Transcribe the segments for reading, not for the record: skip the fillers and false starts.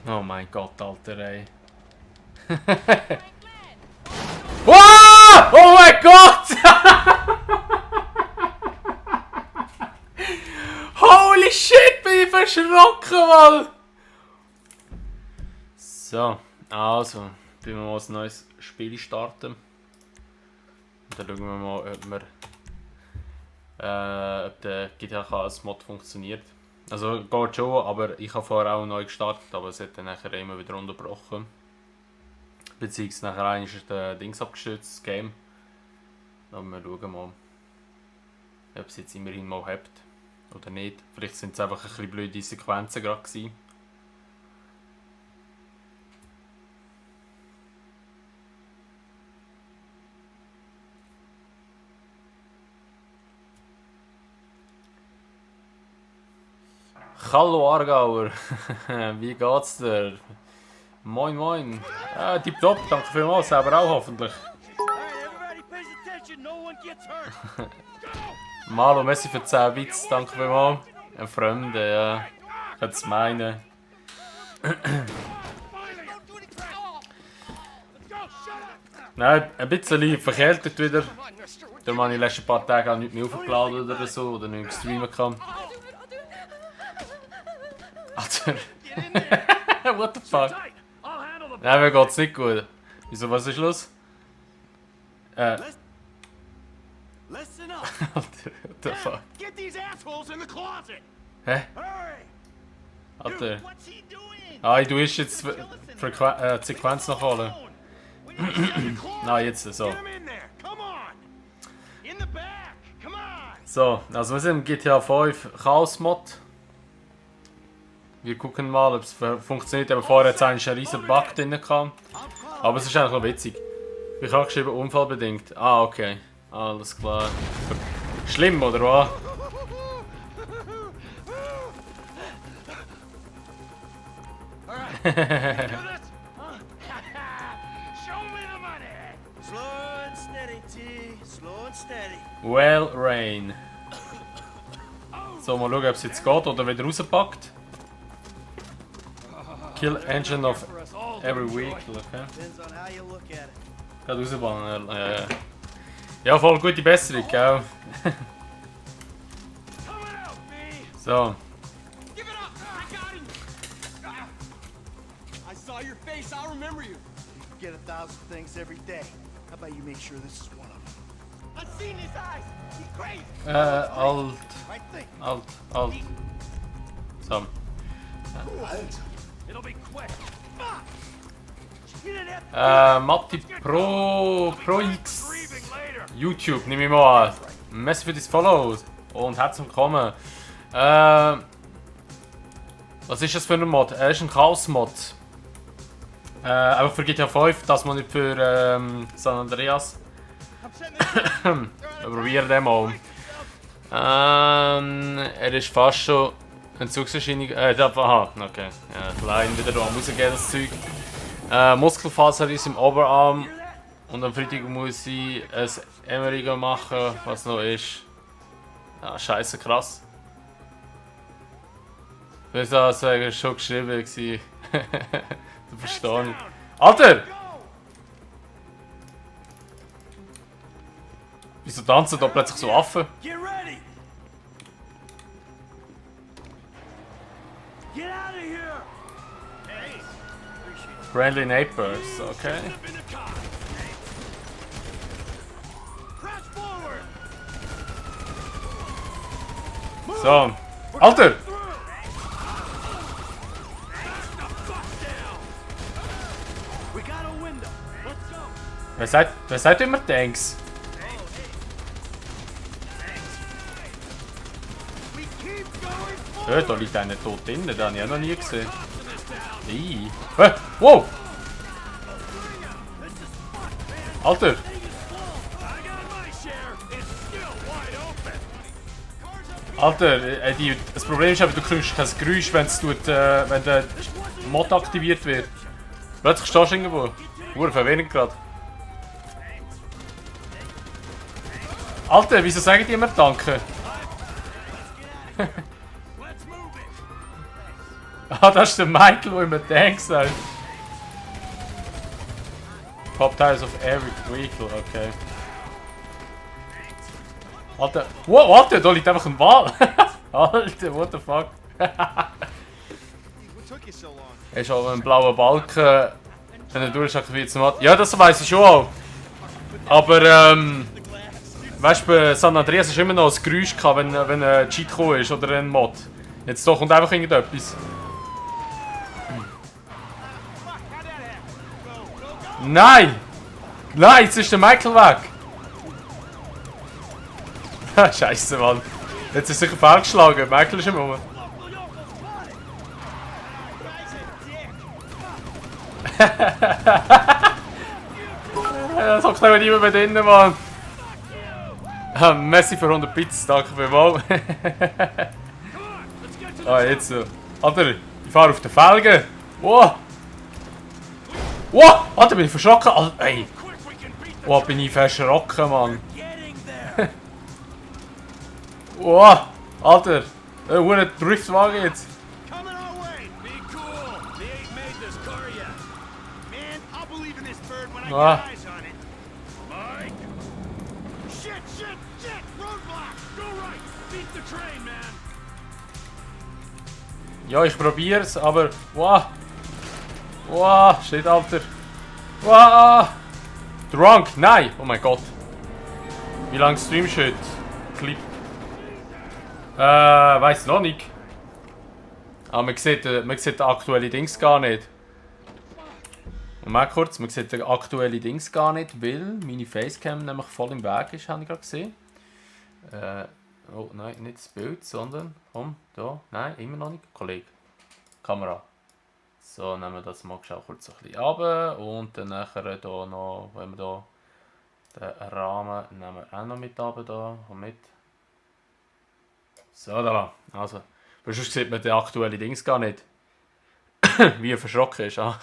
Oh mein Gott, Alter, ey. Wow! Oh mein Gott! Holy shit, bin ich verschrocken, Mann! So, also, tun wir mal ein neues Spiel starten. Und dann schauen wir mal, ob der GTA als Mod funktioniert. Also geht schon, aber ich habe vorher auch neu gestartet, aber es hat dann nachher immer wieder unterbrochen. Beziehungsweise nachher ist der Dings abgestürzt, das Game. Aber wir schauen mal, ob es jetzt immerhin mal hebt oder nicht. Vielleicht sind es einfach ein bisschen blöde Sequenzen gerade gewesen. Hallo Aargauer, wie geht's dir? Moin moin. Tipptopp, danke vielmals, selber auch hoffentlich. Malo, merci für 10 Bits, danke vielmals. Ein Fremder, ja. Ich könnte es meinen. Nein, ein bisschen verkältet wieder. Darum habe ich in den letzten paar Tagen auch nicht mehr aufgeladen oder so, oder nicht streamen kann. Alter. What the fuck? Nein, mir geht's nicht gut. Wieso, was ist los? Alter, what the fuck? Hä? Alter. Du hast jetzt die Sequenz nachholen. Nein, jetzt so. So, also wir sind im GTA 5 Chaos Mod. Wir gucken mal, ob es funktioniert. Aber vorher hat es eigentlich einen riesen Bug drin gehabt. Aber es ist eigentlich noch witzig. Ich habe geschrieben, unfallbedingt. Ah, okay. Alles klar. Schlimm, oder was? Well, Rain. So, mal schauen, ob es jetzt geht oder wieder rauspackt. Kill engine of every week. Okay. Gerade rausbannen. Ja, voll gute Besserung, gell? So. Alt. So. Matti Pro X YouTube, nehme ich mal an. Merci für das Follow und herzlich willkommen. Was ist das für ein Mod? Er ist ein Chaos-Mod. Einfach für GTA 5, das man nicht für San Andreas. Probieren den mal. Er ist fast schon Entzugserscheinung. Aha, okay. Ja, klein wieder am rausgehen, das Zeug. Muskelfaser ist im Oberarm. Und am Freitag muss ich ein MRI machen, was noch ist. Ja, scheiße krass. Ich würde sagen, schon geschrieben gewesen. Du verstehst nicht. Alter! Wieso tanzen da plötzlich so Affen? Friendly Neighbors, okay. So. Alter! Wer sagt immer Tanks? Da liegt einer tot drin, den habe ich auch noch nie gesehen. Wow! Alter! Alter, das Problem ist aber, du kriegst kein Geräusch, wenn der Mod aktiviert wird. Plötzlich stehst du irgendwo. Verwirrend gerade. Alter, wieso sagen die immer Danke? Ah, das ist der Michael, der immer Tank sagt. Pop tires of every vehicle, okay. Alter, wow, warte, da liegt einfach ein Wal. Alter, what the fuck. Er ist aber ein blauer Balken, wenn er durchaktiviert hat. Ja, das weiß ich schon auch. Aber, weißt du, bei San Andreas ist immer noch ein Geräusch gehabt, wenn ein Cheat gekommen ist oder ein Mod. Jetzt doch kommt einfach irgendetwas. Nein! Nein, jetzt ist der Michael weg! Scheiße, Mann. Jetzt ist sicher fehlgeschlagen. Michael ist im Moment. Das hockt aber niemand mehr drinnen, Mann. Messi für 100 Bits, danke vielmals. Ah, jetzt so. Alter, ich fahre auf den Felgen. Wow! Wow! Alter, bin ich verschrocken. Alter, ey. Wow, bin ich verschrocken, Mann. Wow! Alter, ein Driftwagen jetzt. Ah. Ja, ich probier's, aber wow! Wow, shit, Alter! Wow! Drunk! Nein! Oh mein Gott! Wie lange streamst du heute? Clip? Weiß noch nicht. Aber man sieht den aktuellen Dings gar nicht. Moment kurz, man sieht den aktuellen Dings gar nicht, weil meine Facecam nämlich voll im Weg ist, habe ich gerade gesehen. Oh nein, nicht das Bild, sondern, komm, da, nein, immer noch nicht, Kollege. Kamera. So, nehmen wir das mal kurz ein bisschen runter und dann nachher da noch, wenn wir da den Rahmen nehmen wir auch noch mit runter, da, und mit. So, da, also, weil sonst sieht man den aktuellen Dings gar nicht. Wie er verschrocken ist, ah.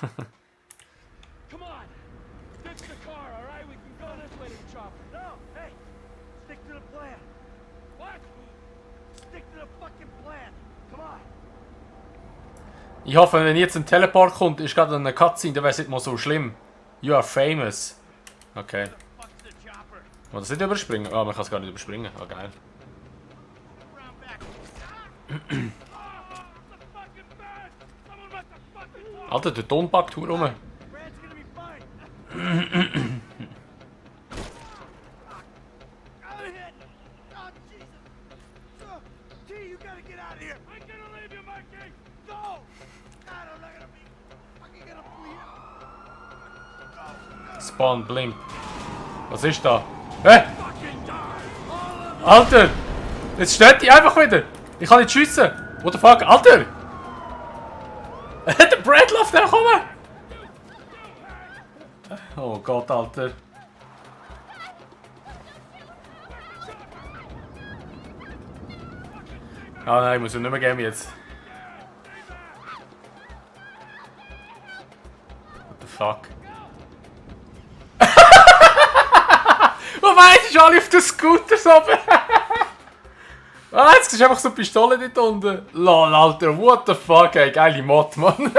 Ich hoffe, wenn jetzt ein Teleport kommt, ist gerade eine Cutscene, dann wäre es nicht mal so schlimm. You are famous. Okay. Kann das nicht überspringen? Ah, man kann es gar nicht überspringen. Ah, geil. Alter, der Ton packt rum. Spawn, Blimp. Was ist da? Hä? Alter! Jetzt steht die einfach wieder! Ich kann nicht schiessen! What the fuck? Alter! Der Brad läuft da kommen! Oh Gott, Alter! Ah nein, ich muss ihn nicht mehr geben jetzt. What the fuck? Wobei, ist alle auf den Scooters oben. Ah, jetzt ist einfach so eine Pistole dort unten. Lol, Alter, what the fuck, ey, geile Mod, Mann.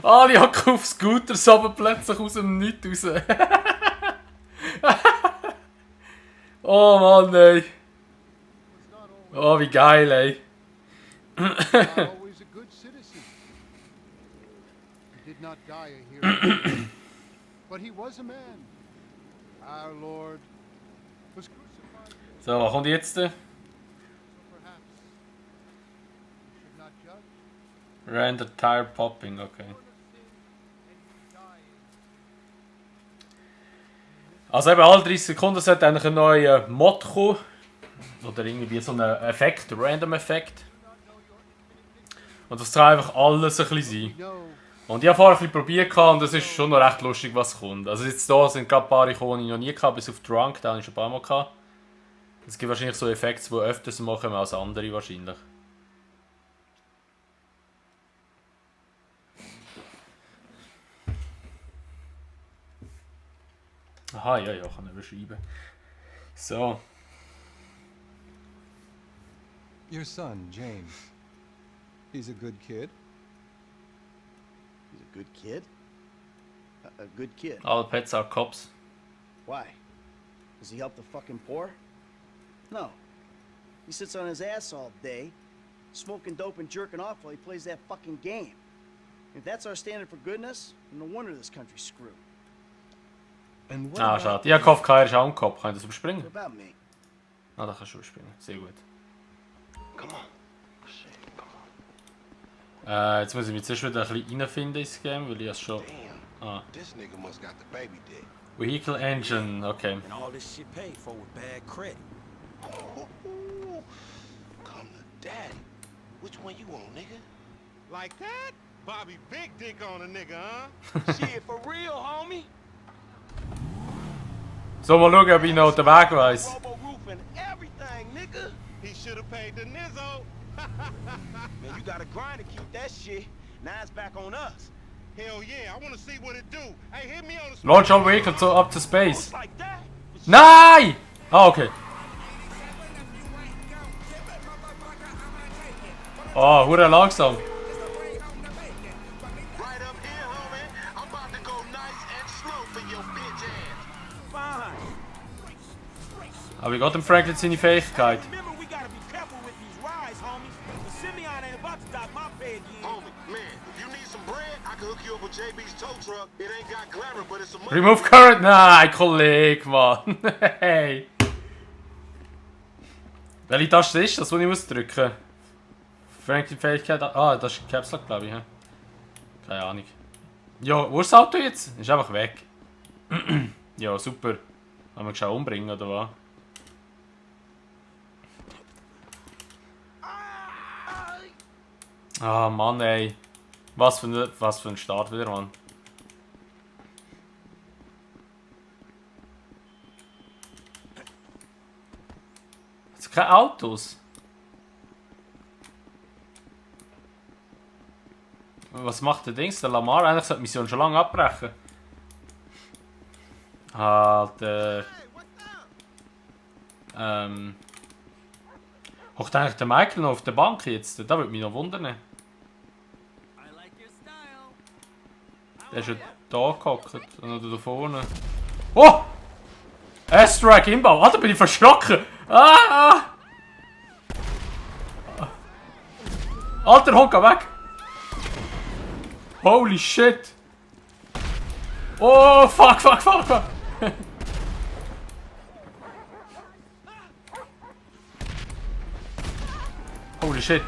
Alle hocken auf Scooters oben plötzlich aus dem Nichts raus. Oh Mann, ey. Oh, wie geil, ey. So, was kommt jetzt? Random Tire Popping, okay. Also eben alle 30 Sekunden sollte eigentlich ein neuer Mod kommen. Oder irgendwie so ein Effekt, ein Random-Effekt. Und das soll einfach alles ein bisschen sein. Und ich habe vorher ein bisschen probiert und es ist schon noch recht lustig, was kommt. Also jetzt hier sind gerade ein paar Ikonen, die ich noch nie gehabt, bis auf Drunk, da habe ich schon ein paar Mal gehabt. Es gibt wahrscheinlich so Effekte, die öfters machen als andere wahrscheinlich. Aha, ja, kann ich überschreiben. So. Your son, James. He's a good kid. He's a good kid? A good kid. All pets are cops. Why? Does he help the fucking poor? No. He sits on his ass all day, smoking dope and jerking off while he plays that fucking game. If that's our standard for goodness, no wonder this country's screwed. And what Ah, about schade. Ich hoffe, er ist auch ein Kopf. Kann ich das überspringen? What about me? Ah, da kannst du überspringen. Sehr gut. Come on. Shit, come on. Jetzt muss ich mich zuerst wieder ein bisschen reinfinden ins Game, weil ich es schon... Damn. Ah. This nigga must got the baby dick. Vehicle Engine, okay. And all this shit paid for with bad credit. Come to daddy. Which one you want, nigga? Like that? Bobby big dick on a nigga, huh? Shit, for real, homie? So, mal schauen, ob ich noch den Weg weiss. Robo roof and everything, nigga. He should have paid the Nizzo. Man, you gotta grind to keep that shit. Now it's back on us. Hell yeah, I want to see what it do. Hey, hit me on the Launch all vehicles so up to space. It's like that. Nein! Ah, okay. Oh, hure langsam. Right up here, homie. I'm about to go nice and slow for your bitch ass. Fine. Aber ich geht dem Franklin seine Fähigkeit. Remember, we gotta be careful with these rides, homie. The Simeon ain't about to dock my pay again. Homie, man, if you need some bread, I can hook you up with JB's tow truck. It ain't got glamour, but it's a money. Remove current. Nein, Kollege, Mann. Hey. Welche Taste ist das, die ich muss drücken? Franklin Fähigkeit. Ah, das ist Caps Lock, glaube ich. He? Keine Ahnung. Ja, wo ist das Auto jetzt? Ist einfach weg. Ja, super. Haben wir schon umbringen, oder was? Ah, Mann, ey. Was für ein Start wieder, Mann. Jetzt keine Autos. Was macht der Dings, der Lamar? Eigentlich sollte die Mission schon lange abbrechen. Alter. Hockt eigentlich der Michael noch auf der Bank jetzt? Da würde mich noch wundern. Der ist ja da gehockt. Oder da vorne. Oh! S-Track Inbau. Alter, bin ich verschrocken. Ah! Alter, Honka weg. Holy shit. Oh, fuck. Holy shit.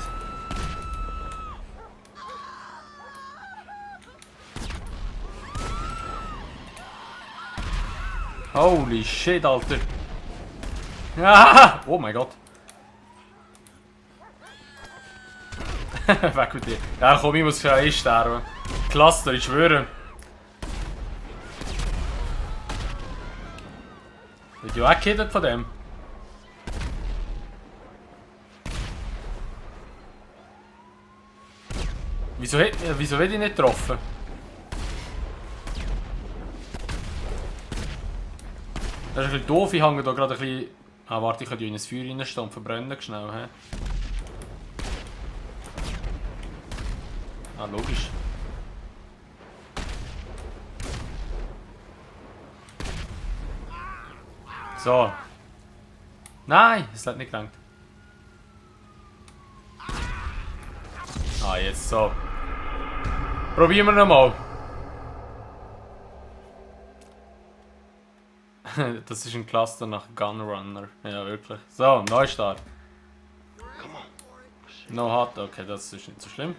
Holy shit, Alter. Ah! Oh mein Gott. Weg mit dir. Ja komm, ich muss schon einsterben. Cluster, ich schwöre. Wird ja auch gekiddet von dem. Wieso wird ich nicht getroffen? Das ist ein bisschen doof, ich hänge da gerade ein bisschen... Ah warte, ich kann hier in ein Feuer reinstehen und verbrennen schnell, hä? Ah, logisch. So. Nein, es hat nicht gelangt. Ah, jetzt so. Probieren wir nochmal. Das ist ein Cluster nach Gunrunner. Ja, wirklich. So, Neustart. No hot, okay, das ist nicht so schlimm.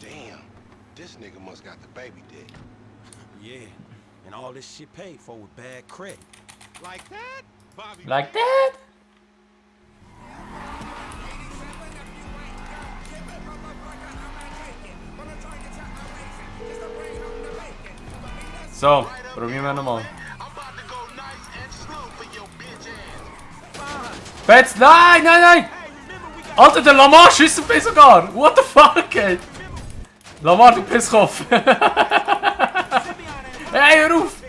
Damn. This nigga must got the baby dick. Yeah. And all this shit paid for with bad credit. Like that? Bobby Like that? So, probieren wir nochmal. I'm about to go nice and slow for your bitch ass. Betz, nein! Alter, der Lamar schießt auf mich sogar! What the fuck, ey? Lamar, du Pisskopf! Hey, hör auf!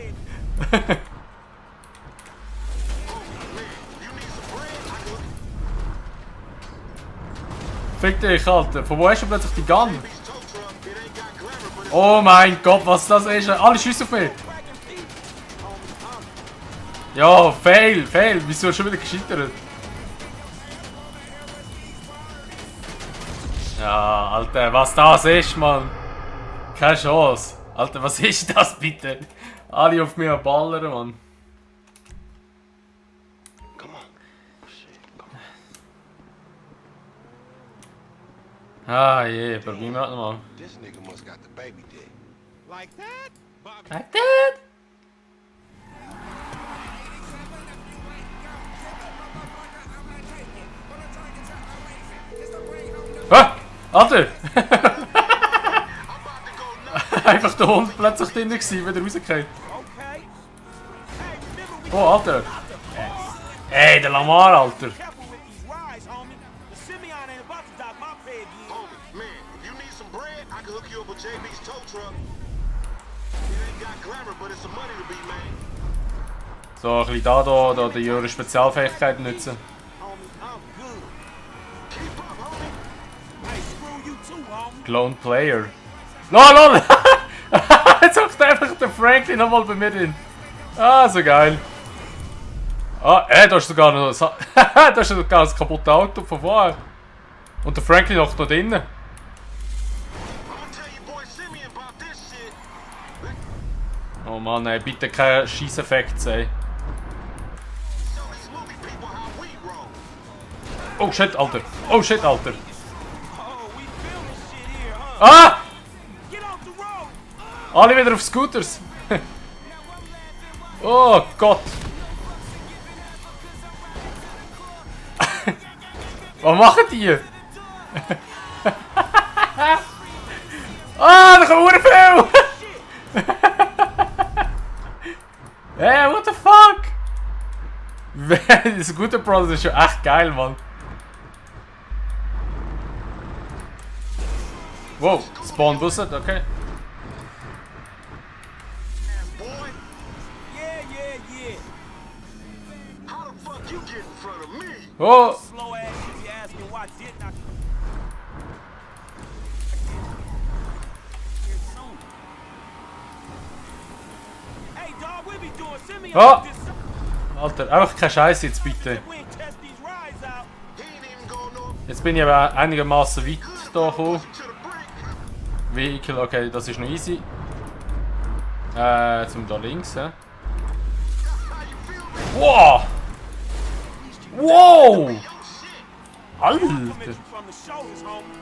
Fick dich, Alter. Von wo hast du plötzlich die Gun? JB's tow truck, it ain't got glamour, but it's Oh mein Gott, was das ist. Alle schiessen auf mich. Ja, fail. Wieso schon wieder gescheitert? Ja, Alter, was das ist, Mann. Keine Chance. Alter, was ist das bitte? Alle auf mich ballern, Mann. Ah je, probieren wir das nochmal. This nigga must got the baby dick. Like that? Bobby, Like that? Ah! Alter! I'm about to go nuts. Einfach der Hund plötzlich drin gewesen, wieder rausgekehrt. okay. Hey, remember we Oh, Alter! Ey, der Lamar, Alter! careful with these rides, homie. The Simeon ain't about to dock my pay again. Homie, man, if you need some bread, I can hook you up with JB's tow truck. It ain't got glamour, but it's some money to be made. So, ein bisschen da die ihre Spezialfähigkeiten nutzen. Homie, I'm good. Keep up, homie. Hey, screw you too, homie. Clone Player. LOL! Jetzt hockt einfach der Franklin nochmal bei mir drin. Ah, so geil. Ah, da ist sogar noch da ist sogar das kaputte Auto von vorher. Und der Franklin hockt noch drinnen. I'm gonna tell your boy Simeon about this shit. Oh Mann, ey, bitte keine Scheiß-Effekte, ey. Show these movie people how we roll. Oh shit, Alter. Oh shit, Alter. Oh, we feel this shit here, huh? Ah! Get off the road. Alle wieder auf Scooters. Oh Gott. Was machen die? Ah, da kommen viel! Hey, what the fuck? Das gute Brother ist schon echt geil, Mann. Wow, Spawn Busset, okay. Boy, Yeah. how the fuck you get in front of me? Oh, Slow ass shit, you asking why didn't I? Here soon. Hey, dog, we be doing Simeon Oh. this. Alter, einfach keine Scheiße jetzt bitte. We ain't test these rides out. He ain't even going no Jetzt bin ich aber einigermaßen weit hier gekommen. to the brick. Vehicle, okay, das ist noch easy. Zum da links, hä? How you feel, man? Wow! Wow! Yo, shit. Alter! Come at you from the shoulders, homie.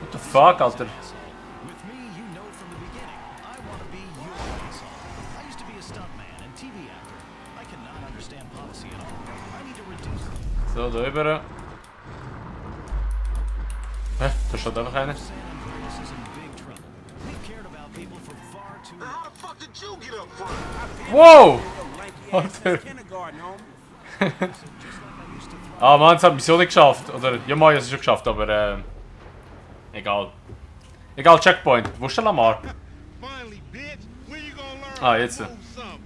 What the fuck, Alter? With me, you know from the beginning, I want to be your Arkansas. I used to be a stuntman and TV actor. I cannot understand policy at all. I need to reduce them. So, da rüber. Hä? Da steht einfach einer. San Andreas is in big trouble. We've cared about people for far too long. How the fuck did you get up front? Wow! Lanky ass Alter. kindergarten, homie. Ah Mann, es hat mich so nicht geschafft. Oder, ja mal, es ist schon geschafft, aber egal. Egal, Checkpoint. Wo ist der Lamar? Finally, bitch. When you gonna learn Ah, how to jetzt. move something?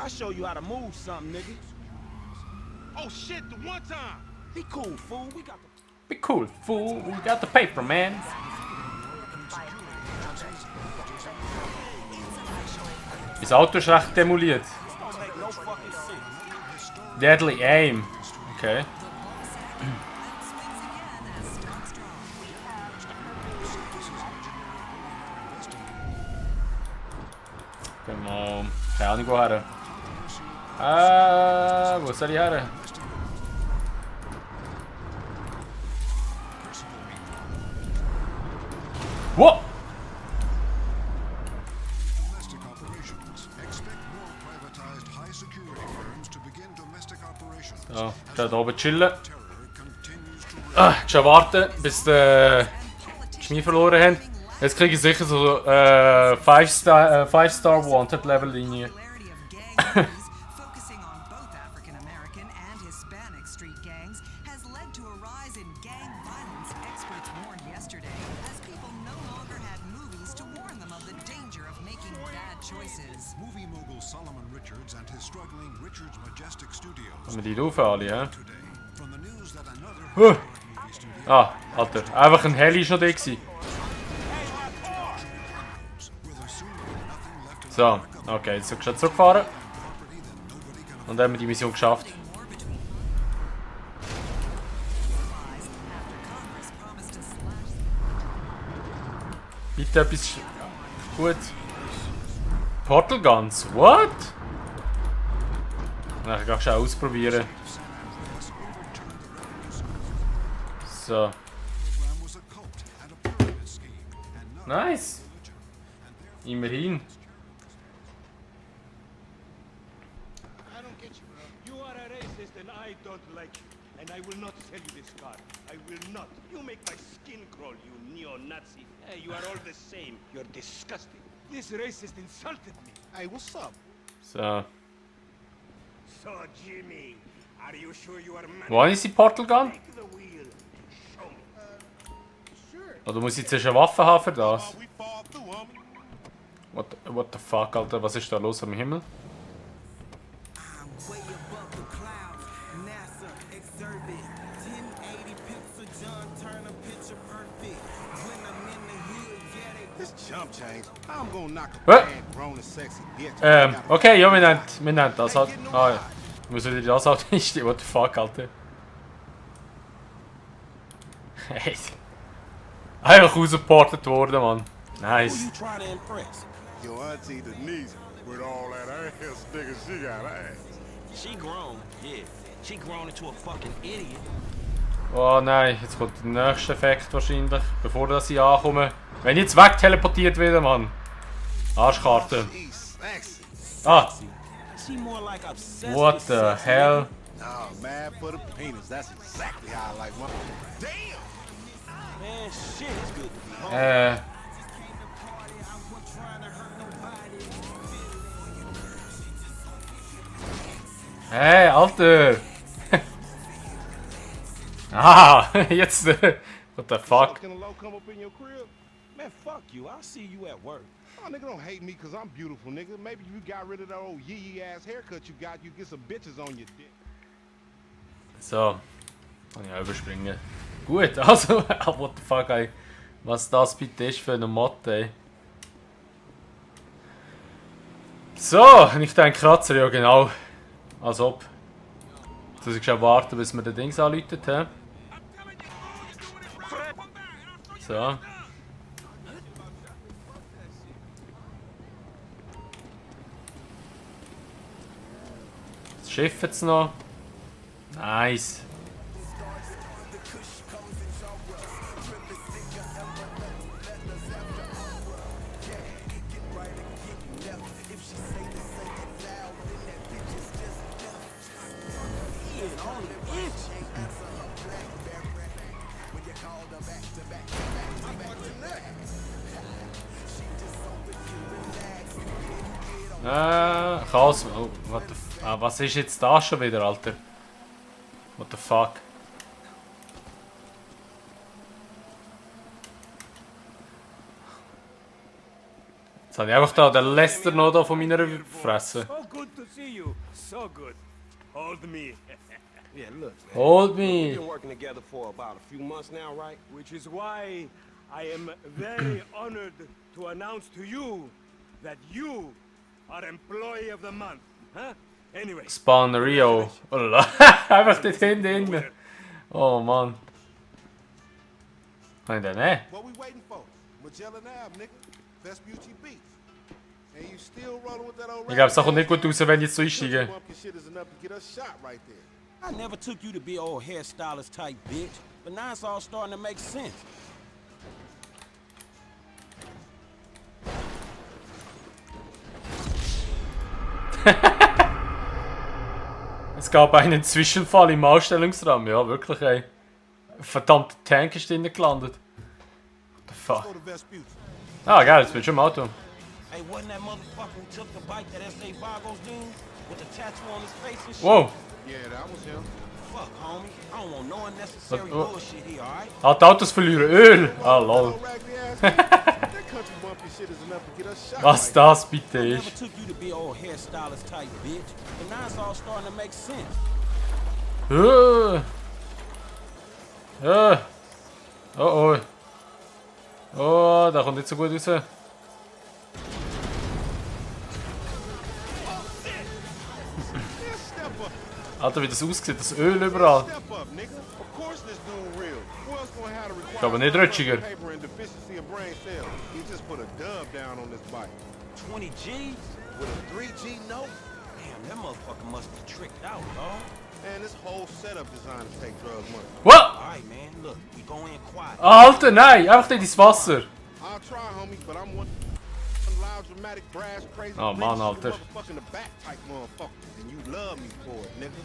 I'll show you how to move something, nigga. Oh shit, the one time. Be cool, fool. We got the Be cool, fool. We got the paper, man. Das Auto ist recht demoliert. don't make no fucking sense. Deadly aim. Okay. Gehen wir... Keine Ahnung woher. Wo soll ich her? Wo? Domestic operations. Expect more privatized high-security firms to begin domestic operations. Ja, da oben chillen. Terror continues to Schon warten, bis die Schmier verloren haben. Jetzt kriege ich sicher so 5-Star Wanted Level Linie. Popularity of gang movies, focusing on both African American and Hispanic street gangs, has led to a rise in gang violence. Experts warned yesterday, as people no longer had movies to warn them of the danger of making bad choices. movie mogul Solomon Richards and his struggling Richards Majestic Studios Haben wir die rauf alle, ja? today From the news that another movie studio Ah, Alter. Einfach ein Heli ist noch da gewesen. with a soon nothing left of So, okay, jetzt sind wir schon zurückgefahren. property that nobody can Und dann haben wir die Mission geschafft. War between lies after Congress promised to slash Bitte etwas gut. Portal Guns, what? Na, ich kann schon ausprobieren. So, program was a cult and a pyramid scheme, and not nice. Immerhin. I don't get you, bro. You are a racist and I don't like you. And I will not sell you this car. I will not. You make my skin crawl, you neo-Nazi. Hey, you are all the same. You're disgusting. This racist insulted me. Hey, what's up? So, So, Jimmy, are you sure you are man? wo ist die Portal Gun? Take the wheel. Show me. Sure. Oder muss ich zuerst eine Waffe haben für das? Oh, we fall through, homie. What the fuck, Alter? Was ist da los am Himmel? Way above the clouds, NASA exerted 1080 pixel John Turner picture perfect. When I'm in the hood, yeah, they This chump change. I'm gonna knock a What? bad, grown and sexy bitch. Okay, ja, wir nennen das halt. Ah, ja. Ich muss wieder das halt nicht. What the fuck, Alter? Hey. Einfach rausgeportet worden, Mann. Nice. trying to impress? Your auntie Denise with all that ass nigga she got ass. She grown, yeah. She grown into a fucking idiot. Oh nein, jetzt kommt der nächste Effekt wahrscheinlich, bevor das ich ankomme. Wenn ich jetzt wegteleportiert wieder, Mann. Arschkarte. She's sexy. Ah, She more like obsessed what with the sex, hell? Oh, mad for the penis. That's exactly how I like my. Damn! Man, shit is good to be home. Hey, Alter! Ah, jetzt. What the fuck? Can a low come up in your crib? Man, fuck you. I'll see you at work. Oh, nigga, don't hate me because I'm beautiful, nigga. Maybe you got rid of that old yee ass haircut you got. You get some bitches on your dick. So. Kann ich auch überspringen. Gut, also, what the fuck, ey. Was das bitte ist für eine Motte, ey. So, ich denke Kratzer, ja genau. Als ob. Jetzt muss ich schon warten, bis wir den Dings anläutet haben. So. Das Schiff jetzt noch. Nice. Chaos. Oh, what the was ist jetzt da schon wieder, Alter? What the fuck? Jetzt habe ich einfach da den Lester noch da von meiner Fresse. So good to see you. So good. Hold me. Yeah, look, man. Hold We've me. been working together for about a few months now, right? Which is why I am very honored to announce to you that you are Employee of the Month. Huh? Anyway. Spawn Rio. Oh la. Einfach dort hinten. Oh Mann. Kann ich den nehmen? What we waiting for? Magellan Ave, nigga. Vespucci Beach. And you still rolling with that old Ich glaube, es kommt nicht gut raus, wenn ich jetzt so einsteige. Bump your shit is enough to get us shot right there. I never took you to be old hairstylist type bitch, but now it's all starting to make sense. Es gab einen Zwischenfall im Ausstellungsraum. Ja, wirklich, ey. Ein verdammter Tank ist drinnen gelandet. What the fuck? Go to Vespucci. Ah, geil, jetzt bin ich schon im Auto. Hey, wasn't that motherfucker who took the bike that S.A. Vargo's dude with the tattoo on his face and shit? Wow. Yeah, that was him. Fuck, homie. I don't want no unnecessary Oh. bullshit here, alright? Hat Autos verlieren. Öl. Ah, lol. Old raggedy ass nigga. That country bumpy shit is enough to get us shot Was right das bitte I ist. never took you to be old hairstylist type bitch, but now it's all starting to make sense. Oh oh. Oh, der kommt nicht so gut raus. Alter, wie das aussieht, das Öl überall. Ist aber nicht rutschiger. 20 G's with a 3G note? Damn, that motherfucker must be tricked out, dog. Man, this whole setup designed to take drug money. What? Alright, man, look, we go in quiet. Alter, nein, einfach nicht ins Wasser. I'll try, homie, but I'm one loud, dramatic, brass, crazy, Oh, man, rich, Alter. motherfucking the back type motherfucker. And you love me for it, nigga.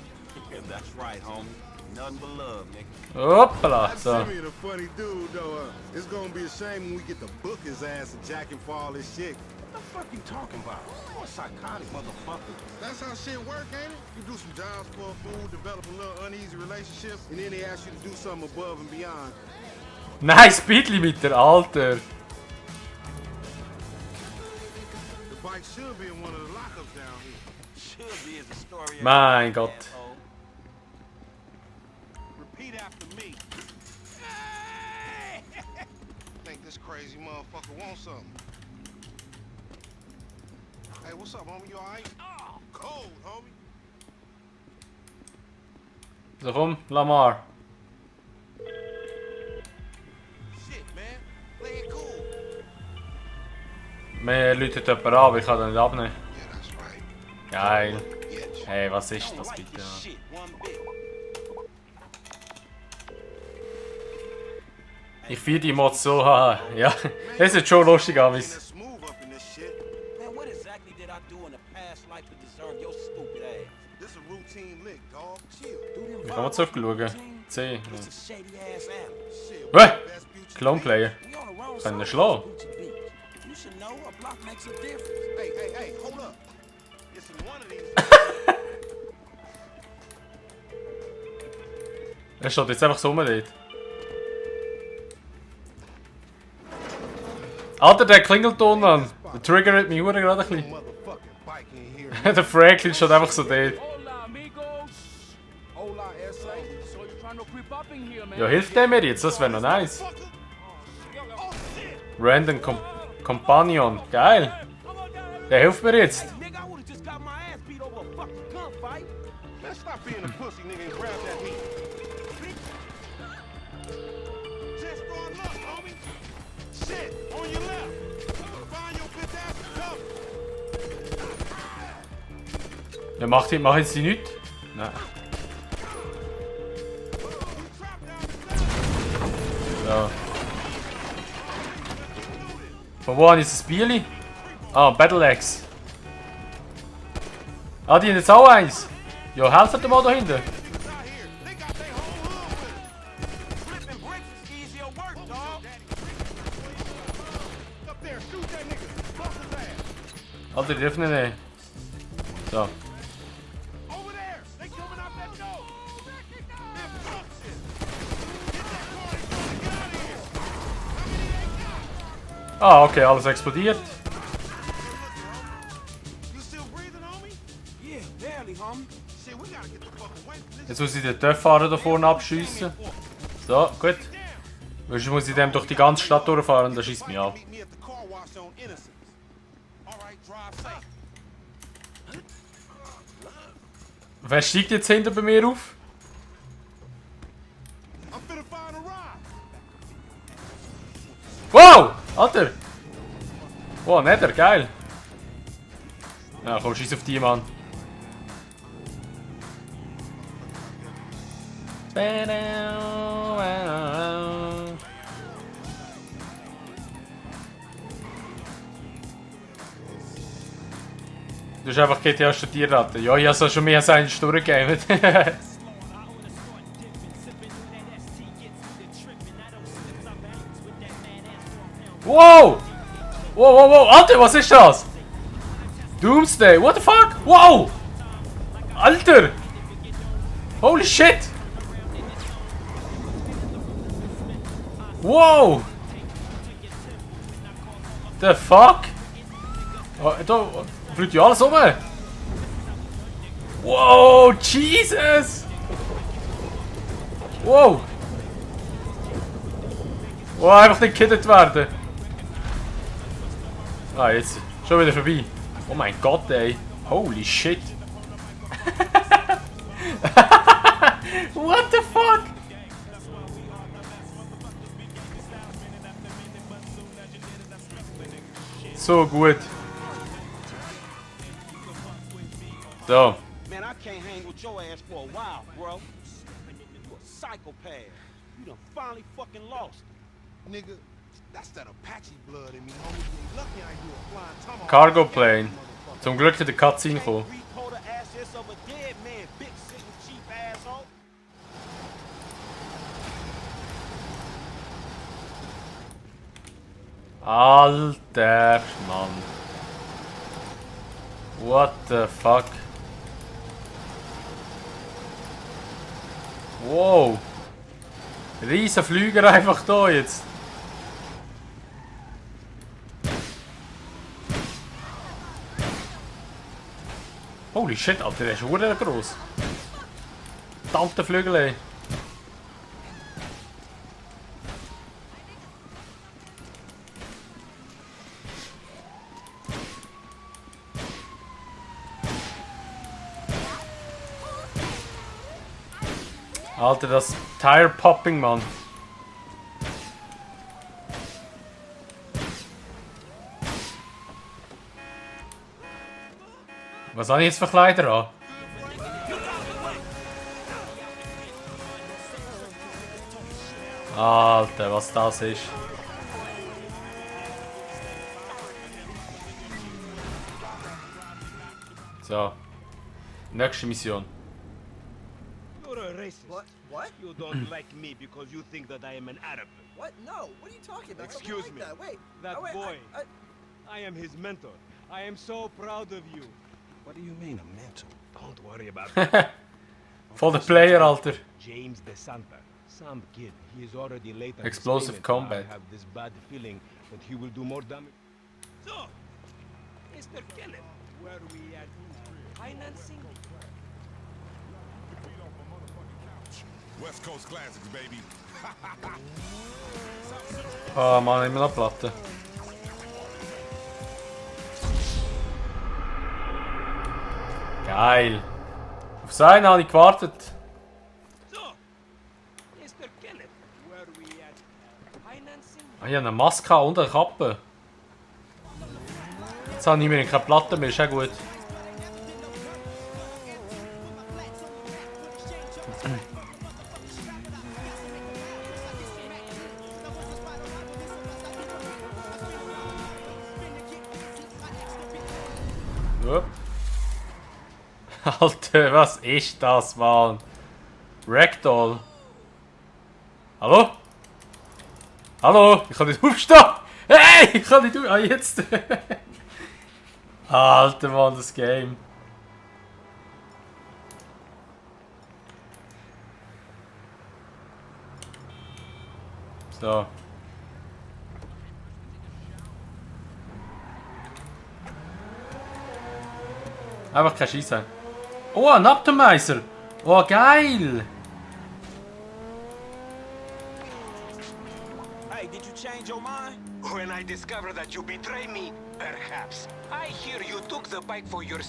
Yeah, that's right, homie. Nothing but love, nigga. Hoppala, so. Simeon a funny dude, though. It's gonna be a shame when we get to book his ass and jack him for all this shit. What the fuck you talking about? You a psychotic motherfucker. That's how shit work, ain't it? You do some jobs for a fool, develop a little uneasy relationship, and then they ask you to do something above and beyond. Nein, Speedlimiter, Alter. The bike should be in one of the lockups down here. Should be is the story of Mein Gott. asshole. Repeat after me. Think this crazy motherfucker wants something. Hey, what's up, homie? You alright? Oh, cold, homie. So komm, Lamar. Shit, man. Play it cool. Mir läutet jemand an, aber ich kann den nicht abnehmen. Yeah, that's right. Geil. Bitch. Hey, was ist I das like bitte? this shit one bit. Ich finde die Mods so, haha. Ja, das ist schon lustig, Amis. That's smooth up in this shit. Man, what exactly did I do in a past life to deserve your stupid ass? This a routine lick, dog. Chill. Wie kann man zurückschauen? C. It's a shady ass alley. Shit. Hä? Best beauty. Clone-Player. We on the wrong Kann ihn side schlagen? of Gucci Beach. You should know a block makes a difference. Hey, hold up. It's in one of these. Er steht jetzt einfach so rum dort. Alter, der Klingelton an. Der triggert mich gerade ein bisschen. Motherfucking bike in here. Der Franklin steht einfach so dort. Hola, amigos. Hola, SA. So you're trying to creep up in here, man? Ja, hilft der mir jetzt? Das wäre noch nice. Random Companion. Geil. Der hilft mir jetzt. Nigga, I would've just got my ass beat over a fucking gunfight. Man, stop being a pussy, nigga, and grab that heat. Just start luck, homie. Shit, on your left. Find your bitch ass and cover. Ja, mach jetzt die nichts? Nein. So. Von wo habe ich das Bierli? Ah, Battle Axe. Ah, die haben jetzt auch eins. Ja, helft dir mal da hinten. Out here, they got their whole hood with them. Flipping bricks is easier work, dog. Up there, shoot that nigga. Bust his ass. Alter, die dürfen nicht. So. Over there, they coming out that door. That fuck shit. Get that car and get out of here. Ah, okay, alles explodiert. You still breathing, homie? Yeah, barely, homie. Shit, we gotta get the fuck away from this. Jetzt muss ich den Töpffahrer da vorne abschiessen. So, gut. Weil sonst muss ich dem durch die ganze Stadt durchfahren, das schießt mich ab. Meet me at the car wash on Innocence. All right, drive safe. Wer steigt jetzt hinter bei mir auf? I'm finna find a ride. Wow! Alter! Wow, Nether, geil! Ja, komm, schieß auf die, Mann. Du hast einfach GTA studiert, Alter. Ja, ich habe schon mehr als einen durchgegeben. Wow! Wow, wow, wow! Alter, was ist das? Doomsday, what the fuck? Wow! Alter! Holy shit! Wow! The fuck? Oh, da fliegt ja alles um! Wow, Jesus! Wow! Oh, einfach nicht gekittet werden. Ah, jetzt. Schon wieder vorbei. Oh mein Gott, ey. Holy shit. What the fuck? So gut. So. Man, I can't hang with your ass for a while, bro. You a psychopath. You done finally fucking lost. Nigga, that's that Apache blood in me, homie. You lucky I ain't do a flying tomahawk. Cargo plane. Zum Glück in der Cutscene gekommen. Repo the assets of a dead man, big sitting cheap asshole. Alter Mann. What the fuck? Wow. Riesen Flüger einfach da jetzt. Holy shit, Alter, der ist verdammt gross. Verdammte Flügel, ey. Alter, das Tire Popping, Mann. Was habe ich jetzt für Kleider an? Alter, was das ist. So. Nächste Mission. You're a racist. What? You don't like me because you think that I am an Arab. What? No. What are you talking about? Excuse Something me. like that. Wait. That Oh, wait, boy. I- I am his mentor. I am so proud of you. What do you mean, a mentor? Don't worry about that. For the player, Alter. James DeSanta. Some kid. He is already late on his Explosive payment. combat. I have this bad feeling that he will do more damage. So, Mr. Kenneth, where we at? Financing? West Coast classics, baby. Ah, Mann, immer noch Platte. Geil. Auf seinen habe ich gewartet. So, Mr. Kenneth, where we at? Financing? Ah, ich habe eine Maske und eine Kappe. Jetzt habe ich mir keine Platte mehr, ist auch gut. Ja. Alter, was ist das, Mann? Ragdoll. Hallo? Hallo? Ich kann nicht aufstehen! Hey! Ich kann nicht aufstehen! Ah, jetzt! Alter, Mann, das Game. So. Einfach kein Scheiße. Oh, ein Optimizer! Oh, geil! Hey, did you change your mind? When I discovered that you betrayed me, perhaps. I hear you took the bike for your...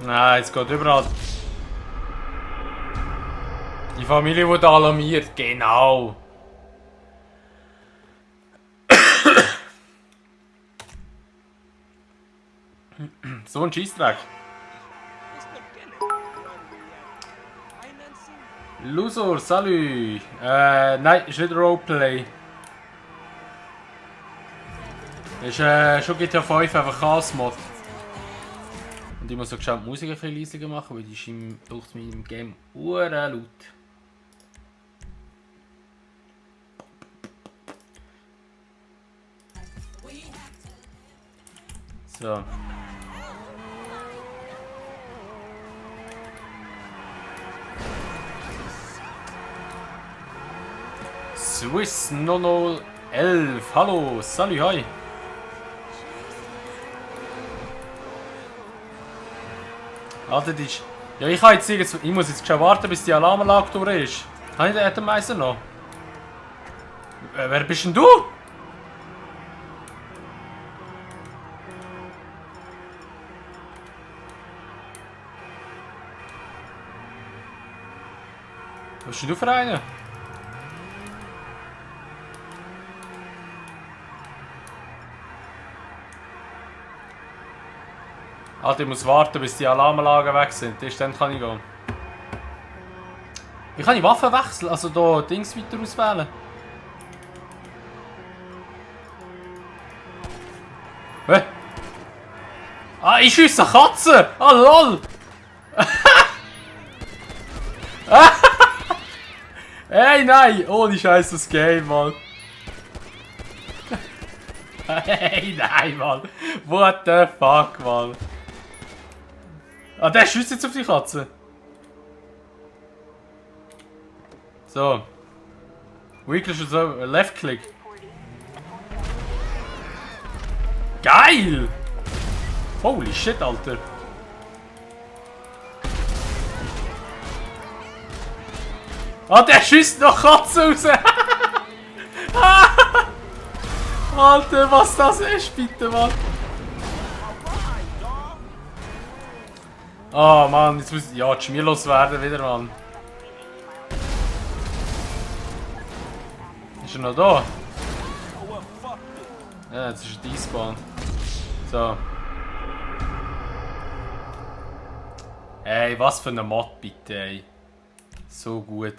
Nein, es geht überall. Die Familie wurde alarmiert, genau. So ein Scheissdreck. Loser, salut. Nein, ist nicht Roleplay. Ist schon GTA 5 einfach Chaos-Mod. Und ich muss so geschaut die Musik ein bisschen leiser machen, weil die ist durch meinem Game laut. So. Swiss 0011. Hallo, salut, hi. Alter, die ist... Ja, ich kann jetzt ich muss jetzt schon warten, bis die Alarmanlage durch ist. Habe ich den Atomizer noch? Wer bist denn du? Was bist denn du für einen? Alter, ich muss warten, bis die Alarmanlagen weg sind. Erst dann kann ich gehen. Wie kann ich Waffen wechseln? Also da Dings weiter auswählen. Hä? Ah, ich schieße Katzen! Ah, lol! Hey, nein! Ohne Scheiß das Game, Mann. Hey, nein, Mann! What the fuck, Mann? Ah, der schießt jetzt auf die Katze. So. Weakly should so. Left click. Geil! Holy shit, Alter. Ah, der schießt noch Katze raus! Alter, was das ist, bitte, Mann! Ah, Mann, jetzt muss ja schmierlos werden wieder, Mann. Ist er noch da? Ja, jetzt ist er despawned. So. Ey, was für eine Mod bitte, ey. So gut.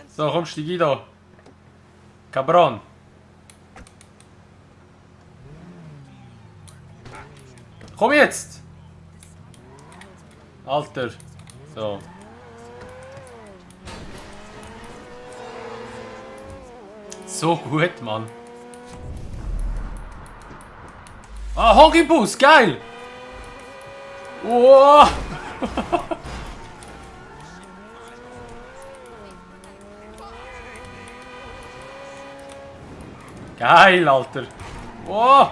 So, komm, steig ein da. Cabron. Komm jetzt! Alter. So. So gut, Mann. Ah, Hogibus, geil! Wow! Geil, Alter! Wow!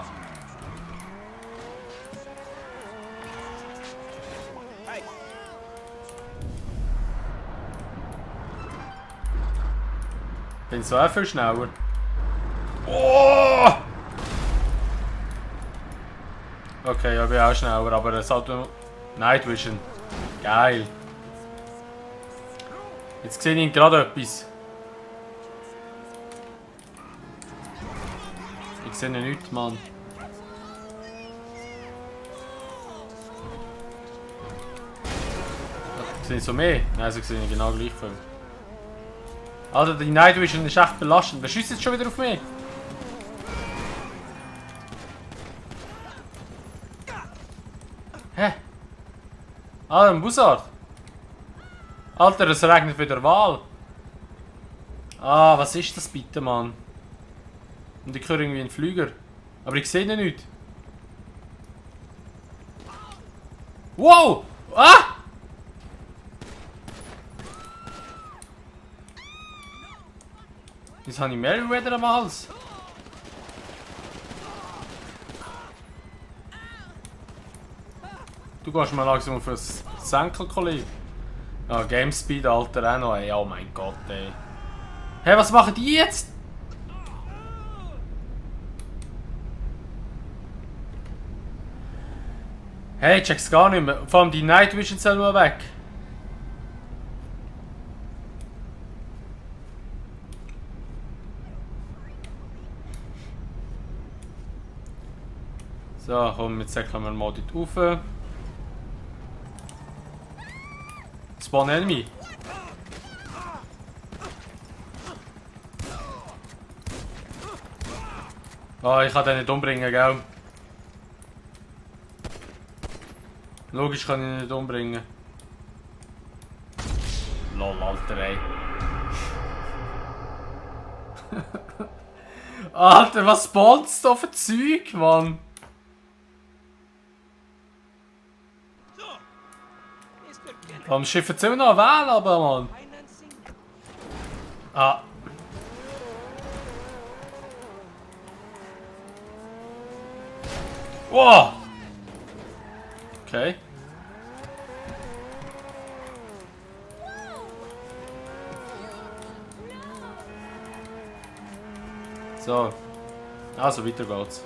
Bin so viel schneller. Oh! Okay, ja, ich bin auch schneller, aber es hat nur Night Vision. Geil. Jetzt sehe ich gerade etwas. Ich sehe nichts, Mann. Sehe ich so mehr? Nein, sie sehen genau gleich viel. Alter, die Night Vision ist echt belastend. Wer schießt jetzt schon wieder auf mich? Hä? Alter, ein Bussard. Alter, es regnet wieder Wal. Ah, was ist das bitte, Mann? Und ich höre irgendwie einen Flüger. Aber ich sehe ihn nicht. Wow! Ah! Jetzt habe ich Merryweather am Hals. Du gehst mal langsam auf das Senkel, Kollege. Ah, Game Speed, Alter, auch noch, ey. Oh mein Gott, ey. Hey, was machen die jetzt? Hey, ich check's gar nicht mehr. Vor allem die Night Vision soll nur weg. So, komm, jetzt säckeln wir mal dort rauf. Spawn Enemy. Ah, ich kann den nicht umbringen, gell? Logisch kann ich ihn nicht umbringen. Lol, Alter, ey. Alter, was spawnst du für Zeug, Mann? So, Mr. Kennedy, Warum schiffen sie immer noch wählen, aber Mann? Ah. Wow! Okay. So. Also, weiter geht's.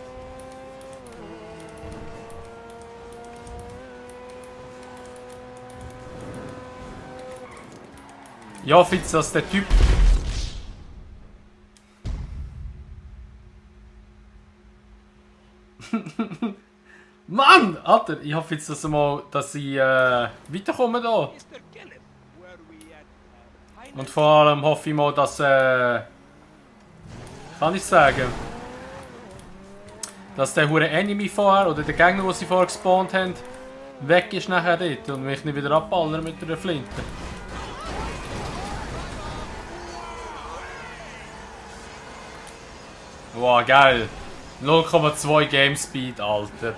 Ja, Fitz, dass der Typ... Mann! Alter, ich hoffe jetzt, dass ich weiterkomme da. Mr. Kenneth, were we at Und vor allem hoffe ich mal, dass kann ich sagen, dass der hure Enemy vorher oder der Gegner, den sie vorher gespawnt haben, weg ist nachher dort und mich nicht wieder abballern mit der Flinte. Wow, geil. 0,2 Game Speed, Alter.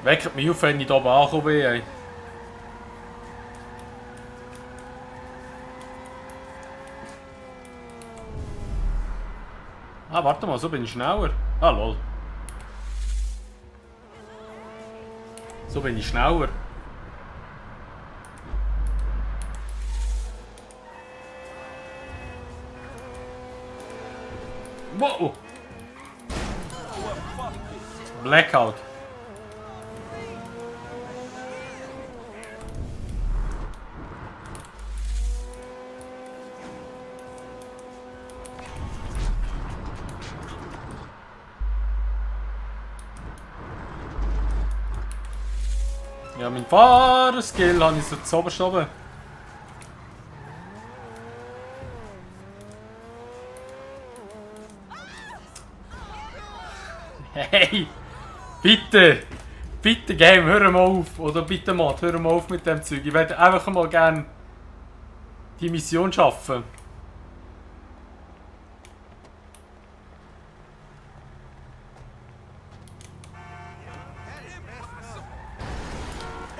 Weckt mich auf, wenn ich da oben angekommen bin, ey. Ah, warte mal, so bin ich schneller. Ah, lol. So bin ich schneller. Wow! Blackout. Ja, mein Fahrerskill habe ich so zu oberst oben. Hey! Bitte! Bitte Game, hör mal auf! Oder bitte Mod, hör mal auf mit dem Zeug. Ich werde einfach mal gerne die Mission schaffen.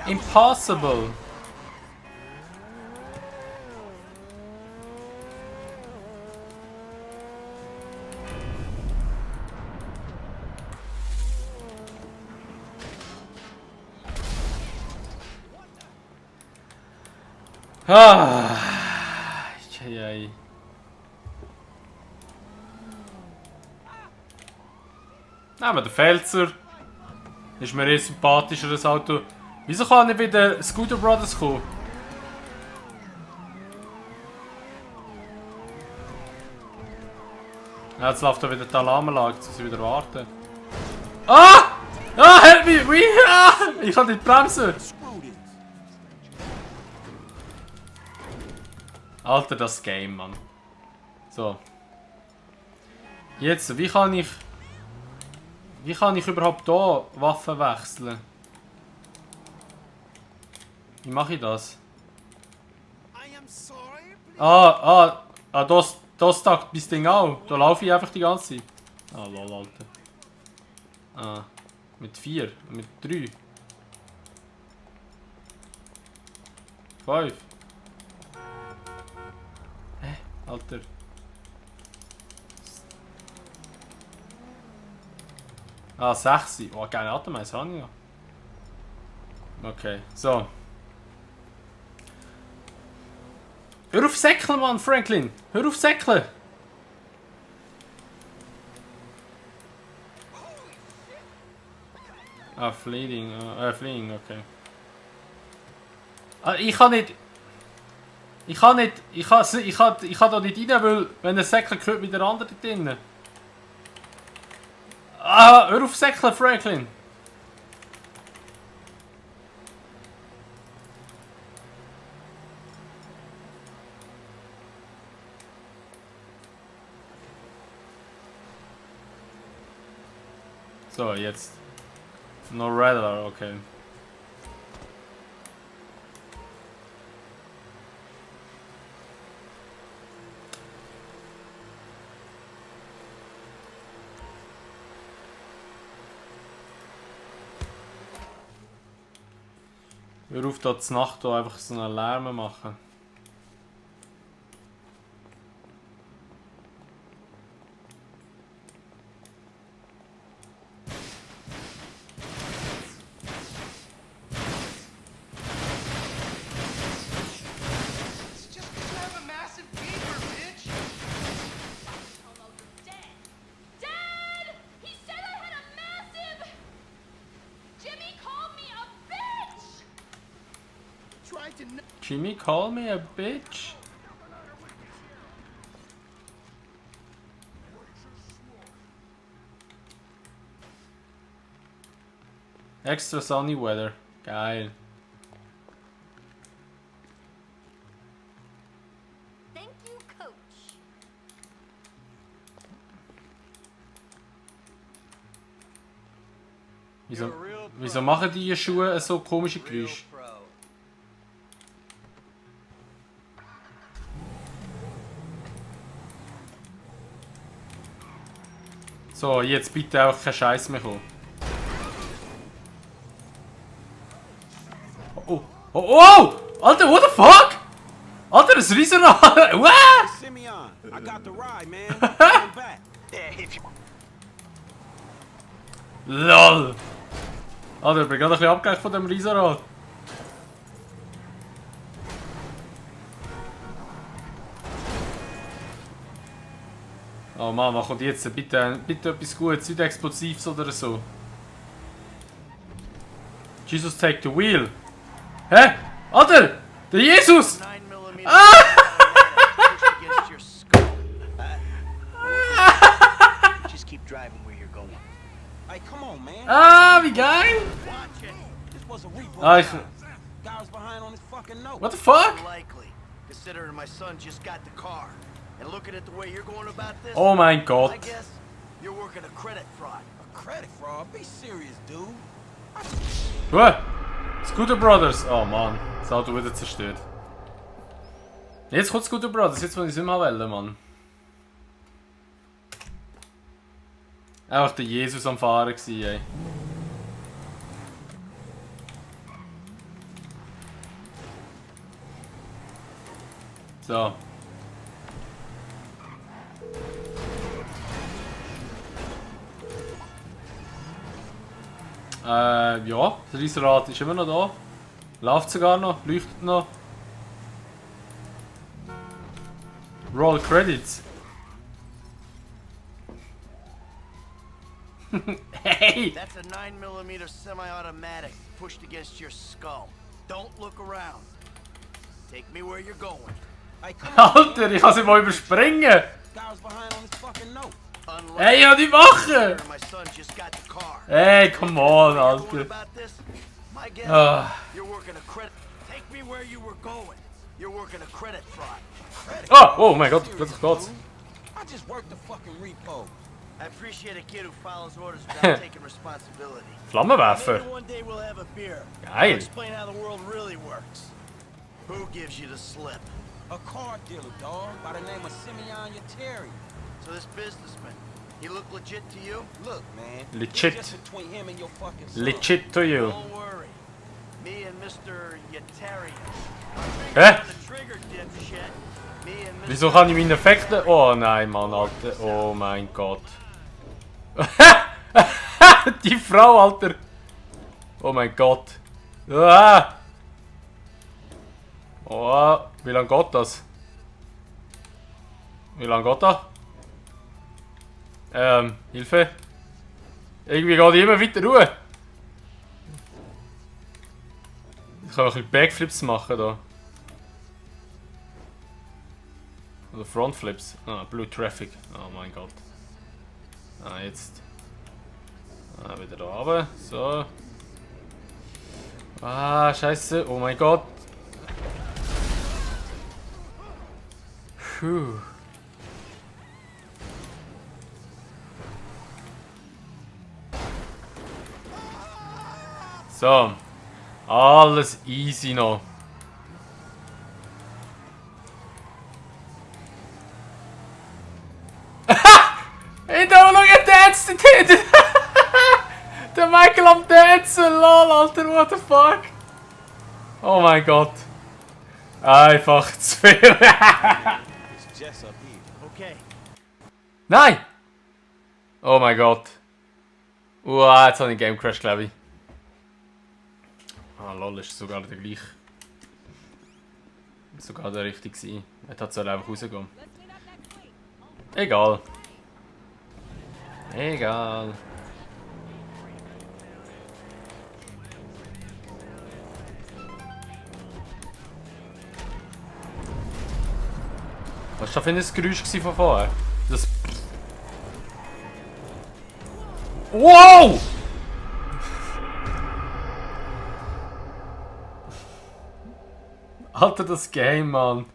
Impossible! Ah! Ei. Aber der Felser ist mir sympathischer das Auto. Wieso kann nicht wieder Scooter Brothers kommen? Ja, jetzt läuft da wieder die Alarmanlage, jetzt muss ich wieder warten. Ah! Ah, help me! Ah! Ich kann nicht bremsen! Alter, das Game, Mann. So. Jetzt, wie kann ich überhaupt hier Waffen wechseln? Wie mache ich das? Das tagt bis Ding auch. Da laufe ich einfach die ganze Zeit. Ah, lol, Alter. Ah, mit 4, mit 3. 5. Hä? Alter. Ah, 6. Oh, geile Atemeis habe ich ja. Okay, so. Hör auf säckeln, Mann, Franklin! Hör auf säckeln! Ah, fleeing, okay. Ah, ich kann da nicht rein, weil wenn ein Säckchen gehört mit der anderen drin. Ah, hör auf säckeln, Franklin! So, jetzt. No radar, okay. Hör auf, da zur Nacht da einfach so einen Lärm machen. Jimmy, call me a bitch. Extra sunny weather. Geil. Thank you, Coach. Wieso machen die Schuhe so komische Geräusche? So, jetzt bitte auch kein Scheiß mehr kommen. Oh, oh, oh! Alter, what the fuck? Alter, das Riesenrad! What? Simeon, I got the ride, man. Come back. LOL! Alter, ich bin gerade ein bisschen abgelenkt von dem Riesenrad. Oh Mann, was kommt jetzt? Bitte etwas Gutes, nicht Explosives oder so. Jesus, take the wheel. Hä? Alter! Der Jesus! Just keep driving where you're going. Hey, come on, man. Ah, wie geil! This was a repo. Ah, ich... Guy was behind on his fucking note. What the fuck? Unlikely, considering my son just got the car. And looking at the way you're going about this, Oh mein Gott. I guess you're working a credit fraud. A credit fraud? Be serious, dude. Huh? Scooter Brothers. Oh Mann, das Auto wieder zerstört. Jetzt kommt Scooter Brothers, jetzt wollte ich es immer wählen, Mann. Einfach der Jesus am Fahren gewesen, ey. So. Ja, das Riesenrad ist immer noch da. Läuft sogar noch, leuchtet noch. Roll Credits. Hey! That's a 9mm semi-automatic pushed against your skull. Don't look around. Take me where you're going. Hey, come on. Alter, ich kann sie mal überspringen! Guy was behind on his fucking note. Hey, ja, die machen! My son just got the car. Hey, come on, Alter. My guess, you're working a credit. Take me where you were going. You're working a credit fraud. Oh mein Gott, plötzlich geht's. I just worked the fucking repo. I appreciate a kid who follows orders without taking responsibility. Flammenwerfer. Maybe one day we'll have a beer. Geil. I'll explain how the world really works. Who gives you the slip? A car dealer, dog, by the name of Simeon Yeteri. So this businessman, he look legit to you? Look, man. Legit. It's just between him and your fucking son. Legit to you. Don't worry. Me and Mr. Yetarian. Hä? The trigger dipshit. Me and Mr. Wieso kann ich meine Effekte... Oh nein, Mann, Alter. Oh mein Gott. Die Frau, Alter. Oh mein Gott. Ah. Oh, wie lange geht das? Wie lange geht das? Hilfe. Irgendwie geht ich immer weiter ruhe. Ich kann ein bisschen Backflips machen da. Oder Frontflips. Ah, Blue Traffic. Oh mein Gott. Ah, jetzt. Ah, wieder da runter. So. Ah, scheiße. Oh mein Gott. Puh. So. Alles easy noch. Hey, don't look at that! Der Michael am Dancen, lol, Alter, what the fuck? Oh mein Gott. Einfach zu viel. It's Jess up here. Okay. Nein! Oh mein Gott. Uah, jetzt habe ich einen Game Crash, glaube ich. Ah, lol, ist sogar der gleiche. Sogar der richtige gewesen. Er soll einfach rausgehen. Egal. Egal. Was war das für ein Geräusch von vorher? Das... Wow! Alter, das Game, Mann.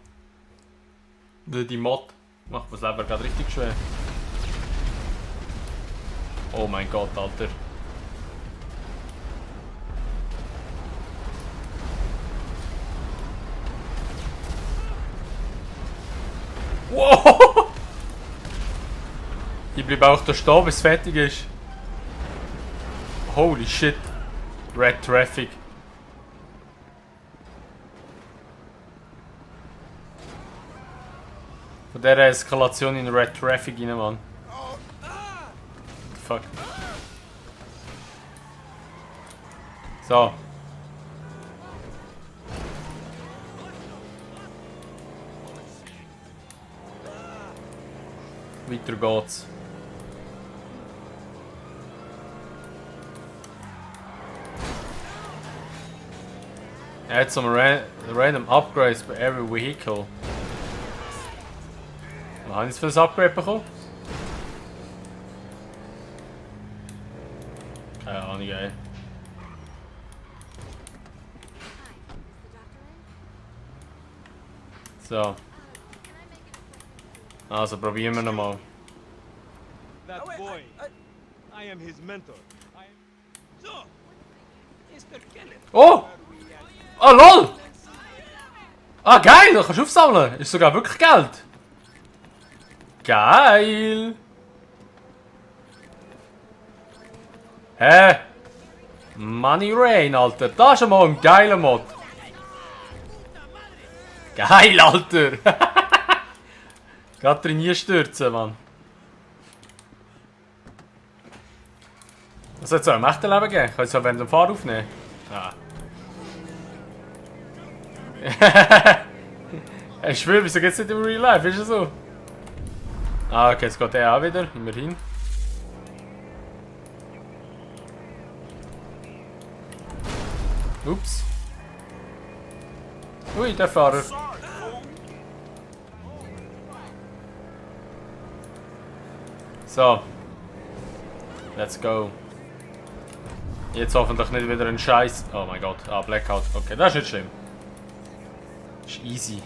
Die Mod macht das Leben gerade richtig schwer. Oh mein Gott, Alter. Wow! Ich bleibe auch da stehen, bis es fertig ist. Holy shit. Red Traffic. Von dieser Eskalation in Red Traffic rein, Mann. Fuck. So. Weiter geht's. Add some random upgrades for every vehicle. Was habe ich jetzt für ein Upgrade bekommen? Keine Ahnung, ey. So. Also probieren wir nochmal. That boy, I am his mentor. So, Mr. Kenneth. Oh! Oh lol! Ah geil, da kannst du aufsammeln. Ist sogar wirklich Geld. Geil! Hä? Money Rain, Alter. Das ist einmal ein geiler Mod. Geil, Alter! Gerade drin stürzen, Mann. Was soll es auch im echten Leben geben? Kann ich es auch während dem Fahren aufnehmen? Ah. Ich schwöre, wieso geht es nicht im Real Life? Ist es so? Ah, okay, jetzt geht der auch wieder. Immerhin. Ups. Ui, der Fahrer. So. Let's go. Jetzt hoffentlich nicht wieder ein Scheiß. Oh mein Gott. Ah, Blackout. Okay, das ist nicht schlimm. Das ist easy.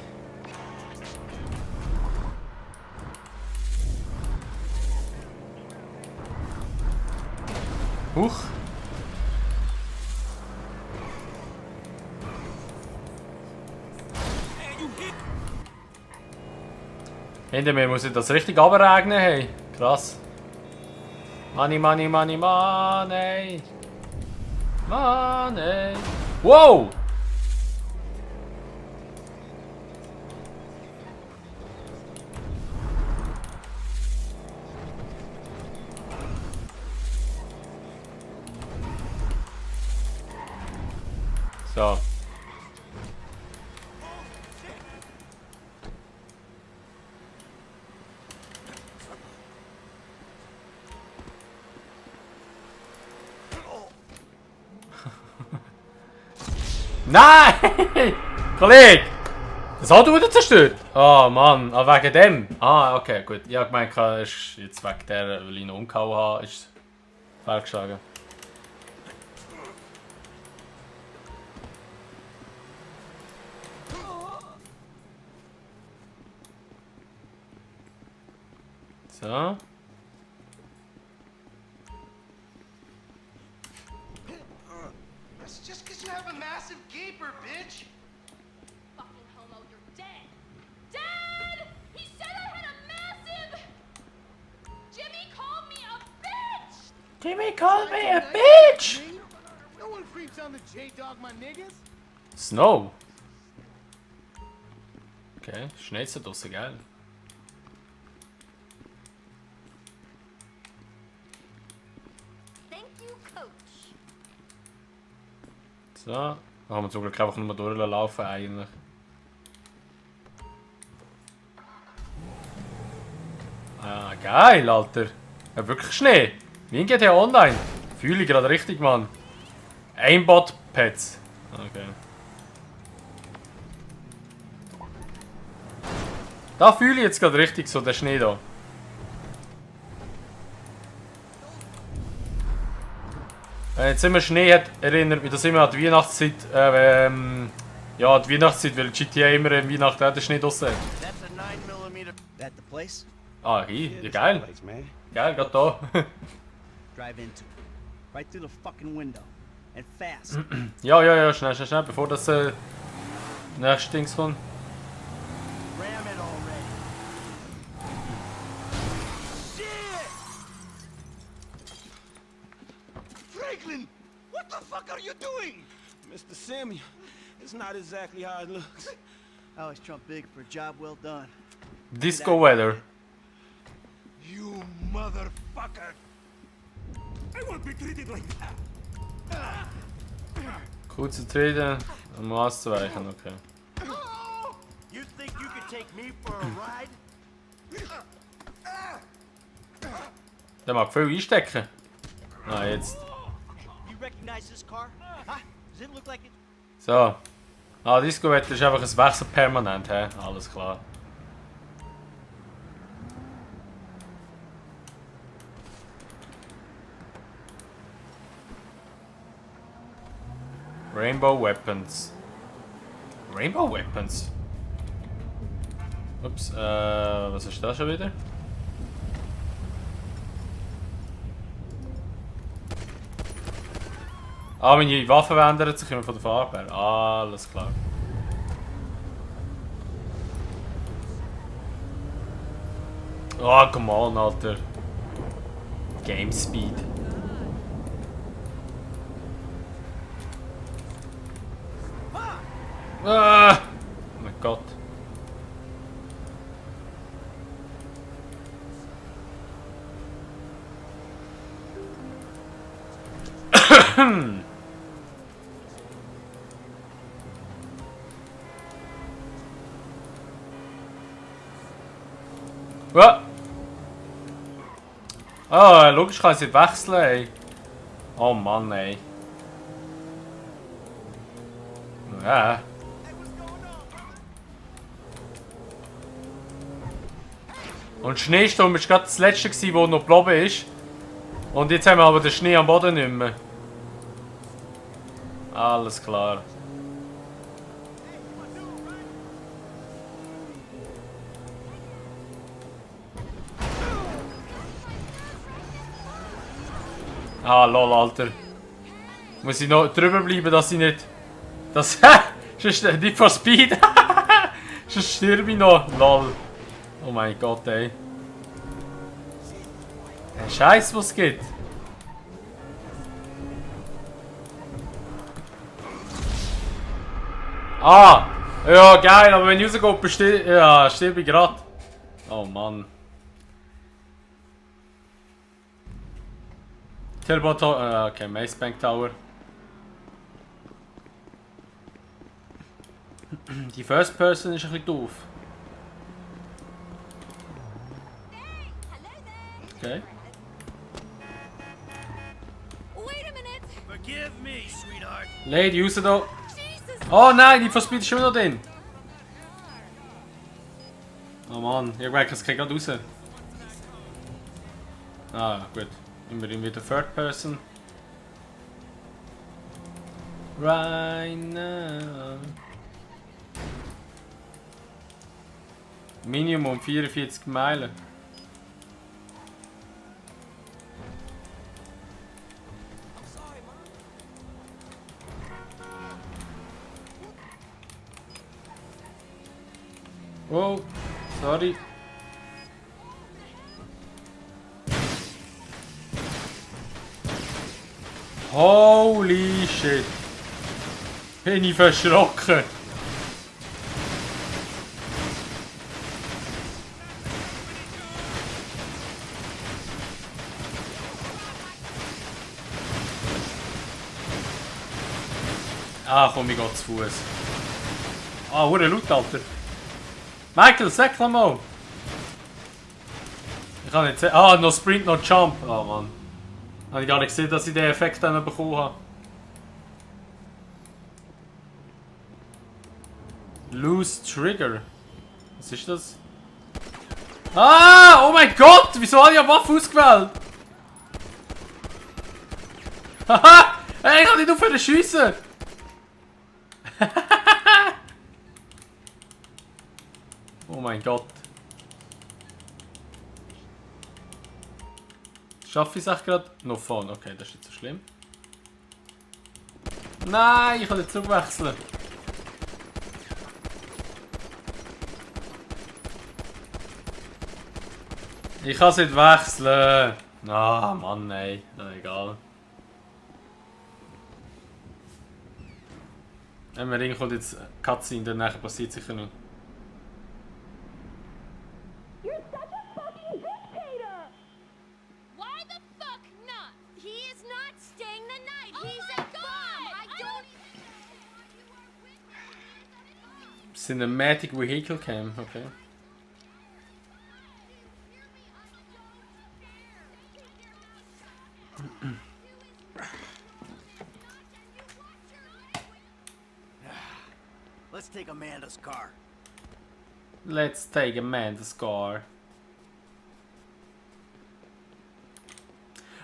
Huch. Hinter mir muss ich das richtig abregnen, hey. Krass. Money, money, money, money. Money. Wow! So. Nein! Kollege! Das Auto wurde zerstört! Oh Mann, ah, wegen dem? Ah, okay, gut. Ich habe gemeint, es ist jetzt wegen der, weil ich ihn umgehauen habe, ist fehlgeschlagen. So. That's just because you have a massive gaper, bitch. Fucking homo, you're dead. Dad! He said I had a massive... Jimmy called me a bitch! Jimmy called me a bitch! No one creeps on the J-Dog, my niggas. Snow. Okay, Schnee ist da draussen, geil. Thank you, Coach. So, da haben wir zum Glück einfach nur durchlaufen eigentlich. Ah, geil, Alter. Ja, wirklich Schnee. Wie geht der online? Fühle ich gerade richtig, Mann. Aimbot-Pads. Okay. Da fühle ich jetzt gerade richtig so den Schnee da. Jetzt immer Schnee hat, erinnert mich das immer an die Weihnachtszeit. Ja, die Weihnachtszeit, weil GTA immer in Weihnachten auch den Schnee draussen hat. That's a 9mm. That the place? Ah, hier, ja, geil. Geil, gerade da. Drive into it. Right through the fucking window. And fast. Ja, schnell, bevor das nächste Dings kommt. Ram it already. Franklin, what the fuck are you doing? Mr. Samuel, it's not exactly how it looks. I always trump big for a job well done. Disco weather. You motherfucker! I won't be treated like that. Kurze Treten, um auszuweichen, okay. You think you could take me for a ride? Der mag viel einstecken. Ah, jetzt. You recognize this car? Huh? Does it look like it? So. Ah, Disco-Wetter ist einfach ein Wechsel permanent, hä? Alles klar. Rainbow Weapons. Rainbow Weapons? Ups, was ist das schon wieder? Ah, meine Waffe ändert sich immer von der Farbe her. Alles klar. Oh, come on, Alter. Game Speed. Ah! Oh mein Gott. Ah, logisch kann ich es nicht wechseln, ey. Oh Mann, ey. Ja. Und Schneesturm war gerade das letzte, das noch geblieben ist. Und jetzt haben wir aber den Schnee am Boden nicht mehr. Alles klar. Ah, lol, Alter. Muss ich noch drüber bleiben, dass ich nicht... Das... Sonst nicht for Speed. Sonst stirbe ich noch. Lol. Oh mein Gott, ey. Der Scheiß, was es gibt. Ah! Ja, geil, aber wenn ich rausgehe, ja, stirbe ich gerade. Oh Mann. Teleport, okay, Mace Bank Tower. Die First Person ist ein bisschen doof. Okay. Wait a minute. Forgive me, sweetheart. Lady, raus da. Oh nein, die Speed ist schon noch drin. Oh Mann, ich merke, es geht gerade raus. Ah, gut. Immerhin wieder Third Person. Right now. Minimum 44 Meilen. Oh, sorry. Holy shit. Bin ich verschrocken. Ah, komm, ich gehe zu Fuß. Ah, hure laut, Alter. Michael, sag mal. Ich kann nicht sehen. Ah, noch Sprint, noch Jump. Ah, Mann. Habe ich gar nicht gesehen, dass ich den Effekt dann bekommen habe. Loose Trigger. Was ist das? Ah! Oh mein Gott! Wieso habe ich eine Waffe ausgewählt? Haha! Hey, ich kann nicht aufhören zu schiessen! Oh mein Gott. Schaffe ich es echt gerade? No phone. Okay, das ist nicht so schlimm. Nein, ich kann nicht zurückwechseln. Ich kann es nicht wechseln. Ah, Mann, nein. Na, egal. Wenn wir reinkommt jetzt Cutscene, dann nachher passiert sicher noch. You're such a fucking dictator! Why the fuck not? He is not staying the night. He's a god! I don't Cinematic Vehicle Cam, okay. Let's take Amanda's car. Let's take Amanda's car.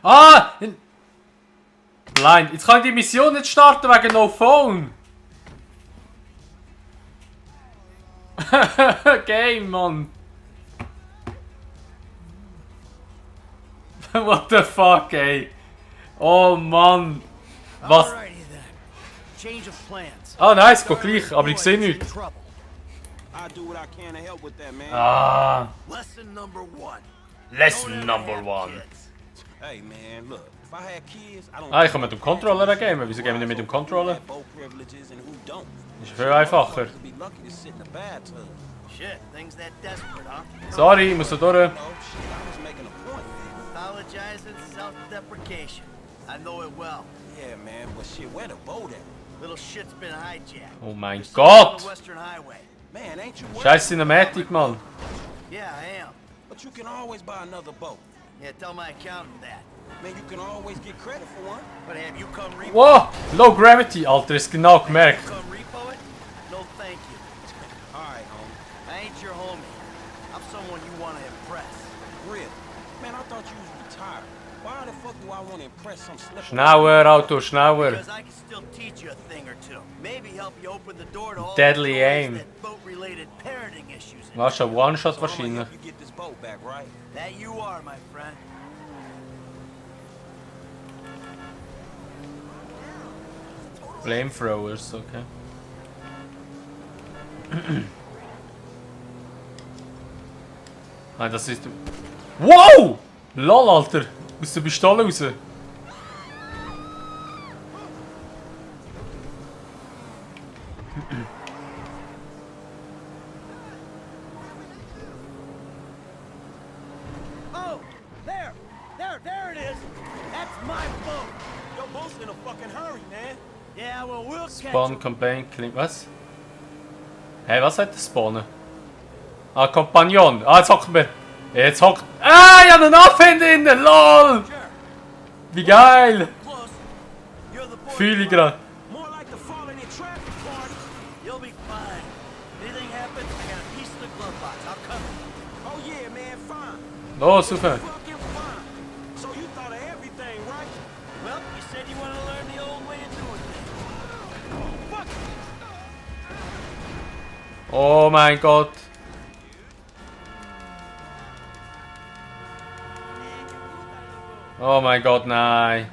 Ah! Blind. Jetzt kann ich die Mission nicht starten wegen No Phone. Game, Mann. What the fuck, ey. Oh, Mann. Was? Alrighty then. Change of plans. Ah, nice, geht gleich, aber ich sehe nichts. I do what I can to help with that, man. Ah. Lesson number 1. Lesson number 1. Hey, man, look. If I had kids, I don't. Ah, ich kann mit dem Controller gamen. Wieso gehen wir nicht mit dem Controller? Ist viel einfacher. Shit, things that desperate, huh? Sorry, ich muss da durch. Apologizing, self-deprecation. I know it well. Yeah, man, but shit, where the boat at? Little shit's been hijacked. Oh mein It's on Gott! the Western Highway. Man, ain't you worried? Scheiß Cinematic, Mann. Yeah, I am. But you can always buy another boat. Yeah, tell my accountant that. Man, you can always get credit for one. But have you come repo Wow! Low Gravity, Alter, ist genau gemerkt. Come repo it? No, thank you. Alright, homie. I ain't your homie. I'm someone you want to impress. Really? Man, I thought you was retired. Why the fuck do I want to impress some slipper? Schneller, Auto, schneller. Because I can still teach you a thing or two. Maybe help you open the door to all Deadly the aim. that boat-related parenting issues. Was ein One-Shot wahrscheinlich. You get this boat back, right? That you are, my friend. Flamethrowers, okay. Nein, das ist... Wow! Lol, Alter! Aus der Pistole raus. Oh, there it is. That's my boat. Your boat's in a fucking hurry, man. Yeah, well, we'll catch Spawn, him. Campaign, Klim... Was? Hey, was hat der Spawnen? Ah, Kompagnon. Ah, jetzt hockt mir... Jetzt hockt... Ah, ich hab einen Abhänder innen! LOL! Wie geil! Close. You're the boy. Fühl ich grad. More like the falling in traffic party. You'll be fine. Anything happens, I got a piece of the glove box. I'll cover it. Oh yeah, man, fine. Los, rauf! Fucking fine. So you thought of everything, right? Well, you said you want to learn the old way of doing things. Fuck. Oh mein Gott! Oh mein Gott, nein!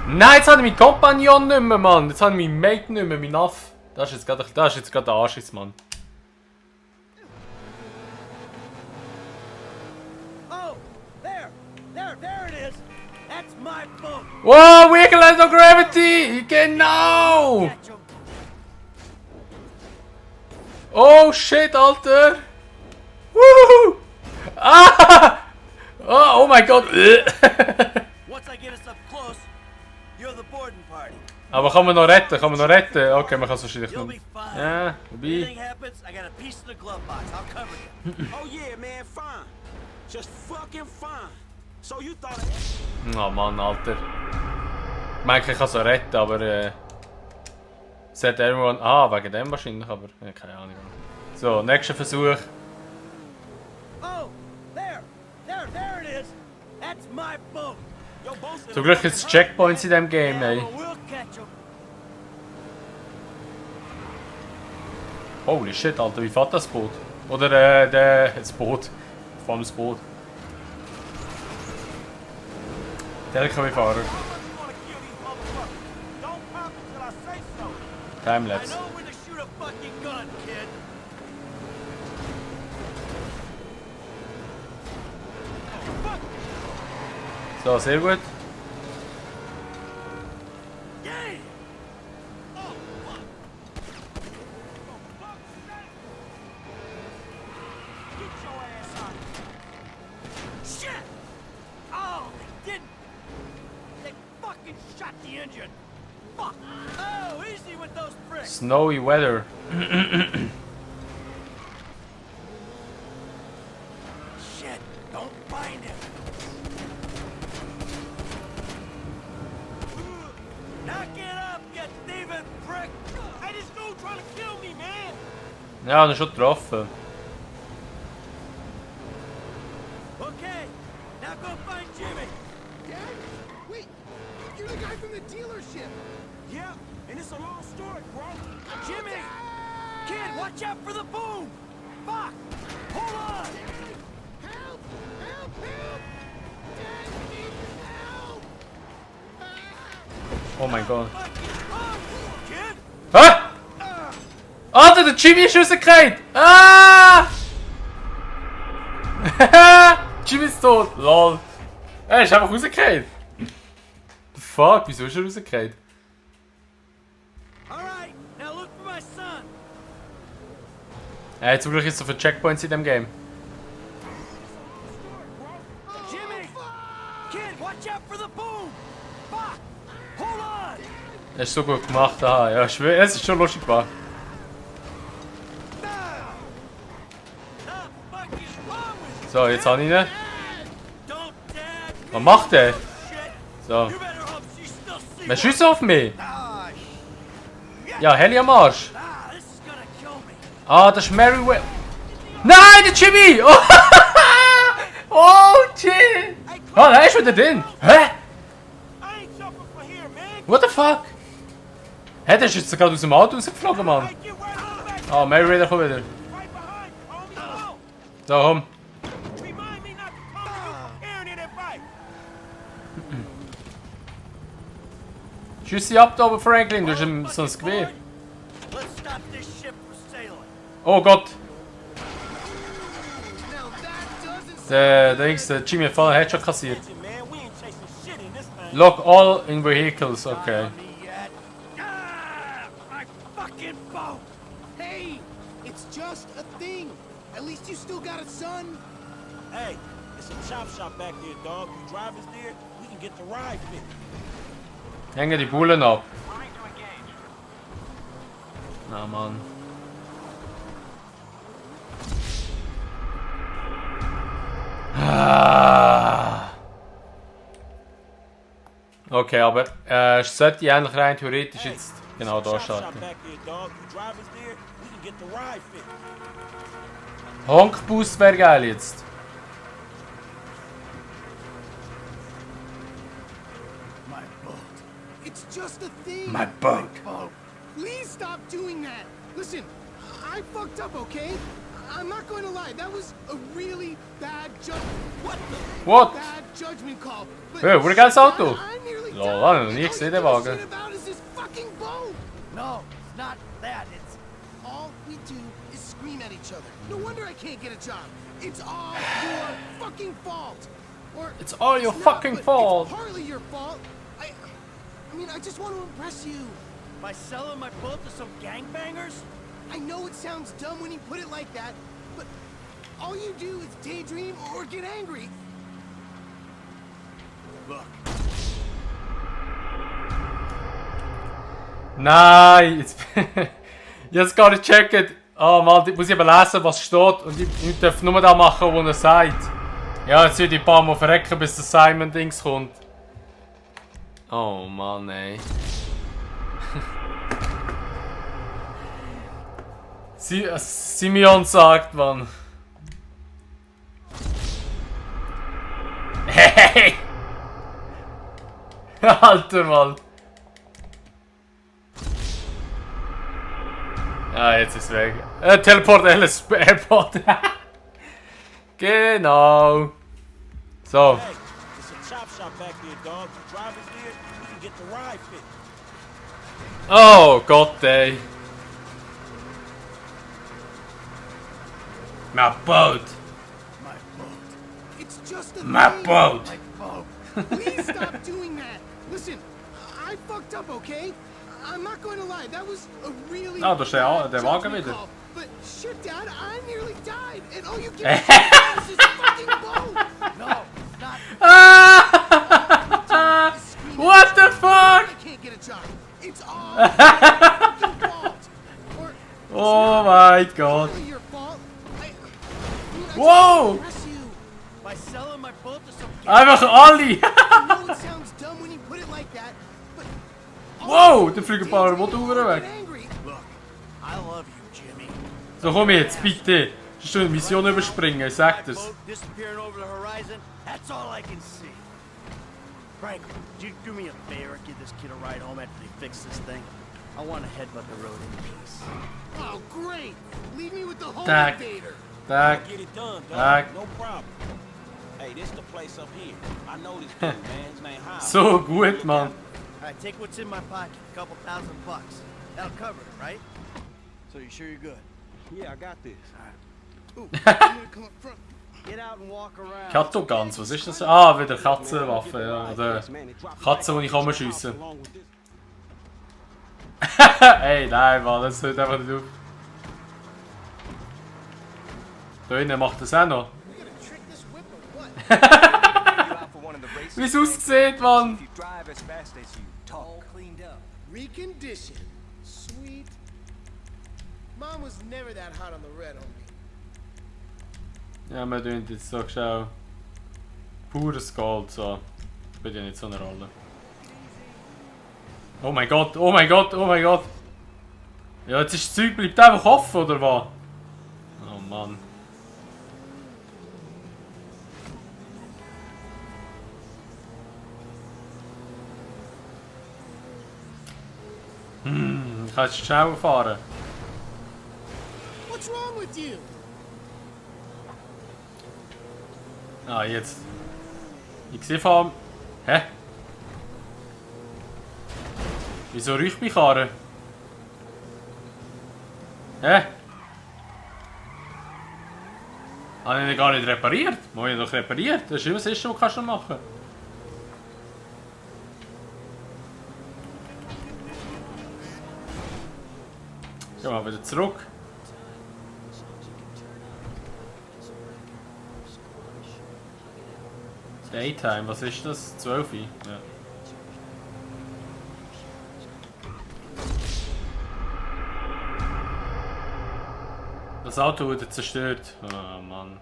Nein, jetzt habe ich meinen Kompagnon nicht mehr, Mann! Jetzt habe ich meinen Mate nicht mehr, meinen Aff. Das ist jetzt gerade der Anschiss, Mann. Oh, there it is. That's my boat. Wow, Wiggle no Gravity! Genau! Oh shit, Alter! Woohoo! Ah! Oh my god! Once I get us up close, you're the boarding party. Aber kann man noch retten? Kann man noch retten? Okay, man kann es wahrscheinlich You'll nicht. be fine. Ja, Anything wobei. happens, I got a piece in the glove box. I'll cover you. Oh yeah, man, fine. Just fucking fine. So you thought... Oh Mann, Alter. Ich meine, ich kann es retten, aber sollte everyone... Ah, wegen dem wahrscheinlich, aber... keine Ahnung. So, nächster Versuch. Oh, there it is. That's my boat. Your boat's in Zum Glück gibt es Checkpoints in diesem Game, ey. We'll catch 'em. Holy shit, Alter, wie fährt das Boot? Oder das Boot. Vor allem das Boot. Der LKW-Fahrer. You wanna kill these motherfuckers? Don't pop until I say so. I Timelapse. know when to shoot a fucking gun, kid. So, sehr gut. Yay! Get your ass out. Shit! Oh, they didn't. They fucking shot the engine. Fuck! Oh, easy with those bricks. Snowy weather. Shit! Don't find him. Knock it up, you thieving prick! Hey, this dude trying to kill me, man. Ja, ihn schon getroffen. Okay, now go find Jimmy. Dad? Wait, you're the guy from the dealership. Yeah, and it's a long story, bro. Jimmy! Kid, watch out for the boom! Fuck! Hold on! Help! Help! Help! Dad, we need help! Oh mein Gott. Kid! Hä? Alter, der Jimmy ist rausgefallen! Ah! Jimmy ist tot! Lol. Er ist einfach rausgefallen. The fuck? Wieso ist er rausgefallen? Alright, now look for my son! Zum Glück ist so viele Checkpoints in dem Game. Jimmy! Kid, watch out for the boom! Fuck! Hold on! Er ist so gut gemacht, aha. Ja, schwer. Es ist schon lustig gemacht. So, jetzt habe ich ihn. Was macht der? So. Wer schießt auf mich? Ja, Heli am Arsch. Ah, das ist Meriwether. Nein, der Jimmy! Oh, oh shit! Oh, da ist wieder drin. Hä? What the fuck? Hä, der ist jetzt gerade aus dem Auto rausgeflogen, Mann. Ah, Meriwether kommt wieder. So, komm. Schieß ab da oben, Franklin, du hast ihm so ein Gewehr. Oh Gott! Der Jimmy hat voll einen Headshot kassiert. Lock all in vehicles, okay. My fucking boat! Hey, it's just a thing. At least you still got a son. Hey, it's a chop shop back there, dog. You drivers there, we can get the ride fit. Hängen die Bullen ab. Na Mann. Okay, aber sollte eigentlich rein theoretisch jetzt genau da starten. Honkboost wäre geil jetzt. It's just a thing. My boat. Please stop doing that. Listen, I fucked up, okay? I'm not going to lie. That was a really bad What? bad judgment call. But Hey, wo ist das Auto? I nearly Lol, ich habe noch nie gesehen, den Wagen. shit about is this fucking boat. No, it's not that. It's All we do is scream at each other. No wonder I can't get a job. It's all your fucking fault. Or It's all your not, fucking but fault. It's partly your fault. I mean, I just want to impress you. By selling my boat to some gangbangers? I know it sounds dumb when you put it like that, but all you do is daydream or get angry. Look. Nein, jetzt, jetzt gar nicht checken. Oh Mann, ich muss eben lesen, was steht. Und ich darf nur das machen, was er sagt. Ja, jetzt würde ich ein paar Mal verrecken, bis das Simon-Dings kommt. Oh Mann, ey. Simeon sagt, Mann. Hey! Alter, Mann. Ja, jetzt ist es weg. Teleport Alice Airport. Genau. So. Hey, it's a chop shop back there, dog. The driver's here, we can get the ride fit. Oh Gott, ey. My boat. My boat. It's just a My thing. boat. My boat. Please stop doing that. Listen, I fucked up, okay? I'm not going to lie. That was a really Ah, da ist der Wagen judgment wieder. call. But shit, Dad, I nearly died, and all you give me is this fucking boat. No, not. What the fuck? I can't get a job. It's all your fucking fault. Or Oh my God. totally your fault. I Wow. impress you. By selling my boat to some Einfach alle. I know it sounds dumb when you put it like that, but Wow, da fliegen ein paar Motoren weg. angry. Look, I love you, Jimmy. So, komm jetzt, bitte. Sonst du die Mission überspringen, ich sag My das. boat disappearing over the horizon, that's all I can see. Franklin, would you do me a favor and give this kid a ride home after they fix this thing? I want to headbutt the road in peace. Oh, great. Leave me with the home Tack. invader. Tak. Get it done, dog. Tack. No problem. Hey, this the place up here. I know this dude, man. His name Howard. So gut, Mann. All right, take what's in my pocket, a couple $1,000. That'll cover it, right? So you sure you're good? Yeah, I got this. Ooh, you gonna come up front. Get out and walk around. Kattogans, was ist das? Ah, wieder Katzenwaffe, ja. Oder Katzen, die ich schiessen kann. Along with this. Ey, nein, Mann, das hört einfach nicht auf. Da innen macht das auch noch. You gonna trick this whip or what? Wie es aussieht, Mann. All cleaned up. Reconditioned. Sweet. Mom was never that hot on the red, homie. Ja, wir tun jetzt so schau. Pures Gold, so. Spielt ja nicht so eine Rolle. Oh mein Gott, oh mein Gott, oh mein Gott. Ja, jetzt ist das Zeug bleibt einfach offen, oder was? Oh Mann. Ich kann jetzt schneller fahren. What's wrong with you? Ah, jetzt. Ich sehe vor allem. Hä? Wieso riecht mich Karre? Hä? Habe ich ihn gar nicht repariert? Muss ich ihn doch repariert? Das ist immer das Erste, was kannst du machen. Gehen wir wieder zurück. Daytime, was ist das? 12 Uhr? Ja. Das Auto wurde zerstört. Oh Mann.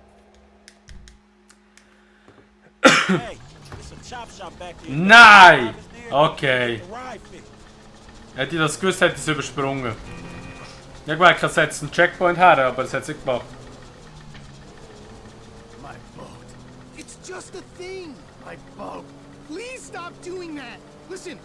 Hey, it's a chop shop back there. Nein! The driver's there, Okay. get the ride fit. Hätte ich das gewusst, hätte ich es übersprungen. Ja gut, ich setze einen Checkpoint her, aber das hat es nicht gemacht. My boat. It's just a thing. My boat. Please stop doing that. Listen,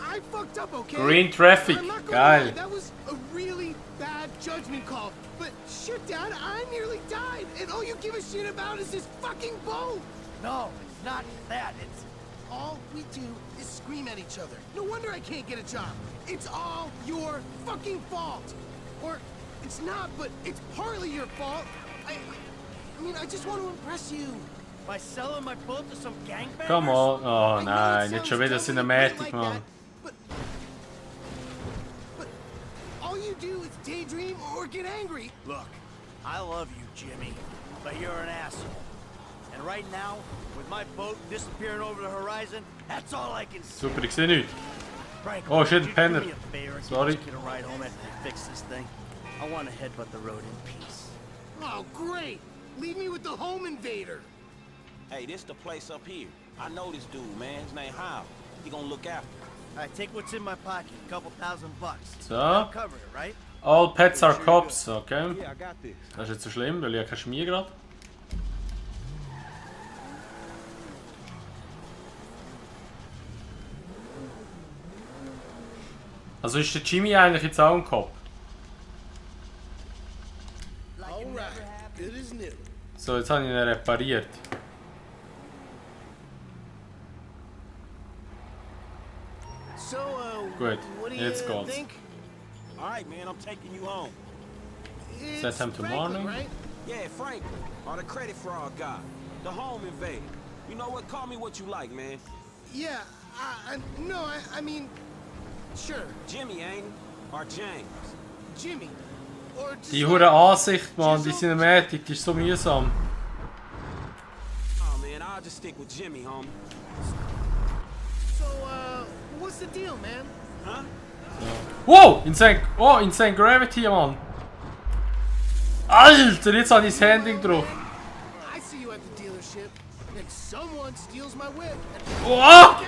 I fucked up, okay? Green traffic. I'm not gonna Geil. lie, that was a really bad judgment call. But shit, Dad, I nearly died, and all you give a shit about is this fucking boat. No, it's not that. It's All we do is scream at each other. No wonder I can't get a job. It's all your fucking fault. Or it's not, but it's partly your fault. I mean, I just want to impress you. By selling my boat to some gangbangers? Come on. Oh I know nein, it jetzt schon sounds wieder dumb when you put it Cinematic, like Mann. that, but all you do is daydream or get angry. Look, I love you, Jimmy, but you're an asshole. And right now, with my boat disappearing over the horizon, that's all I can see. Super, ich sehe nichts. Frank, Oh shit, would you Penner. do me a favor and Sorry. give this kid a ride home after they fix this thing? I want to headbutt the road in peace. Oh, great. Leave me with the home invader. Hey, this the place up here. I know this dude, man. His name Hal. He gonna look after you. All right, take what's in my pocket, a couple $1,000. So. I'll cover it, right? All pets are cops, okay. Yeah, I got this. Das ist jetzt so schlimm, weil ich habe keine Schmier gerade. Also ist der Jimmy eigentlich jetzt auch ein Cop? All right, good as new. So, jetzt habe ich ihn repariert. So, Gut, what do jetzt you geht's. think? All right, man. I'm taking you home. Set time to Franklin, morning. right? Yeah, Franklin, or the credit fraud guy, the home invader. You know what? Call me what you like, man. Yeah, no, I mean, sure, Jimmy, ain't he? Or James. Jimmy. Or just Die like- hure Ansicht, Mann, die Cinematic, die ist so mühsam. Oh man, I'll just stick with Jimmy, homie. So, what's the deal, man? Huh? Wow! Insane Gravity, Mann! Alter, jetzt habe ich das Handling drauf. I see you at the dealership, and someone steals my whip. Wow!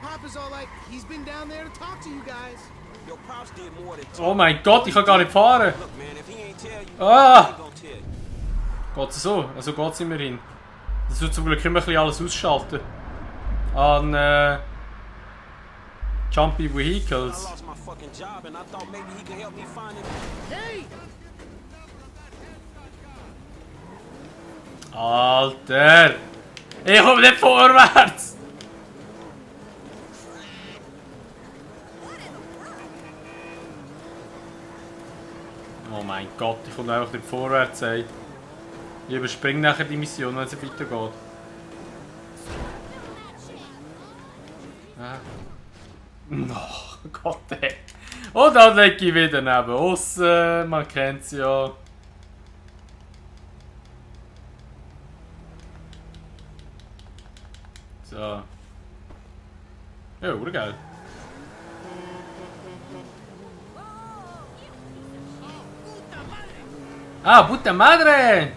Papa's all like, he's been down there to talk to you guys. Your pops did more than Oh mein Gott, ich kann gar nicht fahren! Look, man, if he ain't tell you, Ah! he ain't gonna tell you. Geht's so? Also geht's immerhin. Das wird zum Glück immer ein bisschen alles ausschalten. An Jumpy I Vehicles. lost my fucking job and I thought maybe he could help me find it. Hey! Alter! Ich komme nicht vorwärts! Oh mein Gott, ich komme einfach nicht vorwärts, ey. Ich überspringe nachher die Mission, wenn es weitergeht. Oh Gott, ey. Und dann lege ich wieder neben aussen, man kennt es ja. So. Ja, urgeil. Ah, puta madre!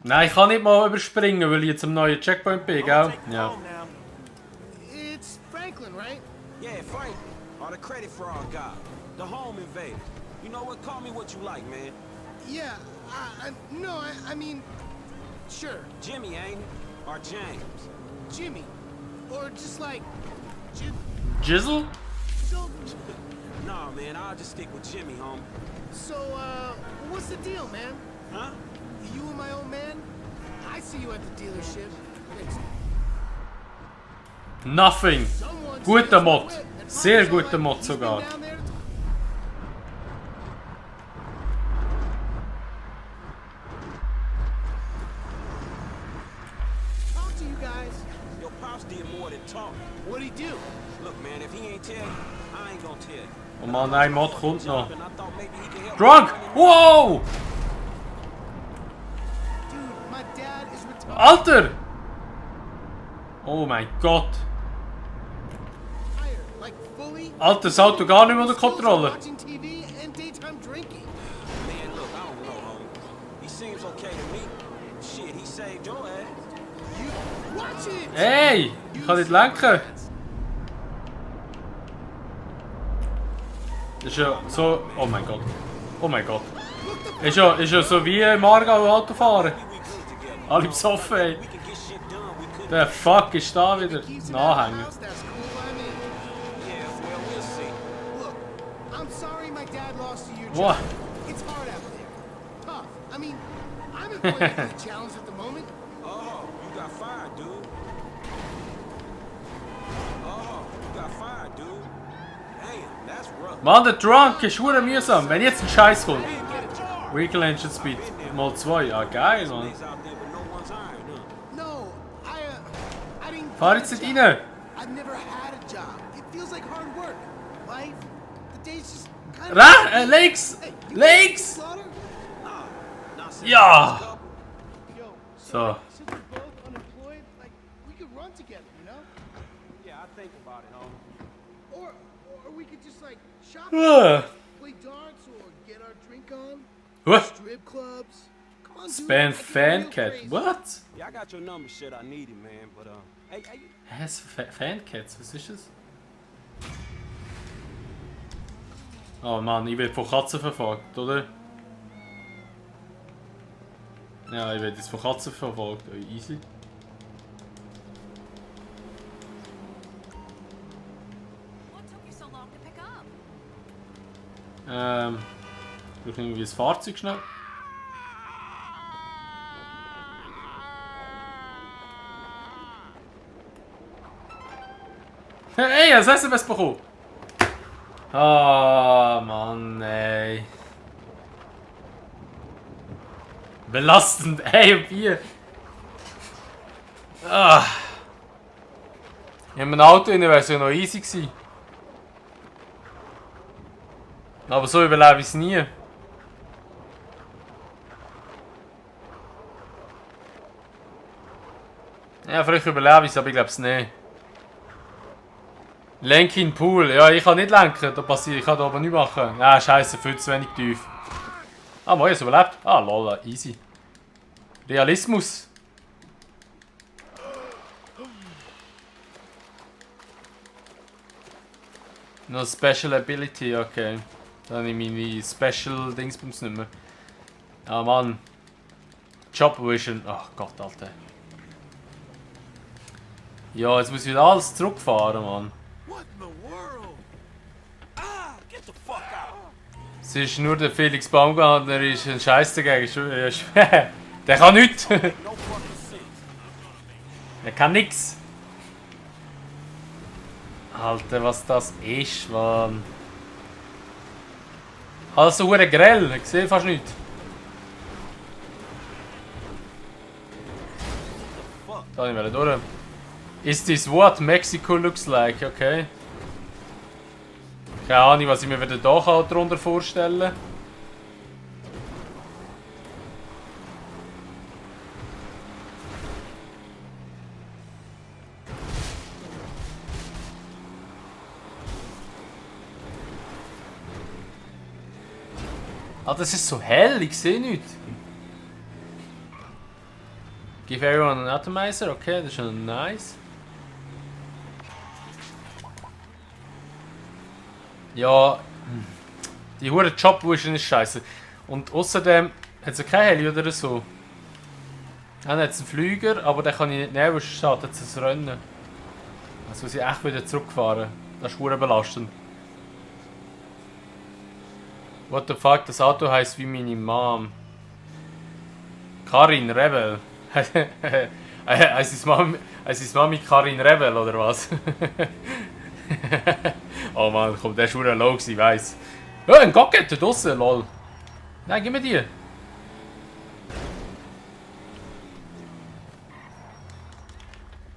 Nein, ich kann nicht mal überspringen, weil ich jetzt am neuen Checkpoint bin, gell? Ja. It's Franklin, right? Yeah, Franklin, or the credit fraud guy, the home invader. You know what? Call me what you like, man. Yeah, no, I mean, sure, Jimmy, ain't he? Or James. Jimmy. Or just like, Jizzle? so, Nah, man, I'll just stick with Jimmy, homie. so, what's the deal, man? Huh? You and my old man? I see you at the dealership. It's Nothing. someone Guter steals my Mod. whip, and Sehr Papa's all guter like, Mod he's been sogar. down there to talk to you guys. Your pops did more than talk. What'd he do? Look, man, if he ain't tell you, I ain't gonna tell you. Oh Mann, ein Mod kommt noch. And I thought maybe he could help Drunk! me find it. Wow! Dude, my dad is retired. Alter! Oh mein Gott. Like fully. Alter, das Auto gar nicht mehr unter Kontrolle. Watching TV and daytime drinking. Man, look, I don't know, homie. He seems okay to me. Shit, he saved your ass. You watch it. Hey! Ich kann nicht lenken. Das ist ja so... Oh mein Gott. Oh mein Gott. Ist ja so wie im Aargau Autofahren. Alle besoffen, ey. We can get shit done. We could. Der Fuck ist da wieder. Keeps Ein it out of the Anhänger. house, that's cool by me. Yeah, well, we'll see. Look, I'm sorry my dad lost you your What? job. It's hard out there. Tough. I mean, I'm playing for the challenge at the moment? Oh, you got fired, dude. Oh, you got fired, dude. Damn, that's rough. Mann, der Drunk ist hure mühsam. Wenn jetzt ein Scheiß kommt. Vehicle Engine Speed mal 2. Ah, geil, Mann. No, I didn't. Fahr jetzt nicht rein. I've never had a job. It feels like hard work. Life, the days just kind of. Links! Links! Ja! So. Since we're both unemployed, like we could run together, you know? Yeah, I think about it, homie. Or we could just like shop, Ah. play darts, or get our drink on. What? Strip clubs. Come on, dude. Span I get Fan real Cat. crazy. What? Yeah, I got your number, shit. I need it, man. But hey. Hä, Fan Cats? Was ist das? Oh Mann, ich werde von Katzen verfolgt, oder? Ja, ich werde jetzt von Katzen verfolgt. Oh, easy. Ich brauche irgendwie ein Fahrzeug schnell. Hey, ein SMS bekommen! Ah, Mann, ey. Belastend, ey, und wie? Ah. In meinem Auto wäre es ja noch easy gewesen. Aber so überlebe ich es nie. Ja, vielleicht überlebe ich es, aber ich glaube es nicht. Lenk in den Pool. Ja, ich kann nicht lenken, da passiert, ich kann da aber nichts machen. Ja, scheiße, viel zu wenig tief. Ah, mal, es überlebt. Ah, lol, easy. Realismus. No Special Ability, okay. Dann nehme ich meine Special Dingsbums nicht mehr. Ah, Mann. Job Vision. Ach Gott, Alter. Ja, jetzt muss ich wieder alles zurückfahren, Mann. What in the world? Ah, get the fuck out. Es ist nur der Felix Baumgartner, der ist ein Scheiß dagegen. Der kann nichts. Der kann nix. Alter, was das ist, Mann. Alles so hure grell, ich sehe fast nichts. Da ich durch. Is this what Mexico looks like? Okay. Keine Ahnung, was ich mir wieder da darunter vorstellen kann. Ah, das ist so hell, ich sehe nichts. Give everyone an atomizer, okay, das ist schon nice. Ja, die hure Job Vision ist scheiße. Und außerdem hat es ja kein Heli oder so. Dann hat es einen Flüger, aber den kann ich nicht nehmen, weil es startet das Rennen. Also muss ich echt wieder zurückfahren. Das ist hure belastend. What the fuck, das Auto heisst wie meine Mom. Karin Rebel. Heißt Mami Karin Rebel oder was? Oh Mann, komm, der ist schon low gewesen, ich weiss. Oh, ein Gocket da draussen, lol. Nein, gib mir die.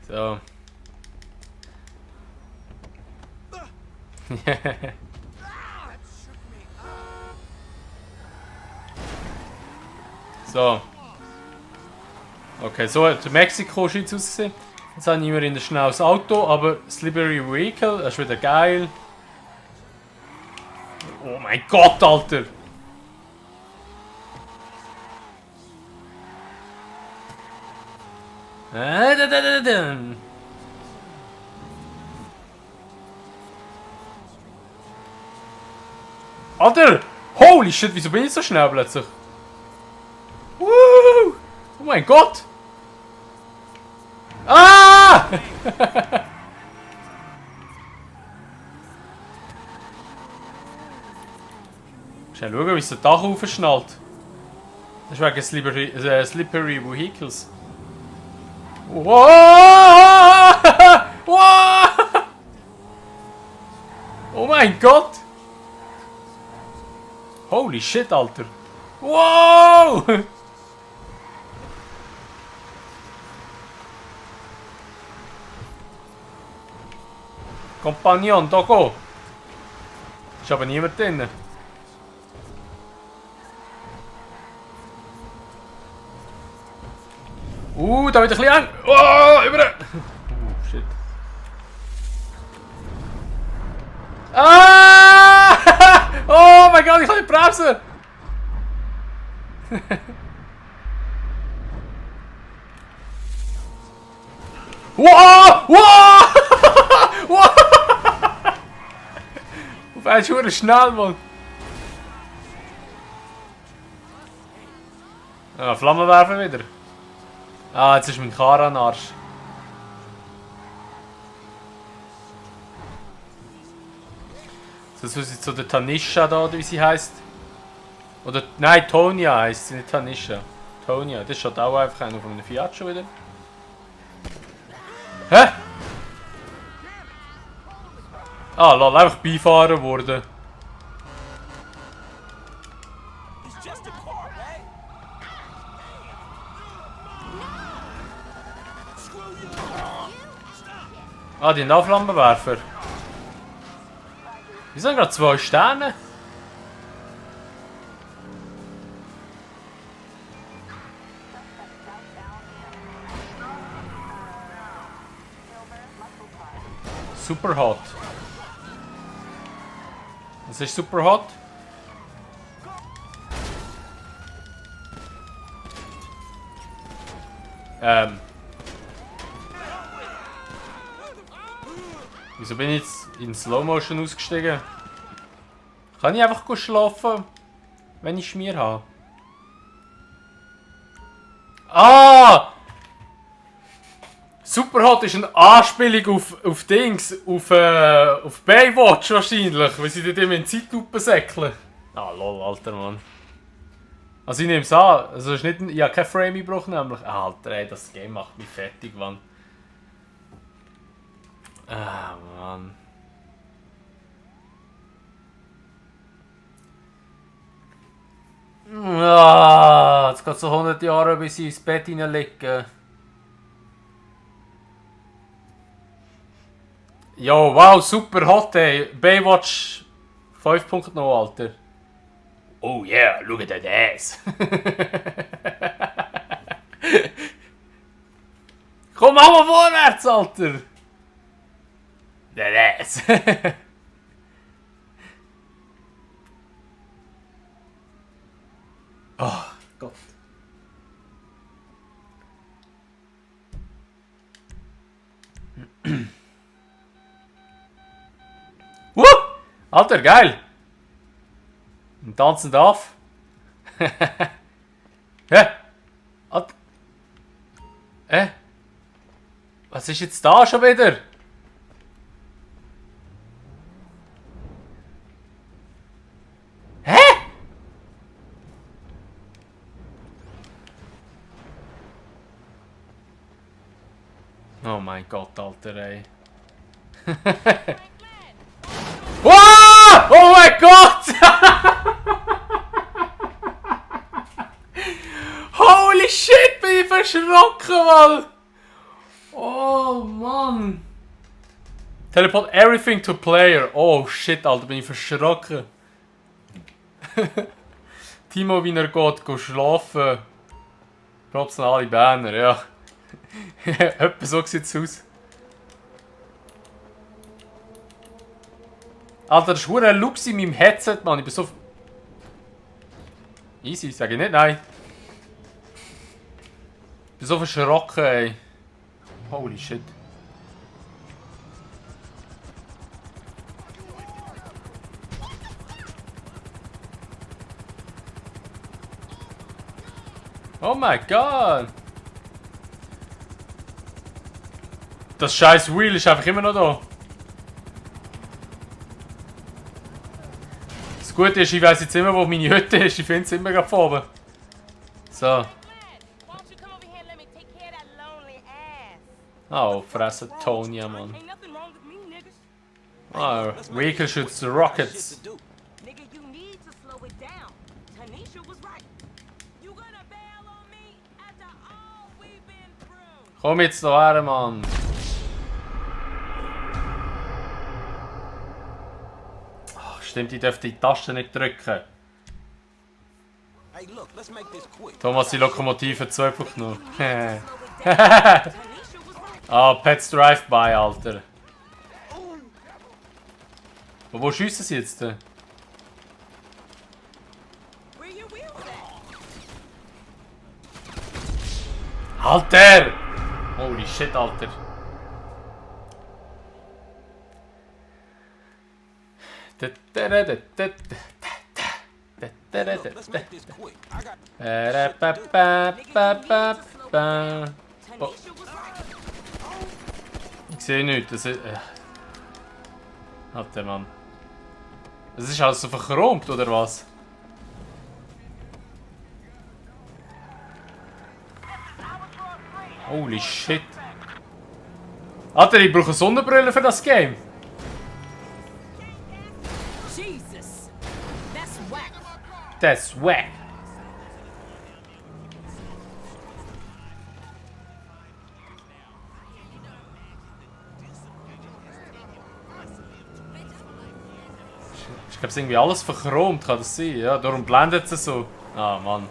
So. So. Okay, so hat Mexiko-Schutz ausgesehen. Jetzt habe ich immer in der schnell das Auto, aber das Liberty Vehicle, das ist wieder geil. Oh mein Gott, Alter! Alter! Holy shit, wieso bin ich so schnell plötzlich? Woo! Oh mein Gott! Ah! Schnell schauen, wie es der Dach aufschnallt. Das ist wegen Slippery Vehicles. Wow! Wow! Oh mein Gott! Holy shit, Alter! Wow! Kompagnon, da go! Ist aber niemand drin. Da wird ein bisschen eng! Oh, über! Shit. Ah! Oh mein Gott, ich kann nicht bremsen! Wow! Wow! Wow! Auf einmal schon schnell, Mann! Ah, Flammenwerfer wieder. Ah, jetzt ist mein Karren am Arsch. Das ist so der Tanisha da, oder wie sie heisst. Oder, nein, Tonya heisst sie, nicht Tanisha. Tonya, das schaut auch einfach einer von einem Fiat schon wieder. Hä? Ah, lol, einfach beifahren worden. Ah, die haben Flammenwerfer. Wieso gerade 2 Sterne? Super hot. Was ist super hot? Wieso bin ich jetzt in Slow Motion ausgestiegen? Kann ich einfach schlafen, wenn ich Schmier habe? Ah! Superhot ist eine Anspielung auf Dings, auf Baywatch wahrscheinlich, weil sie dort immer in Zeitlupe säckeln. Ah lol, alter Mann. Also ich nehme es an, also ist nicht, ich habe keinen Frame-Einbruch nämlich. Ah, Alter, ey, das Game macht mich fertig, Mann. Ah, Mann. Ah, jetzt geht es so 100 Jahre, bis ich ins Bett hineinlege. Jo, wow, super hot, ey. Baywatch 5.0, Alter. Oh yeah, look at that ass. Komm, mach mal vorwärts, Alter. That ass. Oh Gott. Alter, geil! Ein tanzen darf. Hä? Was ist jetzt da schon wieder? Hä? Oh mein Gott, Alter, ey. Wow! Oh mein Gott! Holy shit, bin ich verschrocken, Mann! Oh Mann! Teleport everything to player. Oh shit, Alter, bin ich verschrocken. Timo, wie er geht schlafen. Props an alle Berner, ja. Etwa so sieht es aus. Alter, das ist ein Lux in meinem Headset, Mann. Ich bin so... Easy, sage ich nicht, nein. Ich bin so verschrocken, ey. Holy shit. Oh mein Gott. Das scheiß Wheel ist einfach immer noch da. Das Gute ist, ich weiss jetzt immer, wo meine Hütte ist. Ich finde es immer gerade von oben. So. Oh, fressen Tonya, Mann. Oh, vehicle shoots the rockets. Nigga, you need to slow it down. Tanisha was right. You gonna bail on me after all we've been through? Komm jetzt hierher, Mann. Ach, stimmt, ich darf die Taste nicht drücken. Thomas, die Lokomotive 2.0. Ah, Pets Drive-By, Alter. Wo schiessen sie jetzt? Alter! Holy shit, Alter. Oh. Ich sehe nichts. Das ist. Alter, Mann. Das ist alles so verchromt, oder was? Holy shit. Alter, ich brauche eine Sonnenbrille für das Game. Jesus. That's whack. That's whack. Ich glaube, es ist irgendwie alles verchromt, kann das sein? Ja, darum blendet es so. Ah, Mann.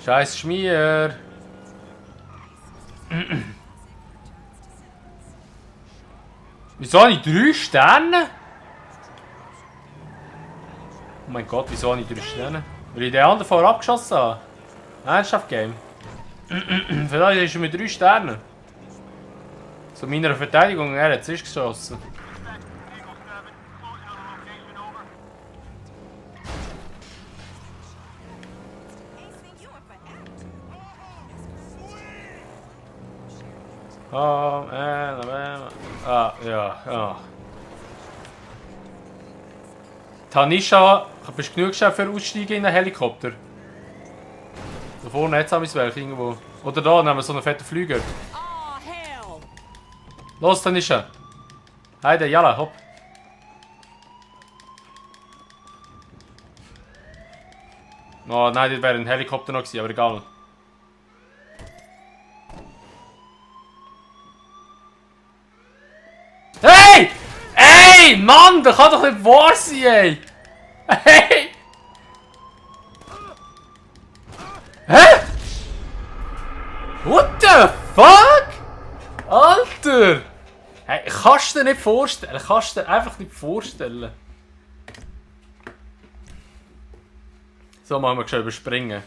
Scheiß Schmier. Wieso habe ich 3 Sterne? Oh mein Gott, wieso habe ich 3 Sterne? Weil ich den anderen vorher abgeschossen habe. Ernsthaft Game. Vielleicht ist er mit 3 Sternen. Zu meiner Verteidigung, er hat es geschossen. Oh, ah, ja, ja. Tanisha, bist du genug geschafft für Aussteigen in einen Helikopter? Da vorne hat es auch welche irgendwo. Oder da nehmen wir so einen fetten Flüger. Los, Tanisha. Heide, jalla, hopp. Oh nein, das wäre ein Helikopter noch gewesen, aber egal. Hey! Ey, Mann, das kann doch nicht wahr sein, ey! Hey! Hä? What the fuck? Alter! Hey, kannst du dir nicht vorstellen? Kannst du dir einfach nicht vorstellen. So, machen wir schon überspringen.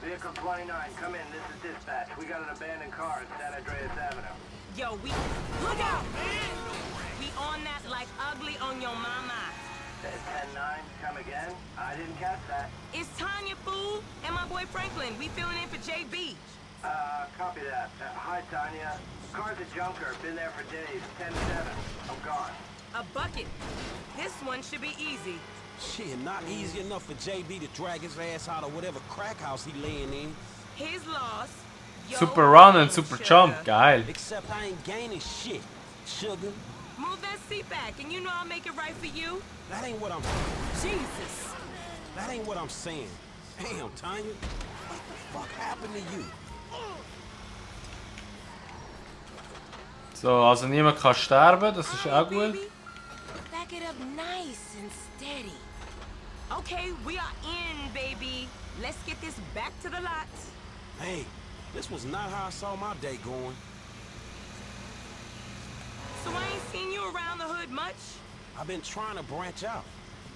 Vehicle 29, come in. This is dispatch. We got an abandoned car at San Andreas Avenue. Yo, we look out! We on that like ugly on your mama. 10-9, come again? I didn't catch that. It's Tanya, fool, and my boy Franklin. We filling in for JB. Copy that. Hi, Tanya. Car's a junker. Been there for days. 10-7. I'm gone. A bucket. This one should be easy. Shit, not easy enough for JB to drag his ass out of whatever crack house he laying in. His loss. Super Run and Super Jump, geil. Except I ain't gaining shit, sugar. Move that seat back, and you know I'll make it right for you. That ain't what I'm... Jesus. That ain't what I'm saying. Damn, Tanya. What the fuck happened to you? So, also niemand kann sterben, das ist auch gut. Back it up nice and steady. Okay, we are in, baby. Let's get this back to the lot. Hey, this was not how I saw my day going. So I ain't seen you around the hood much? I've been trying to branch out.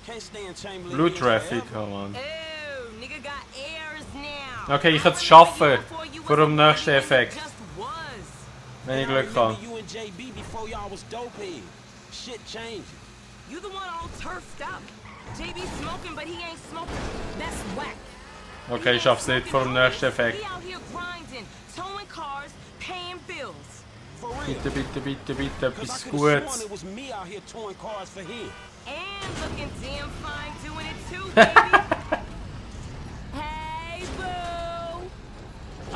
Can't stay in Chamberlain. Blue Traffic, oh man. Oh, nigga got airs now. Okay, ich kann es schaffen. Vor dem nächsten Effekt. Wenn ich Glück habe. You and JB before y'all was dopehead. Shit changing. You the one all turfed up. JB smoking, but he ain't smoking. That's whack. Okay, ich schaff's nicht vor dem nächsten Effekt. We out here grinding, towing cars, paying bills. Bitte, bitte, bitte, bitte, etwas I could've Gutes. sworn it was me out here towing cars for him. And looking damn fine doing it too, baby. Hey, boo.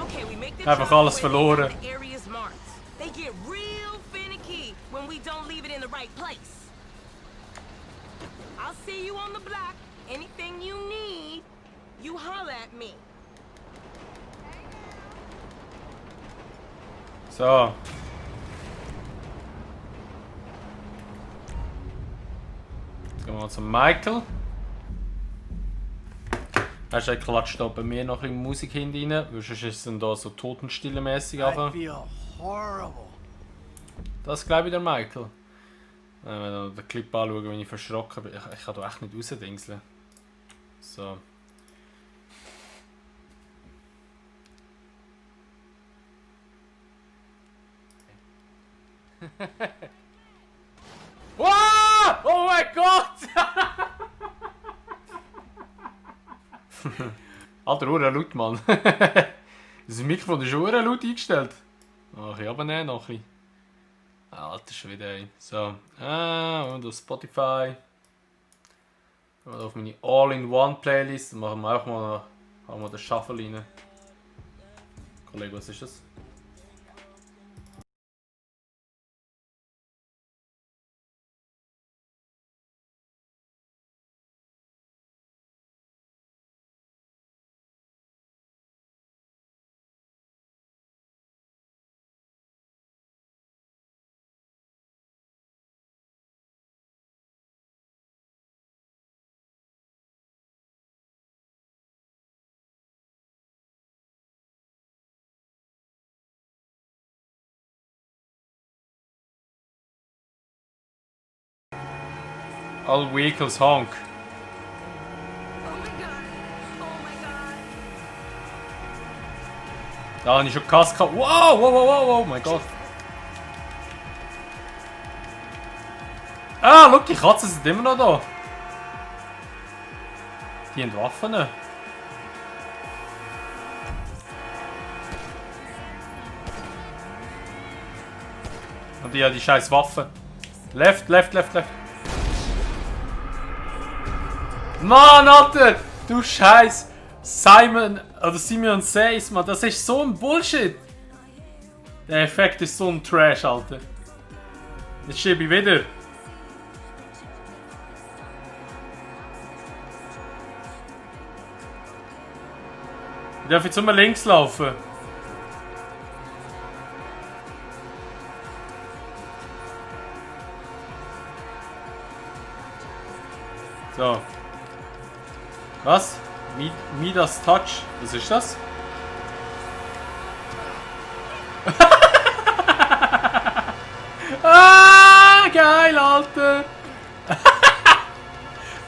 Okay, we make the Einfach jump alles when verloren. the area's marked. They get real finicky when we don't leave it in the right place. I'll see you on the block. Anything you need, you holler at me. So. Jetzt gehen wir mal zu Michael. Hast du klatscht da bei mir noch ein bisschen Musik hinten rein? Weil sonst ist es dann da so totenstillemäßig I einfach. feel horrible. Das glaube ich der Michael. Wenn wir den Clip anschauen, wenn ich verschrocken bin. Ich kann da echt nicht rausdingseln. So. Wow! Oh mein Gott! Alter, Uhr laut, Mann. Das Mikrofon ist schon laut eingestellt. Ach, ich aber nicht noch ein bisschen. Alter Schwede, ey. So. Und auf Spotify. Und auf meine All-in-One-Playlist. Dann machen wir auch mal den Shuffle rein. Kollege, was ist das? All vehicles honk. Da habe ich schon Kass gehabt. Wow, wow, wow, wow, oh mein Gott. Ah, schau, die Katzen sind immer noch da. Die haben Waffen. Und die haben die scheiß Waffen. Left, left, left, left. Mann, Alter! Du Scheiß! Simeon Says, Mann, das ist so ein Bullshit! Der Effekt ist so ein Trash, Alter. Jetzt schiebe ich wieder. Ich darf jetzt immer links laufen. So. Was? Midas Touch. Was ist das? Ah, geil, Alter.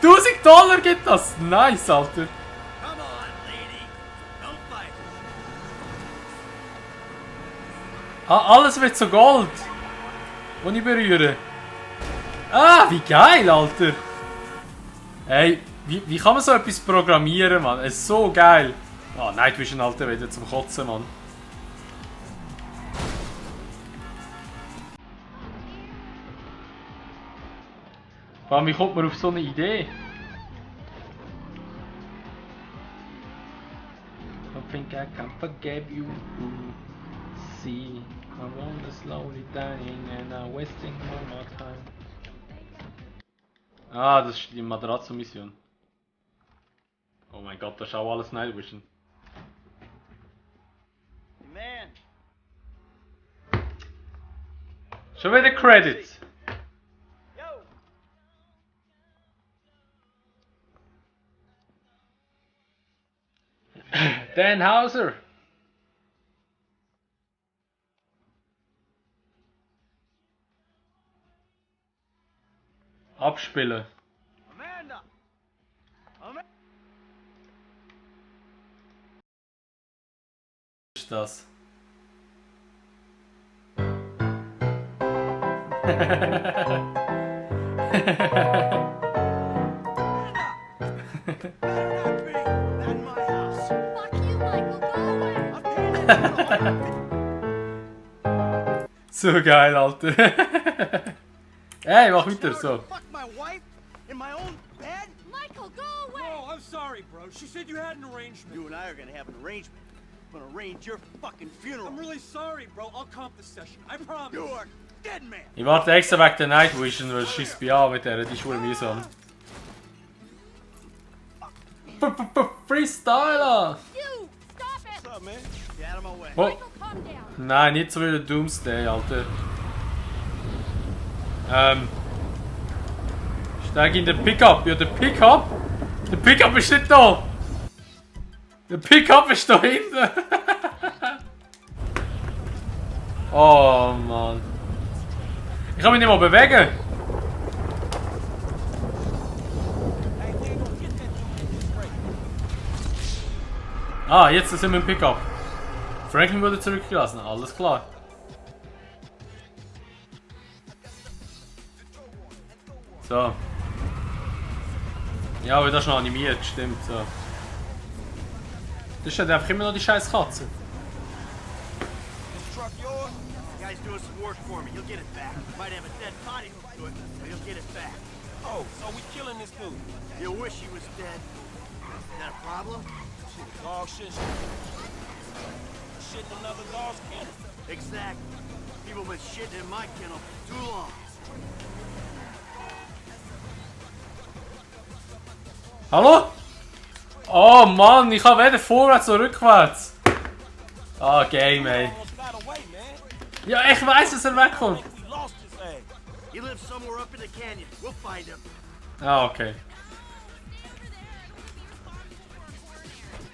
$1000 gibt das. Nice, Alter. Ah, alles wird so Gold. Wo ich berühre. Ah, wie geil, Alter. Hey, wie kann man so etwas programmieren, Mann? Es ist so geil. Ah, Night Vision, Alter, wieder zum Kotzen, Mann. Mann, wie kommt man auf so eine Idee? I think I can forgive you. See, I wanna slow it down and I'm wasting no more time. Ah, das ist die Matarazzo-Mission. Oh mein Gott, das ist auch alles Night Vision. Man. Schon wieder Credits. Dan Hauser. Abspielen. Amanda. Was ist das? So geil, Alter. Hey, mach weiter, so. Fuck my wife in my own bed? Michael, go away! Oh, I'm sorry, bro. She said you had an arrangement. You and I are gonna have an arrangement. I'm gonna arrange your fucking funeral. I'm really sorry, bro. I'll comp the session. I promise. You are dead man. Ich warte extra wegen der Night Vision, weil schießt mich an mit der, die ist schon mühsam. Freestyler! You! Stop it! What's up, man? Get out of my way. Oh. Michael, calm down. Nein, nicht so wie der Doomsday, Alter. Steig in den Pickup. Ja, der Pickup? Der Pickup ist nicht da! Der Pickup ist da hinten! Oh Mann. Ich kann mich nicht mal bewegen! Ah, jetzt sind wir im Pickup. Franklin wurde zurückgelassen, alles klar. So. Ja, aber das ist noch animiert, stimmt. So. Das ist halt einfach immer noch die scheiß Katze. This truck yours? The guy's doing some work for me. He'll get it back. Might have a dead body hooked to it, but he'll get it back. Oh, so we killing this dude? You wish he was dead. Is that a problem? Dog shit. Shit in another dog's kennel. Exactly. People been shitting in my kennel for too long. Hallo? Oh Mann, ich habe weder vorwärts noch rückwärts. Ah, Game, ey. Ja, ich weiß, dass er wegkommt. He lives somewhere up in the canyon. We'll find him. Ah, okay.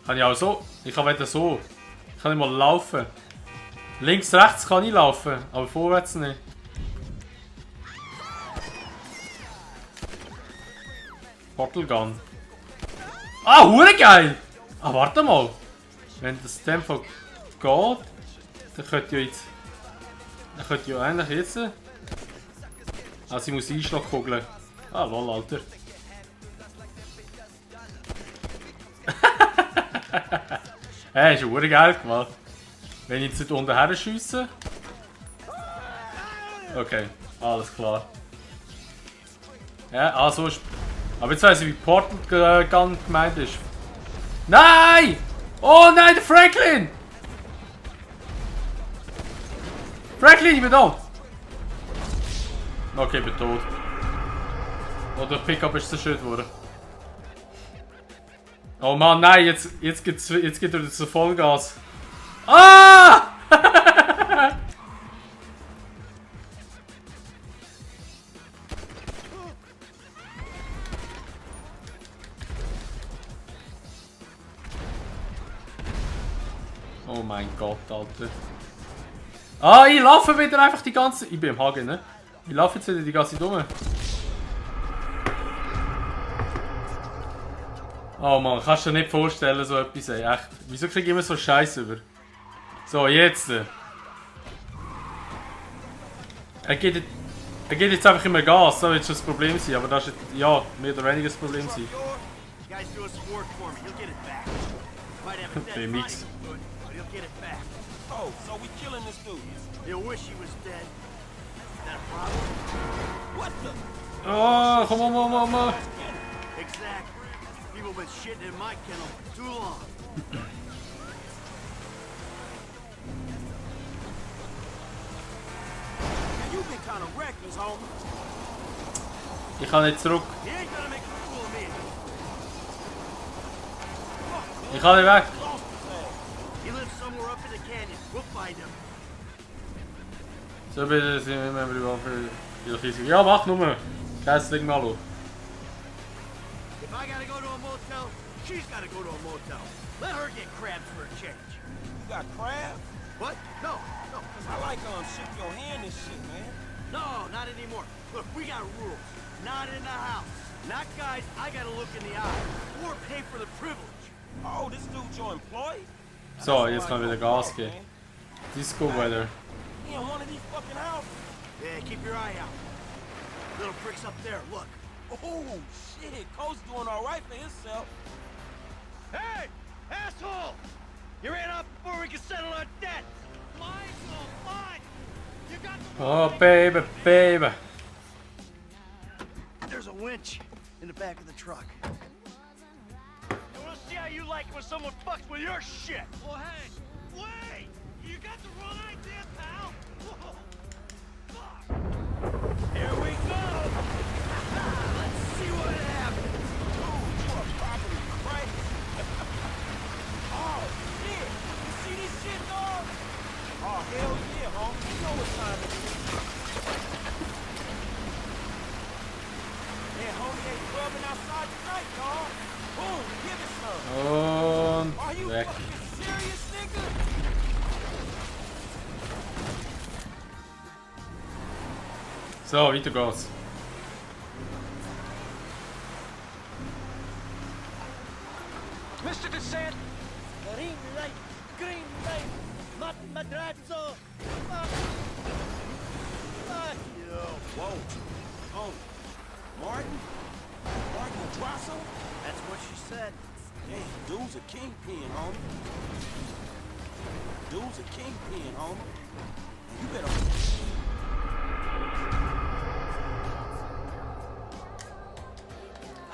Kann ich auch so? Ich kann weder so. Ich kann nicht mal laufen. Links, rechts kann ich laufen, aber vorwärts nicht. Portal Gun. Ah, hure geil! Ah, warte mal. Wenn das Tempo geht, dann könnte ja jetzt... Dann könnte ja eigentlich jetzt... Also ich muss Einschlagkugeln. Ah, lol, Alter. Hey, ist ja hure geil gemacht. Wenn ich jetzt nicht unten her schiesse. Okay, alles klar. Ja, also ist... Aber jetzt weiss ich, wie Portal Gun gemeint ist. Nein! Oh nein, der Franklin! Franklin, ich bin da! Okay, ich bin tot. Oh, der Pickup ist zerstört worden. Oh Mann, nein, jetzt geht er zu Vollgas. Ah! Oh mein Gott, Alter. Ah, ich laufe wieder einfach die ganze... Ich bin im Hagen, ne? Ich laufe jetzt wieder die ganze Zeit rum. Oh Mann, kannst du dir nicht vorstellen, so etwas, ey. Echt. Wieso kriege ich immer so Scheiß über? So, jetzt. Er geht jetzt einfach immer Gas, das wird schon das Problem sein, aber das ist, ja, mehr oder weniger das Problem sein. BMX. Oh, so we killing this dude? You wish he was dead. Is that a problem? What the? Oh, come on. Exactly. People been shitting in my kennel for too long. You've been kind of reckless, homie. Ich kann nicht zurück. He ain't gonna make a fool of me. Ich kann nicht weg. He lives somewhere up in the canyon. We'll find him. So bitte sind wir immer wieder für... Ja, mach nur. Kein Ding mal auf. If I gotta go to a motel, she's gotta go to a motel. Let her get crabs for a change. You got crabs? What? No. I like shake your hand and shit, man. No, not anymore. Look, we got rules. Not in the house. Not guys I gotta look in the eye. Or pay for the privilege. Oh, this dude's your employee? So, jetzt kann wieder Gas geben. Disco Weather. He in one of these fucking houses. Yeah, keep your eye out. Little pricks up there, look. Oh, shit. Cole's doing all right for himself. Hey, asshole! You ran off before we could settle our debt. Michael, what? You got the Oh, baby, baby. There's a winch in the back of the truck. I want to see how you like it when someone fucks with your shit. Well, hey, wait! You got the wrong idea, pal. Whoa. Fuck. Here we go. Let's see what happens. Dude, you are properly crazy. Oh, shit. You see this shit, dog? Oh, hell yeah, homie. You know what time it is. Man, homie ain't clubbing outside tonight, dog. Boom, give it some. Und Are you weg. fucking serious, nigga? So, weiter geht's. Mr. DeSant. Green light, green light. Madrazo. Fuck you. Whoa. Oh, Martin? Martin Madrazo? That's what she said. Hey, dude's a kingpin, homie. Dude's a kingpin, homie. You better...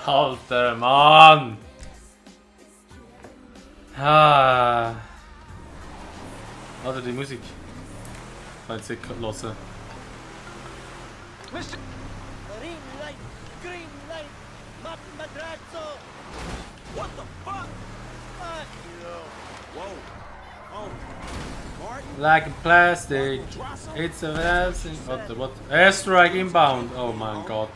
Alter Mann! Ah. Alter, die Musik. Kann ich jetzt nicht hören. Mr. Green light, green light. Madrazo. What the fuck? Fuck you. Whoa. Oh. Martin? Like plastic. It's a blessing. What? Airstrike inbound. Oh my god.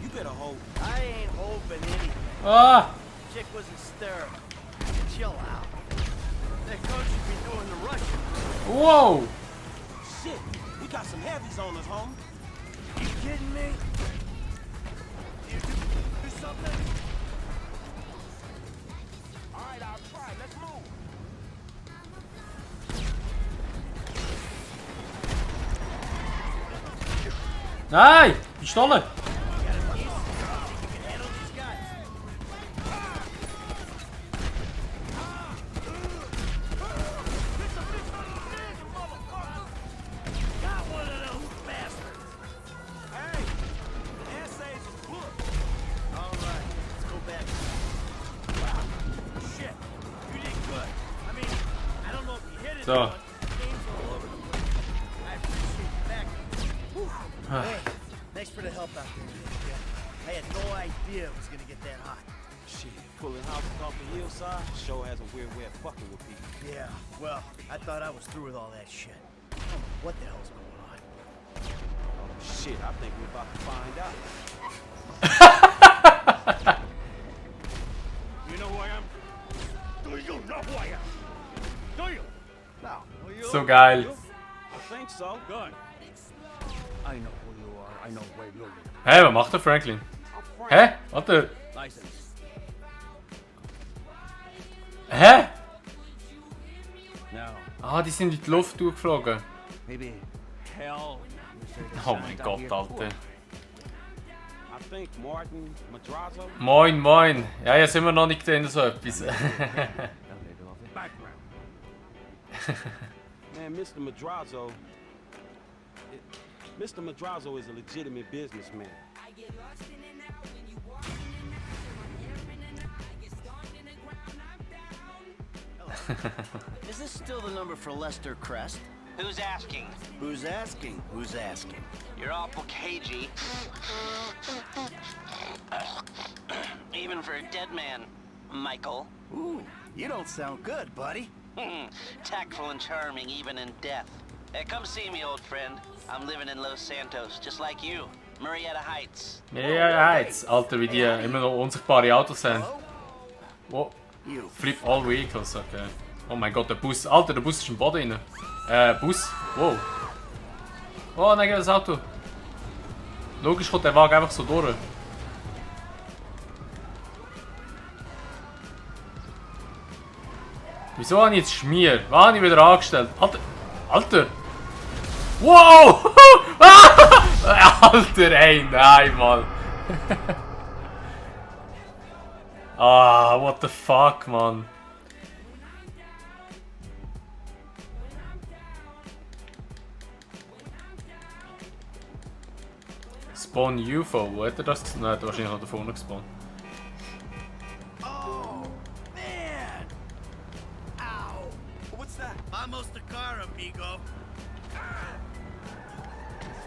You better hold. I ain't hoping anything. Ah! Chick was hysterical. Chill out. That coach should be doing the Russian. Whoa! Shit. We got some heavies on us, homie. You kidding me? You do something? Alright, I'll try. Let's move. Nein! Pistolle! So. Hey, thanks for the help out there. I had no idea it was gonna get that hot. Shit, pulling houses off the hillside sure has a weird way of fucking with people. Yeah, well, I thought I was through with all that shit. I don't know what the hell's going on. Oh shit, I think we're about to find out. You know who I am? Do you know who I am? Do you? No. So geil. I think so. Good. I know who you are. I know where you live. Hä, was macht der Franklin? Hä? Warte. License. Hä? No. Ah, die sind in die Luft durchgeflogen. Maybe hell. Oh mein Gott, Alter. I think Martin Madrazo. Moin, moin. Ja, jetzt sind wir noch nicht gesehen, so etwas. Man, Mr. Madrazo. Mr. Madrazo is a legitimate businessman. Is this still the number for Lester Crest? Who's asking? Who's asking? Who's asking? You're awful cagey. Even for a dead man, Michael. Ooh, you don't sound good, buddy. Tactful and charming even in death. Come see me, old friend. I'm living in Los Santos, just like you. Marietta Heights. Marietta Heights. Alter, wie die immer noch unsichtbare Autos sind. Wow. Flip all vehicles, okay. Oh mein Gott, der Bus. Alter, der Bus ist im Boden rein. Bus. Wow. Oh, nein, das Auto. Logisch kommt der Wagen einfach so durch. Wieso habe ich jetzt Schmier? Was habe ich wieder angestellt? Alter! Alter! Wow! Alter, ey, nein, Mann! Ah, what the fuck, man. Spawn UFO, wo hat er das? Nein, hat er wahrscheinlich noch da vorne gespawnt. Oh, man! Ow! What's that? Vamos the car, amigo.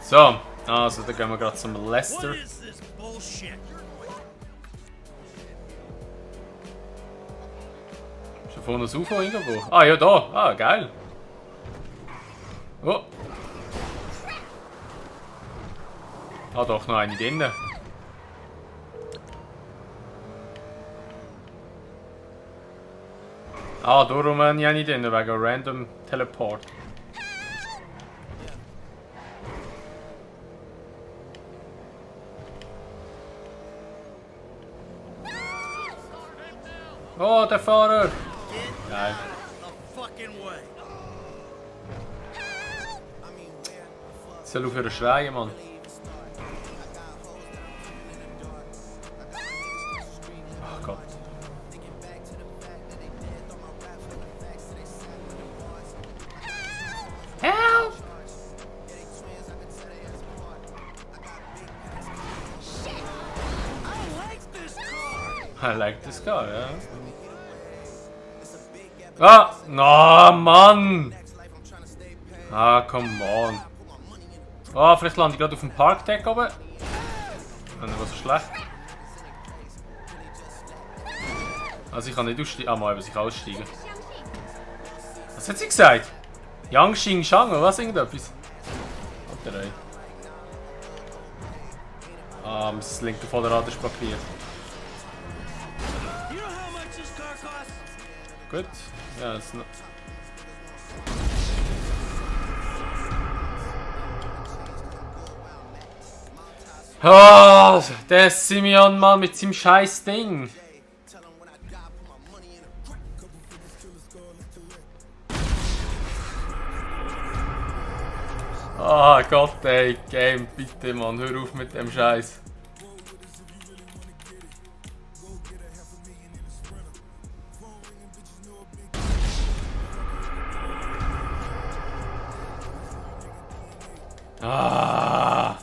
So, also dann gehen wir gerade zum Lester. What is this bullshit? Ist da vorne ein UFO irgendwo? Ah, ja, da. Ah, geil. Oh. Ah, doch, noch eine drinnen. Ah, darum habe ich eine drinnen, wegen Random Teleport. Oh, der Fahrer! Geil. Soll aufhören schreien, Mann. Oh Gott. Help! I like this car, ja. Ah! No, Mann! Ah, come on. Ah, vielleicht lande ich gerade auf dem Parkdeck oben. Das ist schlecht. Also ich kann nicht aussteigen. Ah, mal, aber ich kann aussteigen. Was hat sie gesagt? Yang Xing Shang oder was? Irgendetwas? Alter, ey. Ah, das linke Vorderrad ist blockiert. Gut. Ja, das ist noch... Oh, der Simeon mal mit seinem scheiß Ding. Ah Gott, ey, Game, bitte Mann, hör auf mit dem Scheiß. Ah.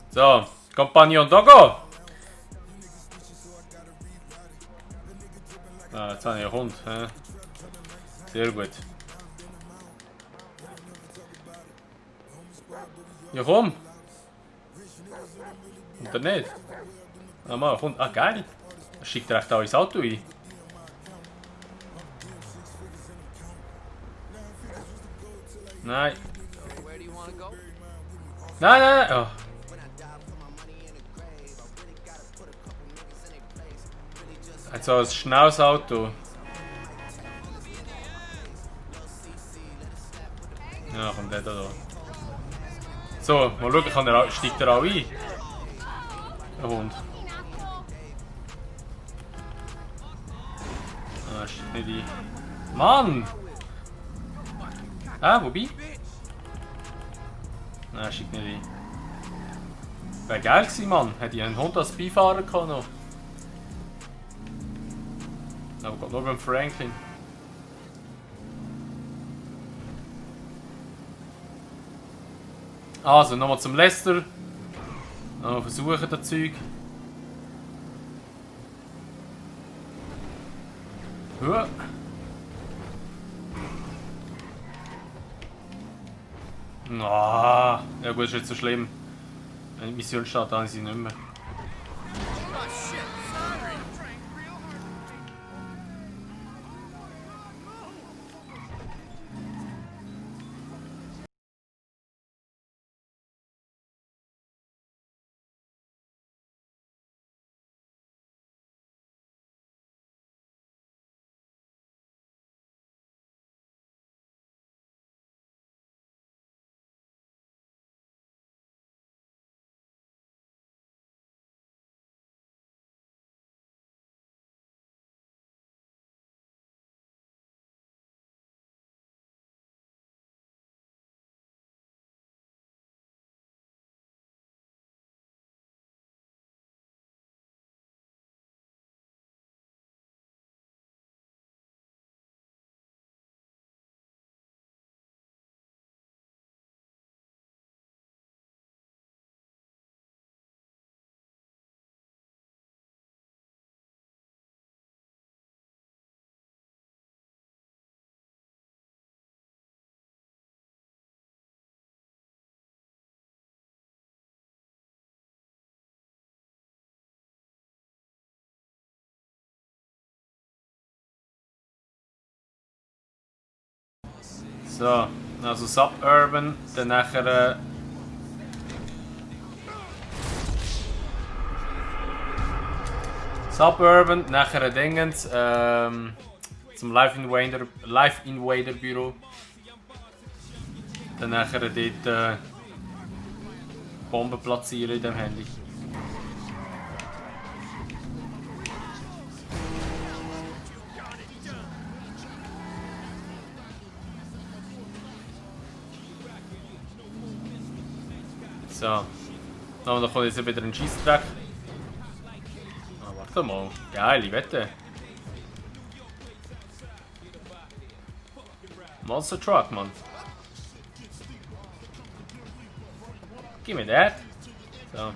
So, Compagnon Dogo! Ah, jetzt habe ich einen Hund. He? Sehr gut. Ja, komm! Oder nicht? Ah, mal, Hund. Ah, geil! Das schickt er echt auch ins Auto ein. Nein. Nein, nein, nein! Oh. Jetzt so ein schnelles Auto. Ja, kommt der da. So, mal schauen, steigt er auch ein? Der Hund. Ah, steigt nicht ein. Mann! Ah, wobei? Nein, steigt nicht ein. Wäre geil gewesen, Mann. Hätte ich einen Hund als Beifahrer gehabt noch. Aber Gott, nur beim Franklin. Also, nochmal zum Lester. Noch versuchen das Zeug. Ja. Ah, ja gut, ist nicht so schlimm. Wenn die Mission startet, dann sie nicht mehr. So, also Suburban, dann nachher... Suburban, nachher Dingens, zum Live Invader Büro. Dann nachher dort Bomben platzieren in dem Handy. So. Aber da kommt jetzt wieder ein Scheissdreck. Ah, warte mal. Geile Wette. Monster Truck, Mann. Gib mir that. So.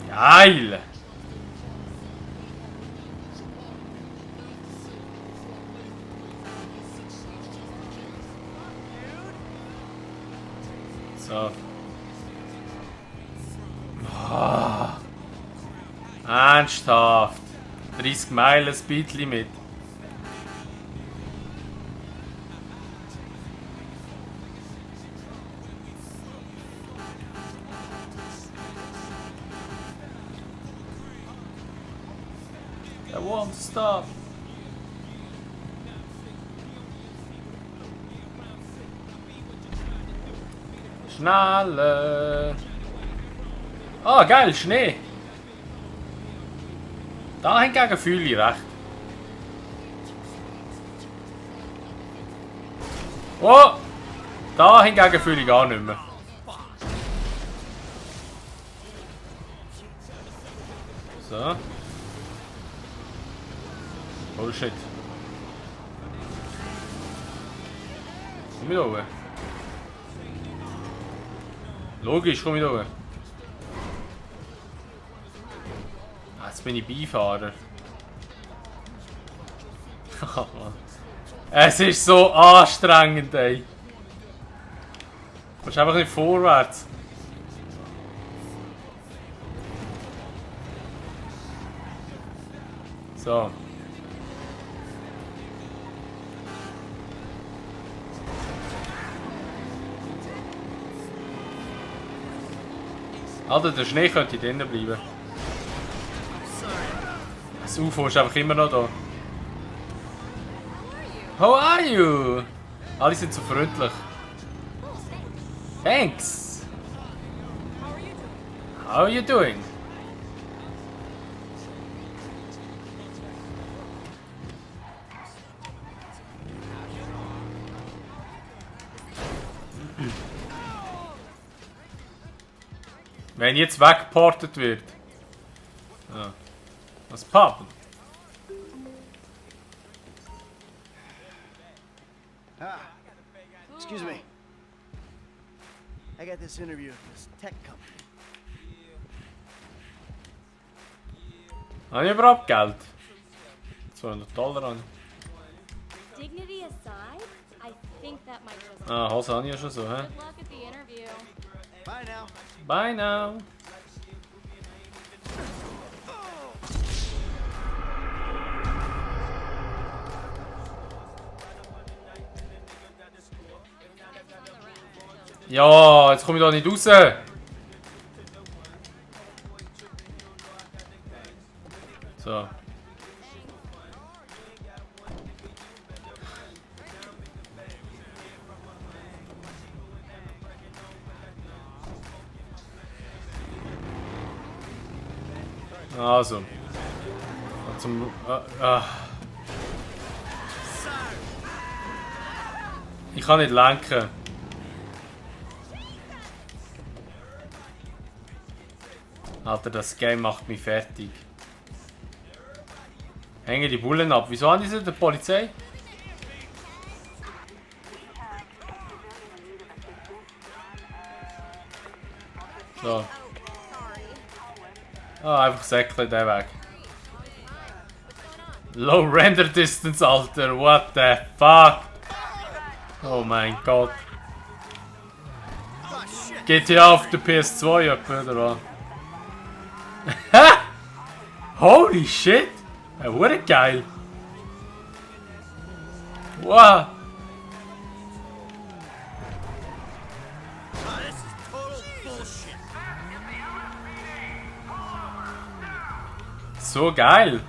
Geil! So. Oh. Ernsthaft. 30 Meilen Speedlimit. I won't stop. Schnalle. Ah, geil, Schnee. Da hingegen fühle ich recht. Oh! Da hingegen fühle ich gar nicht mehr. So. Oh shit. Komm ich da oben? Logisch, komm ich da oben. Ah, jetzt bin ich Beifahrer. Es ist so anstrengend, ey. Du kommst einfach nicht vorwärts. So. Alter, der Schnee könnte drinnen bleiben. Das UFO ist einfach immer noch da. How are you? Alle sind so freundlich. Thanks. How are you doing? Wenn jetzt weggeportet wird. Ja. Was Pappen? Ah, excuse me. I got this interview with this tech company. Habe ich überhaupt Geld? $200 an. Dignity aside, I think that might just. Ah, Hose habe ich ja schon so, hä? Good luck at the interview. Bye now. Bye now. Ja, jetzt komme ich da nicht raus. So. Also. Zum. Ich kann nicht lenken. Alter, das Game macht mich fertig. Hängen die Bullen ab. Wieso haben die sie der Polizei? So. Ah, einfach säckle den weg. Low Render Distance, Alter. What the fuck? Oh mein Gott. GTA auf der PS2 etwa, oder was? Holy shit! Wurde geil! Wow! Oh, this is total bullshit. So geil!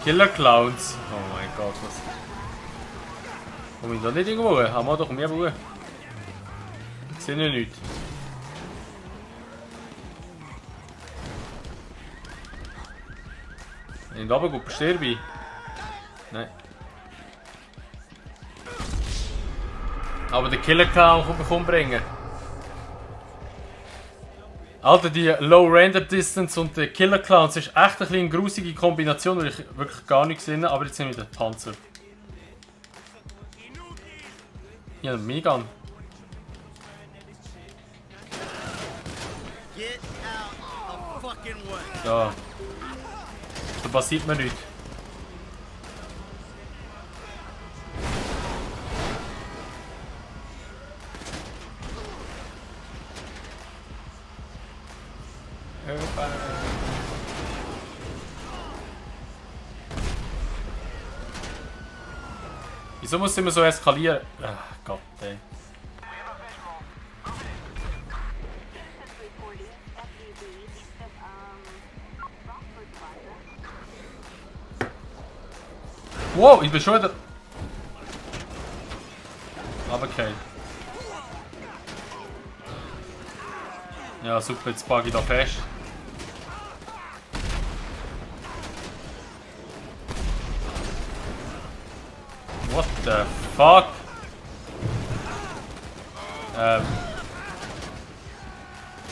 Killer Clowns. Oh mein Gott, was. Komm ich da nicht irgendwo hin? Haben wir doch mehr Ruhe. Ich sehe ja nichts. Wenn ich da runtergehe, sterbe ich. Nein. Aber den Killer Clown kann ich umbringen. Alter, die Low Render Distance und der Killer Clowns ist echt ein bisschen eine grusige Kombination, weil ich wirklich gar nichts sehe. Aber jetzt sind wir den Panzer. Ja, Minigun. Get out of fucking way. Ja. Da passiert mir nichts. Wieso muss es immer so eskalieren? Ach Gott, ey. Wow, ich bin schon wieder... Aber okay. Ja, super, jetzt packe ich da fest. What the fuck?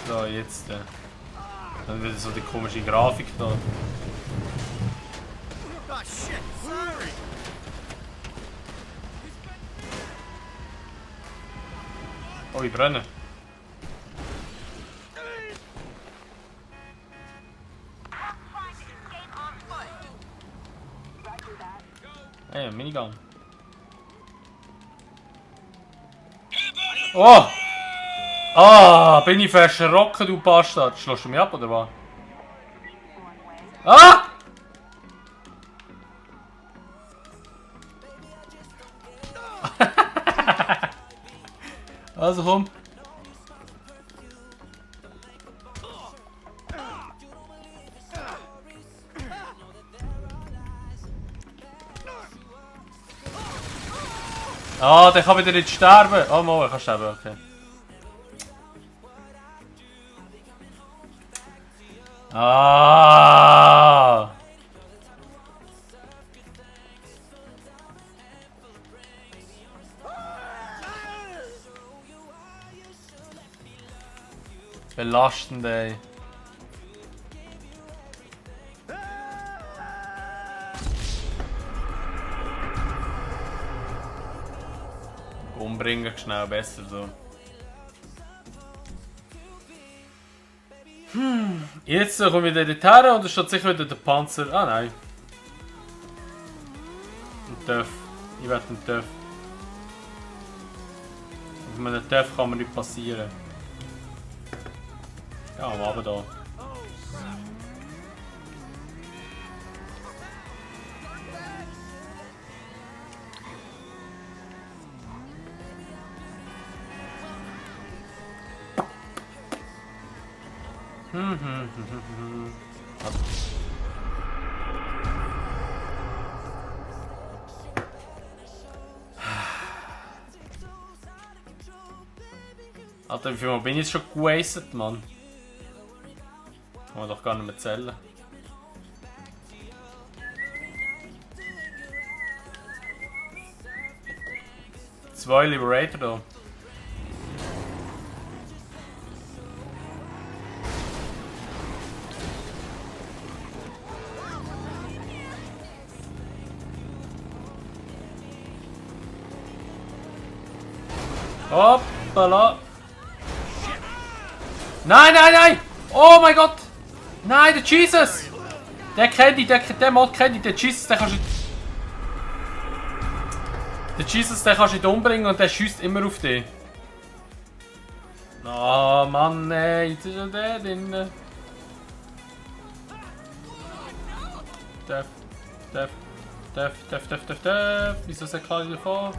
So, jetzt. Dann wieder so die komische Grafik da. Oh shit, sorry. Oh, ich brenne. Hey, Minigun. Oh! Ah, bin ich verschrocken, du Bastard. Schlägst du mich ab, oder was? Ah! Also komm. Ah, der kann wieder nicht sterben. Oh, mal, er kann sterben, okay. Ah! Belastend, ey. Umbringen schnell, besser so. Jetzt komme ich wieder her und es steht sicher wieder der Panzer. Ah nein. Ein Töff. Ich werde ein Töff. Auf einem Töff kann mir nicht passieren. Ja, aber da. Alter, wie viel Mal bin ich jetzt schon gewastet, Mann? Kann man doch gar nicht mehr zählen. Zwei Liberator da. Hoppala. Nein, nein, nein! Oh mein Gott! Nein, der Jesus! Der kennt ich, der Mod kennt ich, der Jesus, den kannst du... Der Jesus, den kannst du nicht umbringen und der schießt immer auf dich. Oh Mann, ey, jetzt ist ja der drin. Death. Def. Wieso ist er klar davon?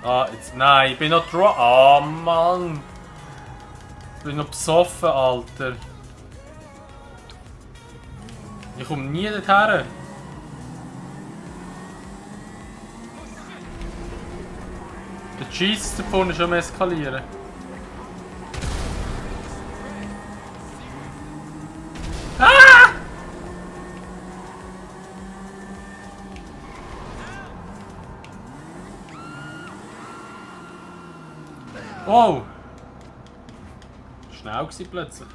Ah, jetzt. Nein, ich bin noch drauf. Ah, Mann! Ich bin noch besoffen, Alter. Ich komme nie dorthin. Der Jesus da vorne ist schon am Eskalieren. Ah! Wow! Schnell gewesen plötzlich.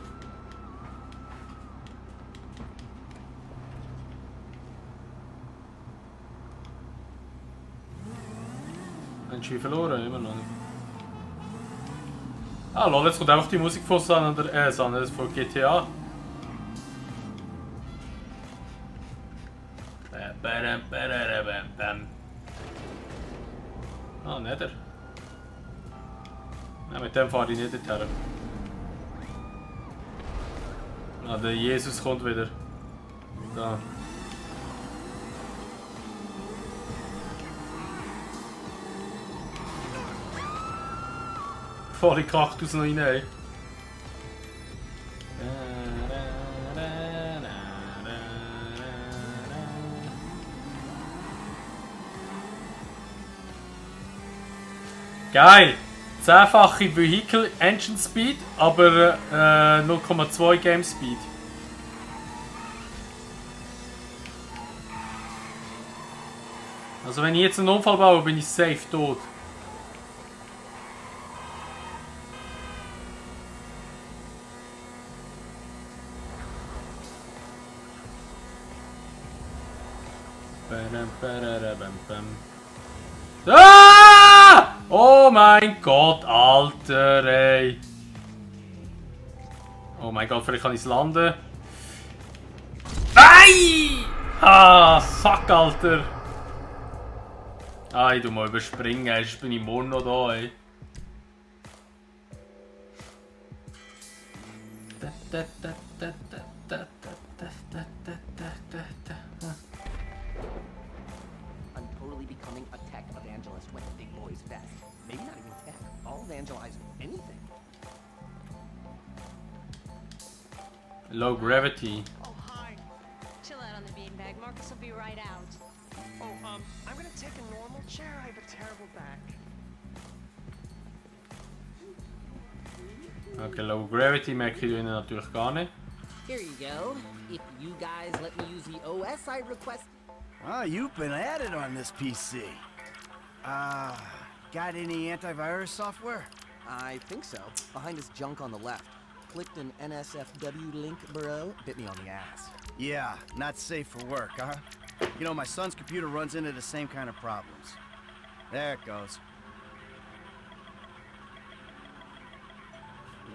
Haben sie verloren? Immer noch nicht. Ah, lol, jetzt kommt einfach die Musik von von GTA. Ah, Nether. Ja, mit dem fahre ich nicht dorthin. Ah, der Jesus kommt wieder. Da. Voll in Kaktus noch rein, ey. Geil! 10-fache Vehicle Engine Speed, aber 0,2 Game Speed. Also wenn ich jetzt einen Unfall baue, bin ich safe tot. Ah! Oh mein Gott, Alter, ey. Oh mein Gott, vielleicht kann ich es landen. Ei! Ah, fuck, Alter. Ah, ich tu mal überspringen, jetzt bin ich morgen noch da, ey. I'm totally becoming a tech evangelist when the big boys fest. Maybe not even tech. I'll evangelize anything. Low gravity. Oh, hi. Chill out on the beanbag. Marcus will be right out. Oh, I'm gonna take a normal chair. I have a terrible back. Okay, low gravity merke ich ihnen natürlich gar nicht. Here you go. If you guys let me use the OS I request. Ah, you've been at it on this PC. Got any antivirus software? I think so. Behind this junk on the left. Clicked an NSFW link, bro. Bit me on the ass. Yeah, not safe for work, huh? You know, my son's computer runs into the same kind of problems. There it goes.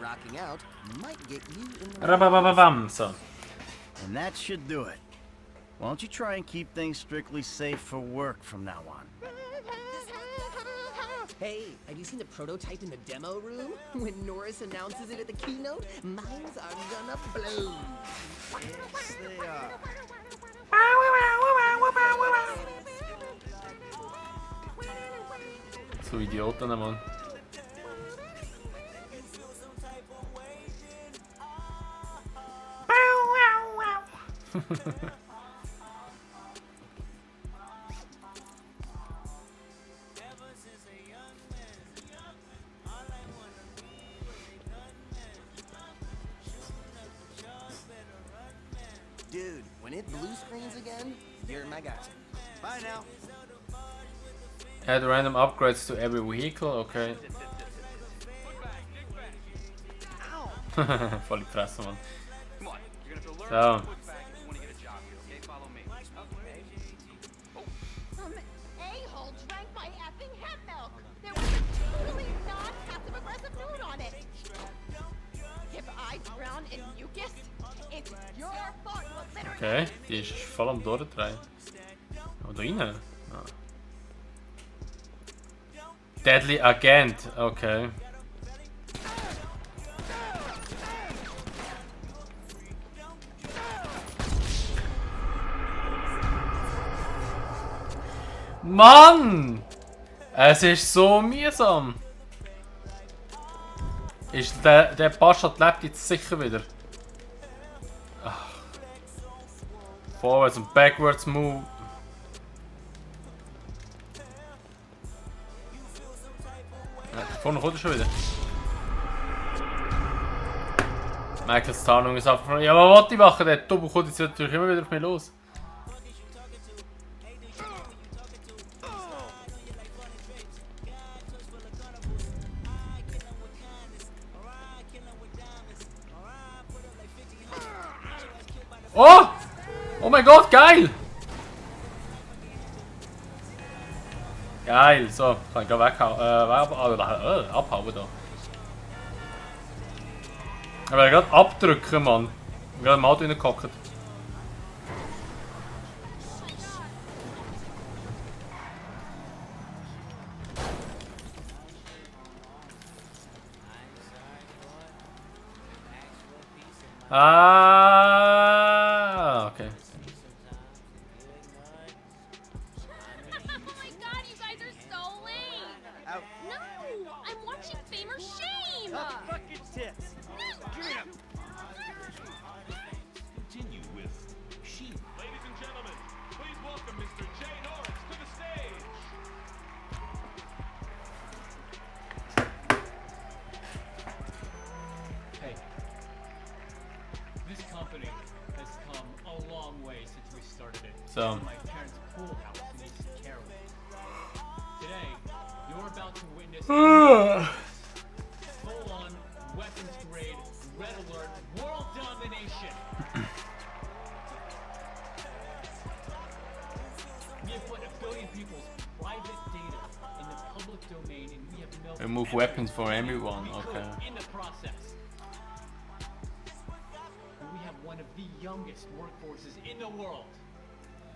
Rocking out might get you in the Rabababam, so. And that should do it. Why don't you try and keep things strictly safe for work from now on? Hey, have you seen the prototype in the demo room? When Norris announces it at the keynote, minds are gonna blow. Yes, they are. So Idioten, Mann. Dude, when it blue screens again, you're my guy. Bye now. Add random upgrades to every vehicle, okay. Voll die Fresse, Mann. So. Some a-hole drank my effing hemp milk. There was a totally non-passive-aggressive note on it. If I drown in mucus, it's your fault, literally. Okay, die ist voll am Durchdrehen. Oh, da rein? Ah. Deadly Agent, okay. Mann! Es ist so mühsam. Ist der Bastard lebt jetzt sicher wieder. Ach. Forwards und backwards move. Ja, vorne kommt er schon wieder. Michaels Tarnung ist einfach. Ja, aber was ich machen? Der Double kommt jetzt natürlich immer wieder auf mich los. Oh! Oh mein Gott, geil! Geil, so, kann ich gleich weghauen. Abhauen da. Ich will gerade abdrücken, Mann. Ich bin gerade im Auto reingehockt. Ah, okay. Oh my god, you guys are so lame! No! I'm watching Fame or Shame! Fucking tits! Give it up! Continue with Sheen. Ladies and gentlemen, please welcome Mr. Jay Norris to the stage. Hey, this company has come a long way since we started it. So. My parents' pool house in East Carolina. Today, you're about to witness full-on weapons-grade, red alert, world domination. We have put 1 billion people's private data in the public domain, and we have no Remove weapons for everyone, okay. in the process. We have one of the youngest workforces in the world.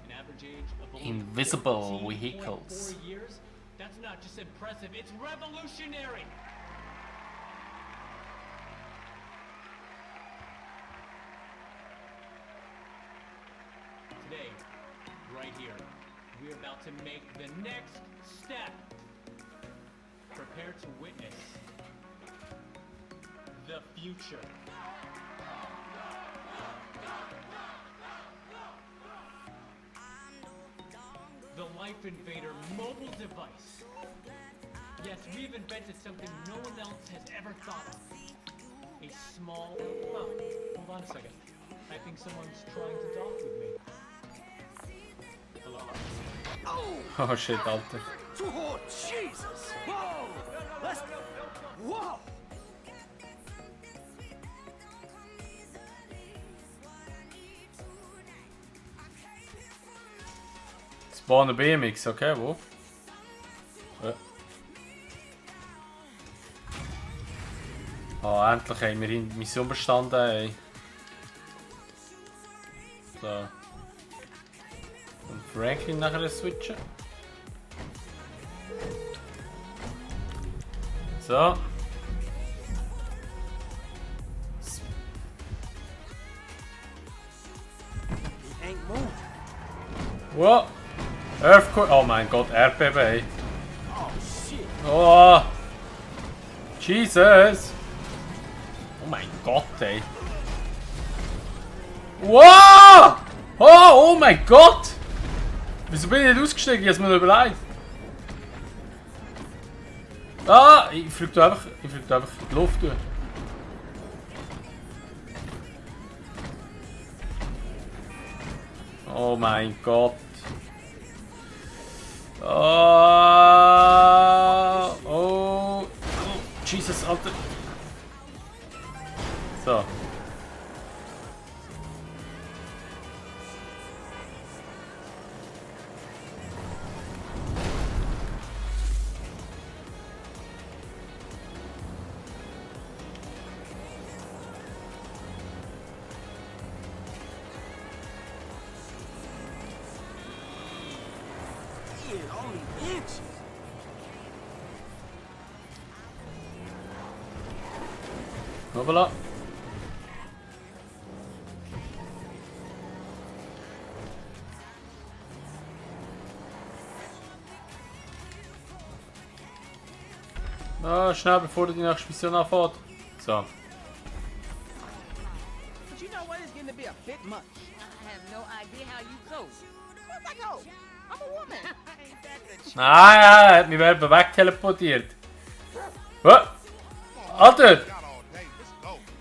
An average age of only Invisible 14.4 vehicles. years. That's not just impressive, it's revolutionary. Today, right here, we're about to make the next step. Prepare to witness the future. The Life Invader mobile device. Yes, we've invented something no one else has ever thought of. A small... Oh, hold on a second. I think someone's trying to talk with me. Hello? Oh shit, Alter. Oh, Jesus! Whoa! Let's... Whoa! Spawn eine BMX, okay, wo? Oh, endlich haben wir die Mission bestanden, ey. So. Und Franklin nachher switchen. So. Ain't moving. Wow. Earthquake. Oh mein Gott, Erdbeben, ey. Oh, shit. Oh. Jesus. Oh mein Gott, ey. Wow! Oh mein Gott! Wieso bin ich nicht ausgestiegen? Ich hab's mir noch überlegt. Ah! Ich flieg da einfach in die Luft durch. Oh mein Gott. Oh, Jesus, Alter. So. Only inches. Voilà. Ah, schnell, bevor die nächste Mission anfängt. So. But you know what? It's getting to be a bit much. I have no idea how you cope. Where's I go? I'm a woman. Nein, er hat mich eben wegteleportiert. Was? Alter!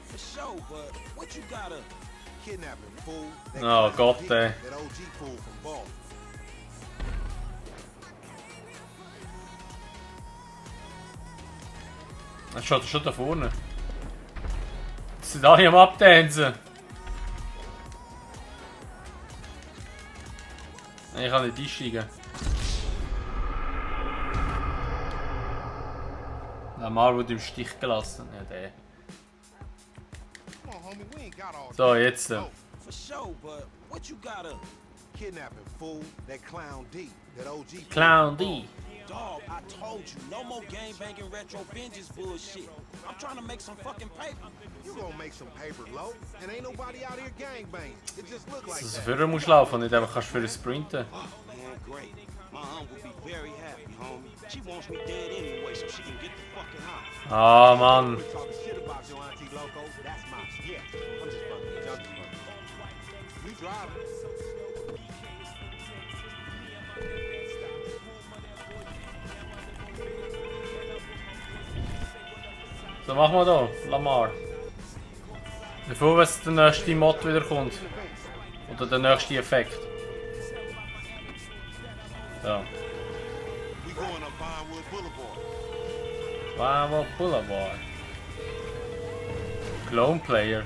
For sure, but what you gotta kidnapping, fool? Oh Gott, ey. That OG fool from Ball. Er steht schon da vorne. Sie sind alle am Abtanzen. Nein, ich kann nicht einsteigen. Der Mal wurde im Stich gelassen. Ja, der. So, jetzt. For sure, but what you gotta kidnapping, fool? That clown D, that OG. Clown D. Dog, I told you, no more game banging retro binges bullshit. I'm trying to make some fucking paper. You gonna make some paper, low? And ain't nobody out here gang banging. It just look like Dass du that. vorher musst laufen und nicht einfach kannst für sprinten. Man, great. My aunt will be very happy, homie. She wants me dead anyway, so she can get the fucking high. Ah, Mann. We're talking shit about your auntie Loco. That's my yeah. I'm just fucking with you. I'm just fucking with you. You driving. So, machen wir da. Lamar. Bevor es der nächste Mod wieder kommt. Oder der nächste Effekt. So. We going up Vinewood Boulevard. Vinewood Boulevard. Clone Player.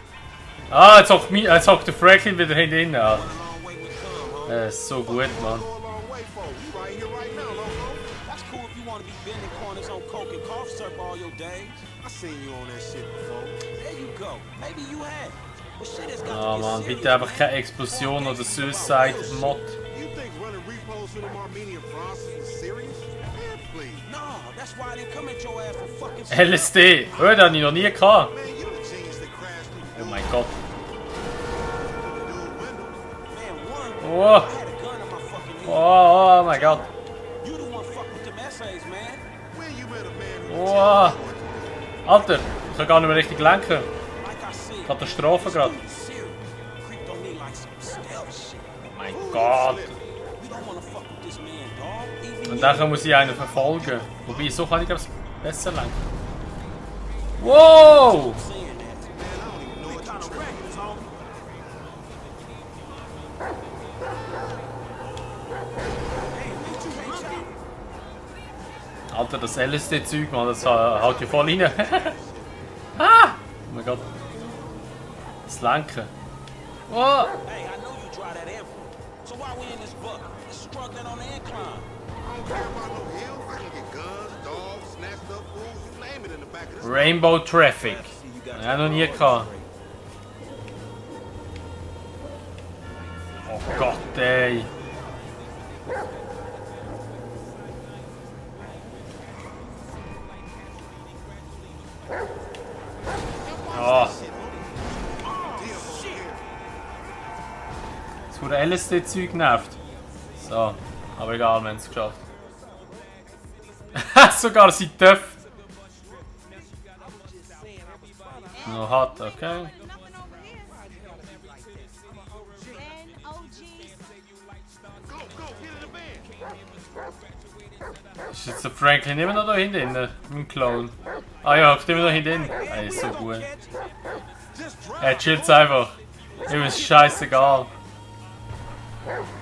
Ah, jetzt hockt der Franklin wieder hinten. Ah. Ist so gut, Mann. Right here, right now, Loco. That's cool if you want to be bending corners on coke and cough syrup all your days. I seen you on that shit before. There you go. Maybe you had. But shit has got Ah, to Mann, get bitte einfach keine Explosion oder Suicide Mod. You think running repos for them Armenian Francis was serious? Man, please. No, that's why I didn't come at your ass for fucking LSD. Oh, das habe ich noch nie gehabt. Man, you the genius that crashed through Oh mein Gott. Man, one, Oh. I had a gun in my fucking head. Oh mein Gott. You the one fuck with them essays, man. When you met a man who Oh. Alter, ich kann gar nicht mehr richtig lenken. Katastrophe gerade. creeped on me like some stealth shit. Oh mein Gott. You don't wanna fuck with this man, dog. Even Und dann muss ich einen verfolgen. Wobei, so kann ich glaube ich besser lenken. Wow! Alter, das LSD-Zeug, man, das haut ja voll rein. Ah! Oh mein Gott. Das Lenken. Oh! Hey, I know you try that amp. So why we in this buck? It's struggling on the incline. I don't care about no hills. I can get guns, dogs, snatched up fools, you name it in the back of this. Rainbow Traffic. Ja, noch nie gehabt. Oh Gott, ey. Oh. Das wurde LSD-Zeug nervt. So, aber egal, wir haben es geschafft. Sogar sie Töpfe. Noch hart, okay. Ist jetzt der Franklin immer noch da hinten, mein Clown? Ah ja, ich immer noch hinten. Ey, ist so gut. Er chillt einfach. Ihm ist scheißegal.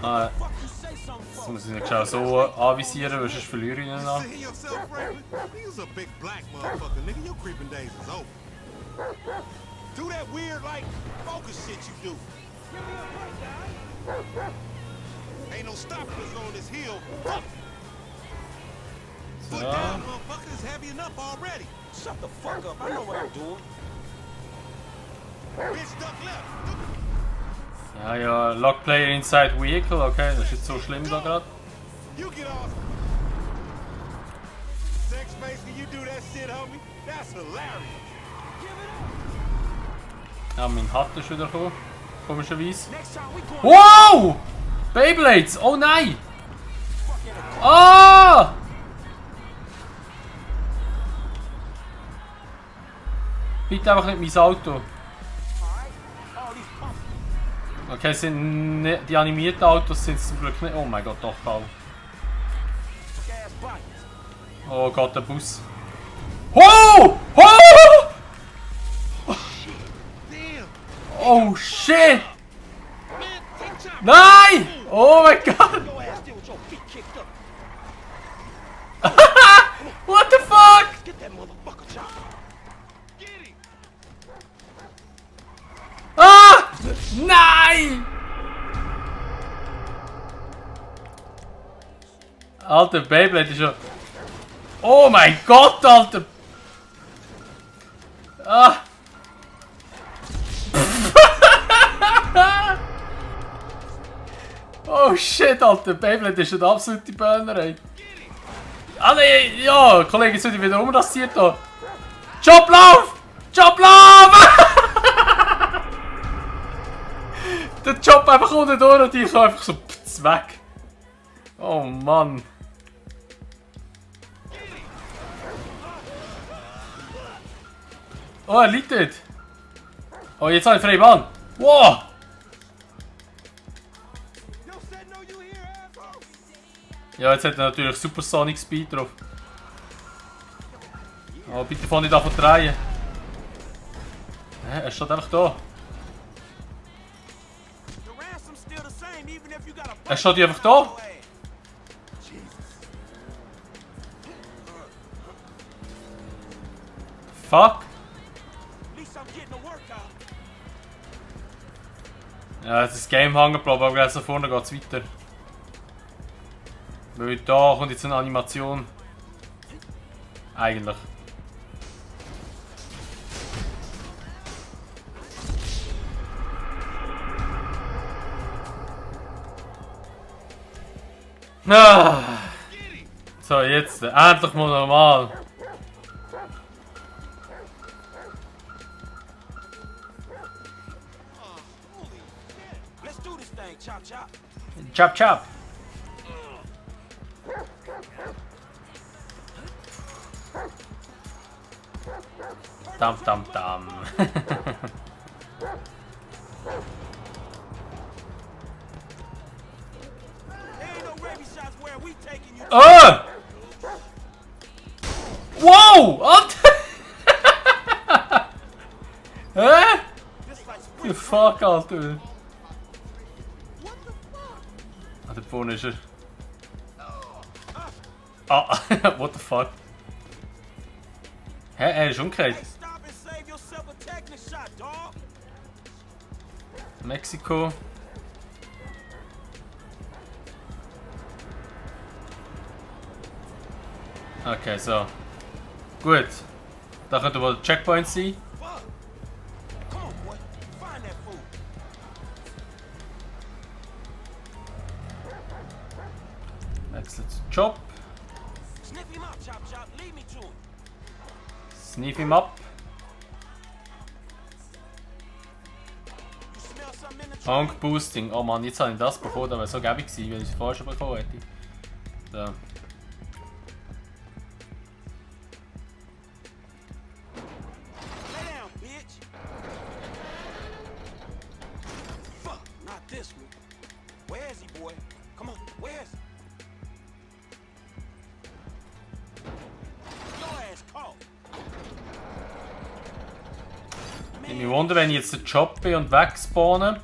Ah, jetzt muss ich ihn genau so anvisieren, weil sonst verliere ich ihn noch. See yourself, Franklin? You's a big black motherfucker, nigga. Your creeping days is over. Do that weird, like, focus shit you do. Ain't no stopping us on this hill. Put So. down, motherfucker. It's heavy enough already. Shut the fuck up. I know what I'm doing. Bitch, duck left. Ja, ja, Lock Player Inside Vehicle, okay, das ist jetzt so schlimm da gerade. You get off. Sex face, can you do that shit, homie? That's hilarious. Ja, mein Hut ist wieder gekommen, komischerweise. Wow! Beyblades! Oh nein! Bitte einfach nicht mein Auto. Okay, sind nicht, die animierten Autos sind zum Glück nicht. Oh mein Gott, doch, kalt. Oh Gott, der Bus. Oh! Oh! Oh shit! Nein! Oh mein Gott! What the fuck? Ah! Nein! Alter, Beyblade ist schon... Oh mein Gott, Alter! Ah! Oh shit, Alter, Beyblade ist eine absolute Böllerei. Ah nein, ja, Kollege, jetzt wird ich wieder umrasiert hier. Joblauf! Joblauf! Der Job einfach unten durch und ich einfach so weg. Oh Mann. Oh, er liegt dort. Oh, jetzt habe ich freie Bahn. Wow! Ja, jetzt hat er natürlich Supersonic Speed drauf. Oh, bitte fahr nicht davon drehen. Er steht einfach da. Er steht einfach da. Fuck. Ja, jetzt ist das Game hängen geblieben, aber gleich so vorne geht es weiter. Weil da kommt jetzt eine Animation. Eigentlich. Ah. So, jetzt endlich mal normal. Chop chop. Dam dam dam. Oh! Wow! Alter! Hä? The fuck, Alter? Ah, da vorne ist er. Ah, what the fuck? Hä, er ist umgekehrt. Mexiko. Okay, so. Gut. Da könnte wohl der Checkpoint sein. Wechsel zu Job. Sniff him up. Honk Boosting. Oh Mann, jetzt habe ich das bekommen, das wäre so gäbig gewesen, wenn ich es vorher schon bekommen hätte. So. Ich wundere, wenn ich jetzt den Job bin und wegspawne,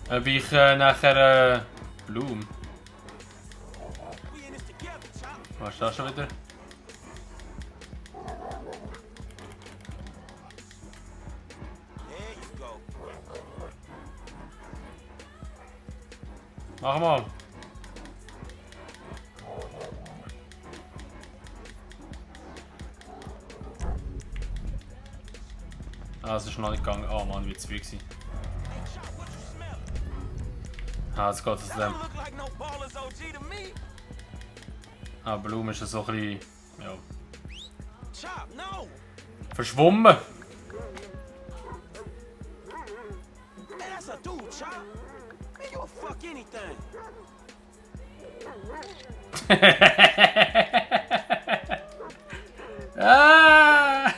ob ich nachher Bloom. Was ist das schon wieder? Mach mal. Ah, es ist noch nicht gegangen. Oh Mann, wie zu viel gewesen. Ah, jetzt geht es dem. Ah, Blume ist so ein bisschen... ja... verschwommen. Ah!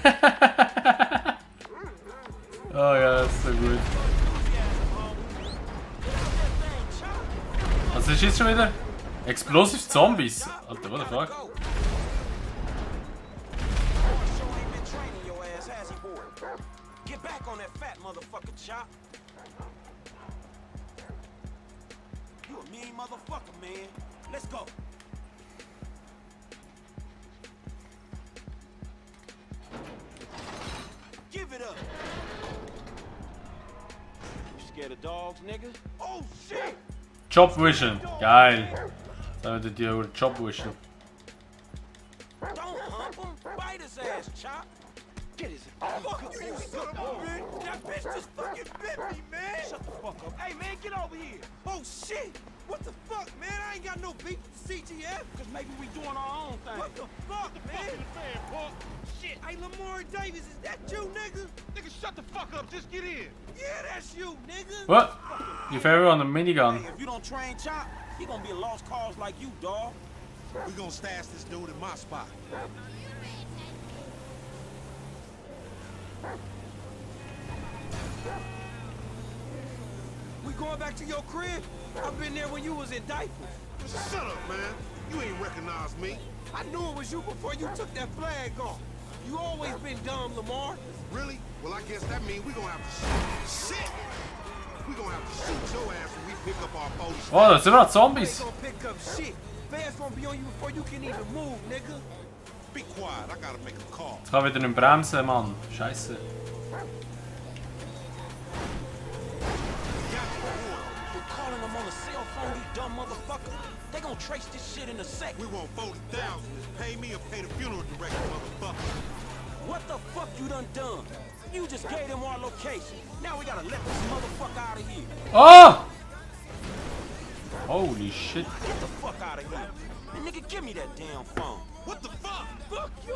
ist jetzt schon wieder? Explosive Zombies. Alter, what the fuck? Get back on that fat motherfucker, Chop. You a mean motherfucker, man. Let's go. Give it up. You scared of dogs, nigga? Oh shit! Job Vision. Geil. Da wird die über Job Vision. Don't hump him. Bite his ass, Chop. Get his ass. Fuck you, you son of a bitch. That bitch just fucking bit me, man. Shut the fuck up. Hey, man, get over here. Oh, shit. What the fuck, man? I ain't got no beef with CGF. Cause maybe we doing our own thing. What the fuck, man? Shit. Hey, Lamar Davis, is that you, nigga? Nigga, shut the fuck up. Just get in. Yeah, that's you, nigga. What? Your favorite on the minigun. Hey, if you don't train Chop, he gonna be a lost cause like you, dawg. We gonna stash this dude in my spot. We going back to your crib? I've been there when you was in diapers. Shut up, man. You ain't recognize me. I knew it was you before you took that flag off. You always been dumb, Lamar. Really? Well, I guess that means we gonna have to shoot. Shit! We gonna have to shoot your ass when we pick up our 40. Oh, das sind immer Zombies. Gonna pick up shit. Fans gonna be on you before you can even move, nigga. Be quiet. I gotta make a call. Ich kann wieder nicht bremsen, Mann. Scheiße. Calling them on a cell phone, you dumb motherfucker. They gonna trace this shit in a sec. We want 40,000. Pay me or pay the funeral director, motherfucker. What the fuck you done? You just gave them our location. Now we gotta let this motherfucker out of here. Oh! Holy shit. Get the fuck out of here. And nigga, give me that damn phone. What the fuck? Fuck you!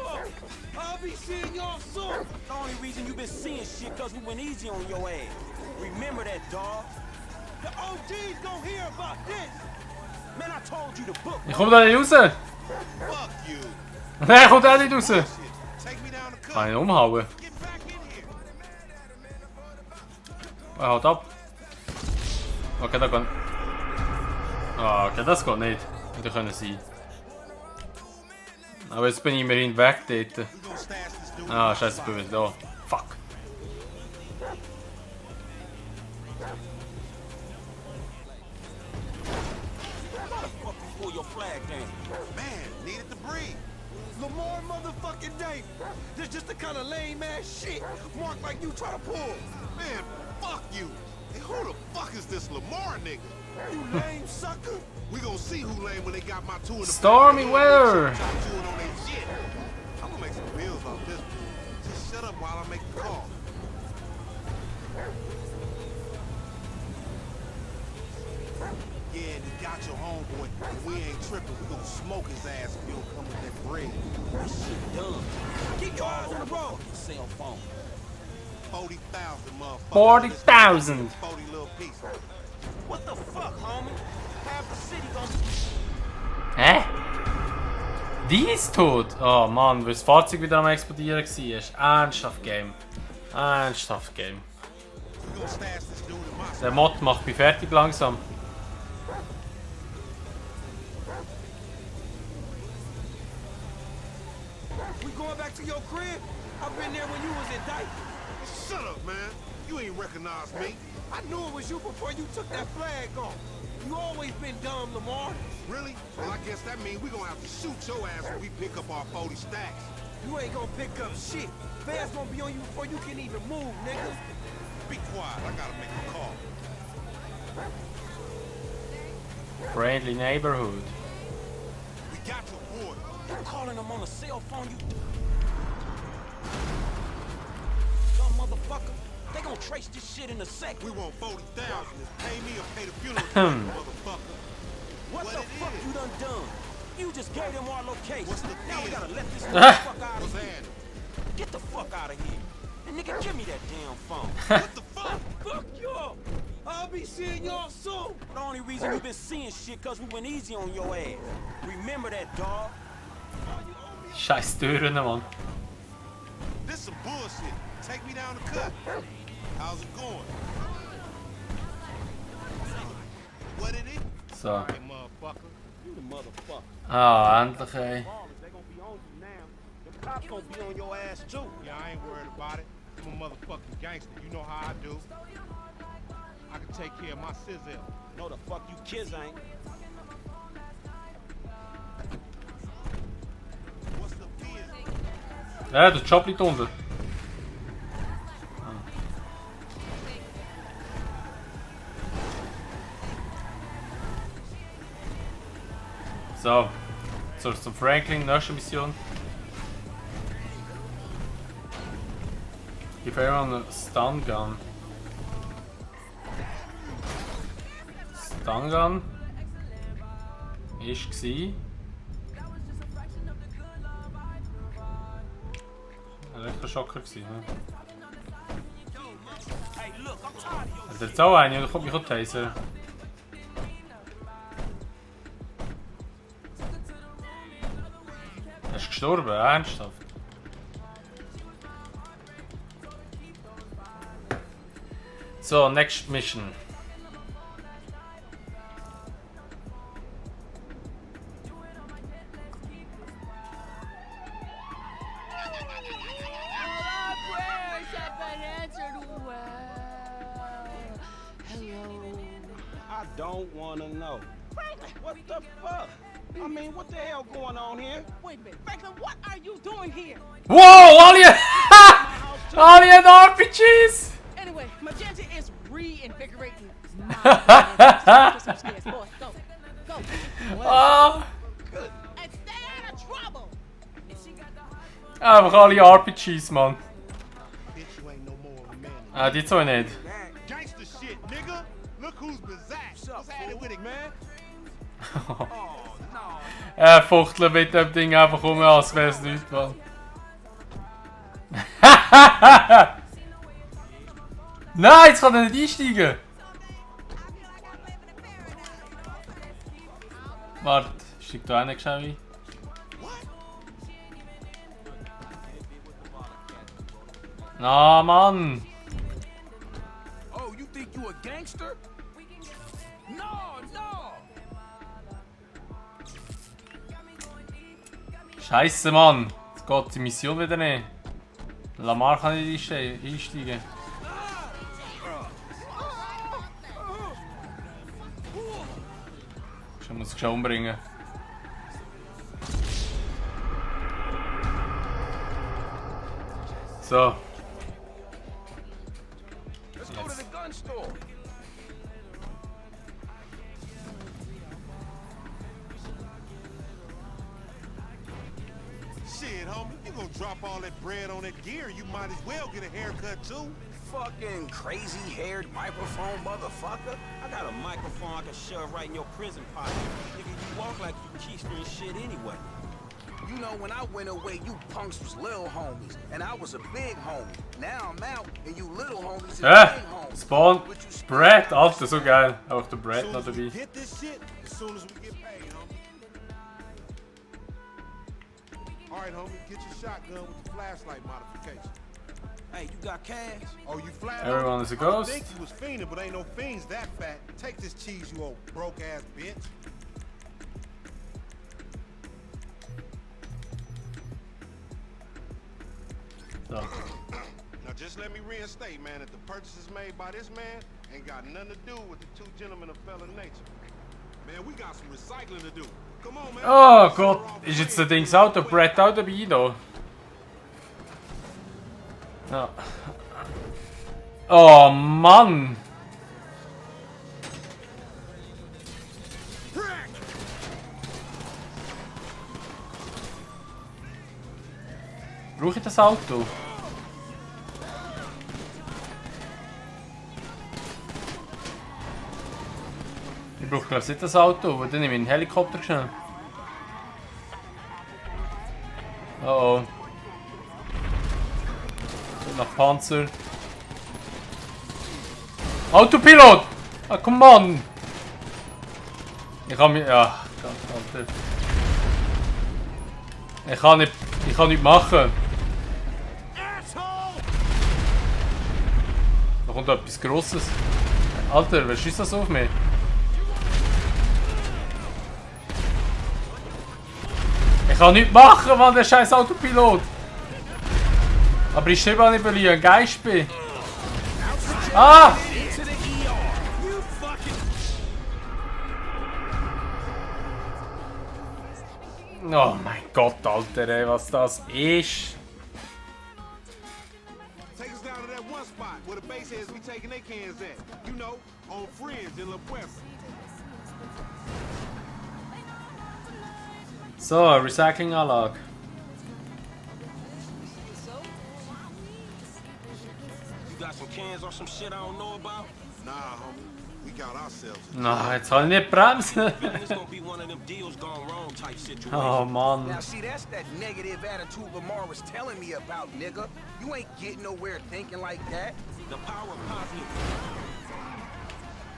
I'll be seeing y'all soon. The only reason you been seeing shit cause we went easy on your ass. Remember that, dog. The OG's gonna hear about this. Man, I told you to book. Ich komm da nicht raus. Fuck you. Nein, ich komm da nicht raus. Kann ich ihn umhauen? Er haut ab. Okay, da kann... Ah, okay, das geht nicht. Hätte können sein. Aber jetzt bin ich immerhin weg dort. Ah, scheiße, ich bin wieder da. Fuck. Pull your flag down. Man, needed to breathe. Lamar motherfucking Davis. This just the kind of lame ass shit Mark like you try to pull. Man, fuck you. Hey, who the fuck is this Lamar nigga? You lame sucker. We gonna see who lame when they got my two in the Stormy weather. I'm gonna make some bills off this. Just shut up while I make the call. Yeah, they got your homeboy. We ain't tripping. We gonna smoke his ass if you don't come with that bread. That shit done. Keep your eyes on the road. Cell phone. 40,000, motherfucker. 40,000. 40 little pieces. What the fuck, homie? Half the city gonna... Hä? Die ist tot? Oh Mann, weil das Fahrzeug wieder am explodieren war. Ernsthaft Game. Ernsthaft Game. Der Mod macht mich fertig langsam. We going back to your crib? I've been there when you was in diapers. Shut up, man. You ain't recognize me. I knew it was you before you took that flag off. You always been dumb, Lamar. Really? Well, I guess that means we gonna have to shoot your ass when we pick up our 40 stacks. You ain't gonna pick up shit. Fans gonna be on you before you can even move, nigga. Be quiet. I gotta make a call. Friendly neighborhood. We got your boy. You calling him on a cell phone, you dumb motherfucker. They gonna trace this shit in a sec. We want 40,000. Pay me or pay the funeral, motherfucker. What the fuck you done? You just gave them our location. Now we gotta let this motherfucker out of here. Get the fuck out of here. And nigga, give me that damn phone. What the fuck? Fuck you up. I'll be seeing y'all soon. The only reason you been seeing shit cause we went easy on your ass. Remember that, dog. Scheiß Türen, Mann. This some bullshit. Take me down the cut. How's it going? What it is? So. Hey, motherfucker. You the motherfucker. Ah, endlich, ey. They gonna be on you now. The cops gonna be on your ass too. Yeah, I ain't worried about it. I'm a motherfucking gangster. You know how I do. I can take care of my sizzle. No, the fuck you kids ain't. What's the biz? Ja, der Job liegt unten. So, zum Franklin, nächste Mission. Give everyone a stun gun. Stun gun ist gsi. Elektroschocker gsi, ne? Hat er jetzt auch eine oder kommt mich auch Taser? Er ist gestorben, ernsthaft. So, next mission. I don't wanna know. Franklin! What the fuck? I mean, what the hell going on here? Wait a minute. Franklin, what are you doing here? Whoa! Alien RPGs! Anyway, Magenta is reinvigorating my Christmas scares. Boy, go. Go. Ah! And stay out of trouble. Einfach alle RPGs, man. Bitch, you ain't no more of a man. Ah, die zwei nicht. Gangster shit, nigga. Look who's bizarre. What's happening with it, man? Er fuchtelt mit dem Ding einfach um, als wäre es nichts, man. Nein, jetzt kann er nicht einsteigen. Warte, steigt da einer gescheit ein? Na, Mann! Oh, you think you a gangster? No, no! Scheiße, Mann! Jetzt geht die Mission wieder nicht. Lamar kann nicht einsteigen. Ich muss es schon umbringen. So. Let's go to the gun store. Shit, homie, you gonna drop all that bread on that gear, you might as well get a haircut too. Fucking crazy-haired microphone motherfucker. I got a microphone I can shove right in your prison pocket. Nigga, you walk like you keystering shit anyway. You know, when I went away, you punks was little homies, and I was a big homie. Now I'm out, and you little homies is big homies. Spawn. Brad, Alter, so geil. Auch der Brad noch dabei. Get this shit as soon as we get paid, homie. Alright, homie, get your shotgun with the flashlight modification. Hey, you got cash? Oh, you flat? Everyone is a ghost. I think you was fiending, but ain't no fiends that fat. Take this cheese, you old broke ass bitch. So. Now just let me reinstate, man, that the purchases made by this man ain't got nothing to do with the two gentlemen of fella nature. Man, we got some recycling to do. Come on, man. Oh Gott, ist jetzt der Dings auch, der Brad auch dabei da? Ja. Oh Mann! Brauche ich das Auto? Ich brauche glaube ich nicht das Auto, weil dann nehme ich einen Helikopter schnell. Oh oh. Nach Panzer. Autopilot! Ah, come on! Ich kann mich. Ja, Alter. Ich kann nicht machen. Da kommt etwas Grosses. Alter, wer schießt das auf mich? Ich kann nichts machen, Mann, der scheiß Autopilot. Aber ich stehe nicht, weil ich ein Geist bin. Ah! Oh mein Gott, Alter, ey, was das ist. Take us down to that one spot where the base heads be taking their cans at. You know, on Friends in La Puebla. So, Recyclinganlage. You got some cans or some shit I don't know about? Nah, homie. We got ourselves. Na, jetzt kann ich nicht bremsen. It's gonna be one of them deals gone wrong type situation. Oh, Mann. Now see, that's that negative attitude Lamar was telling me about, nigga. You ain't getting nowhere thinking like that. The power of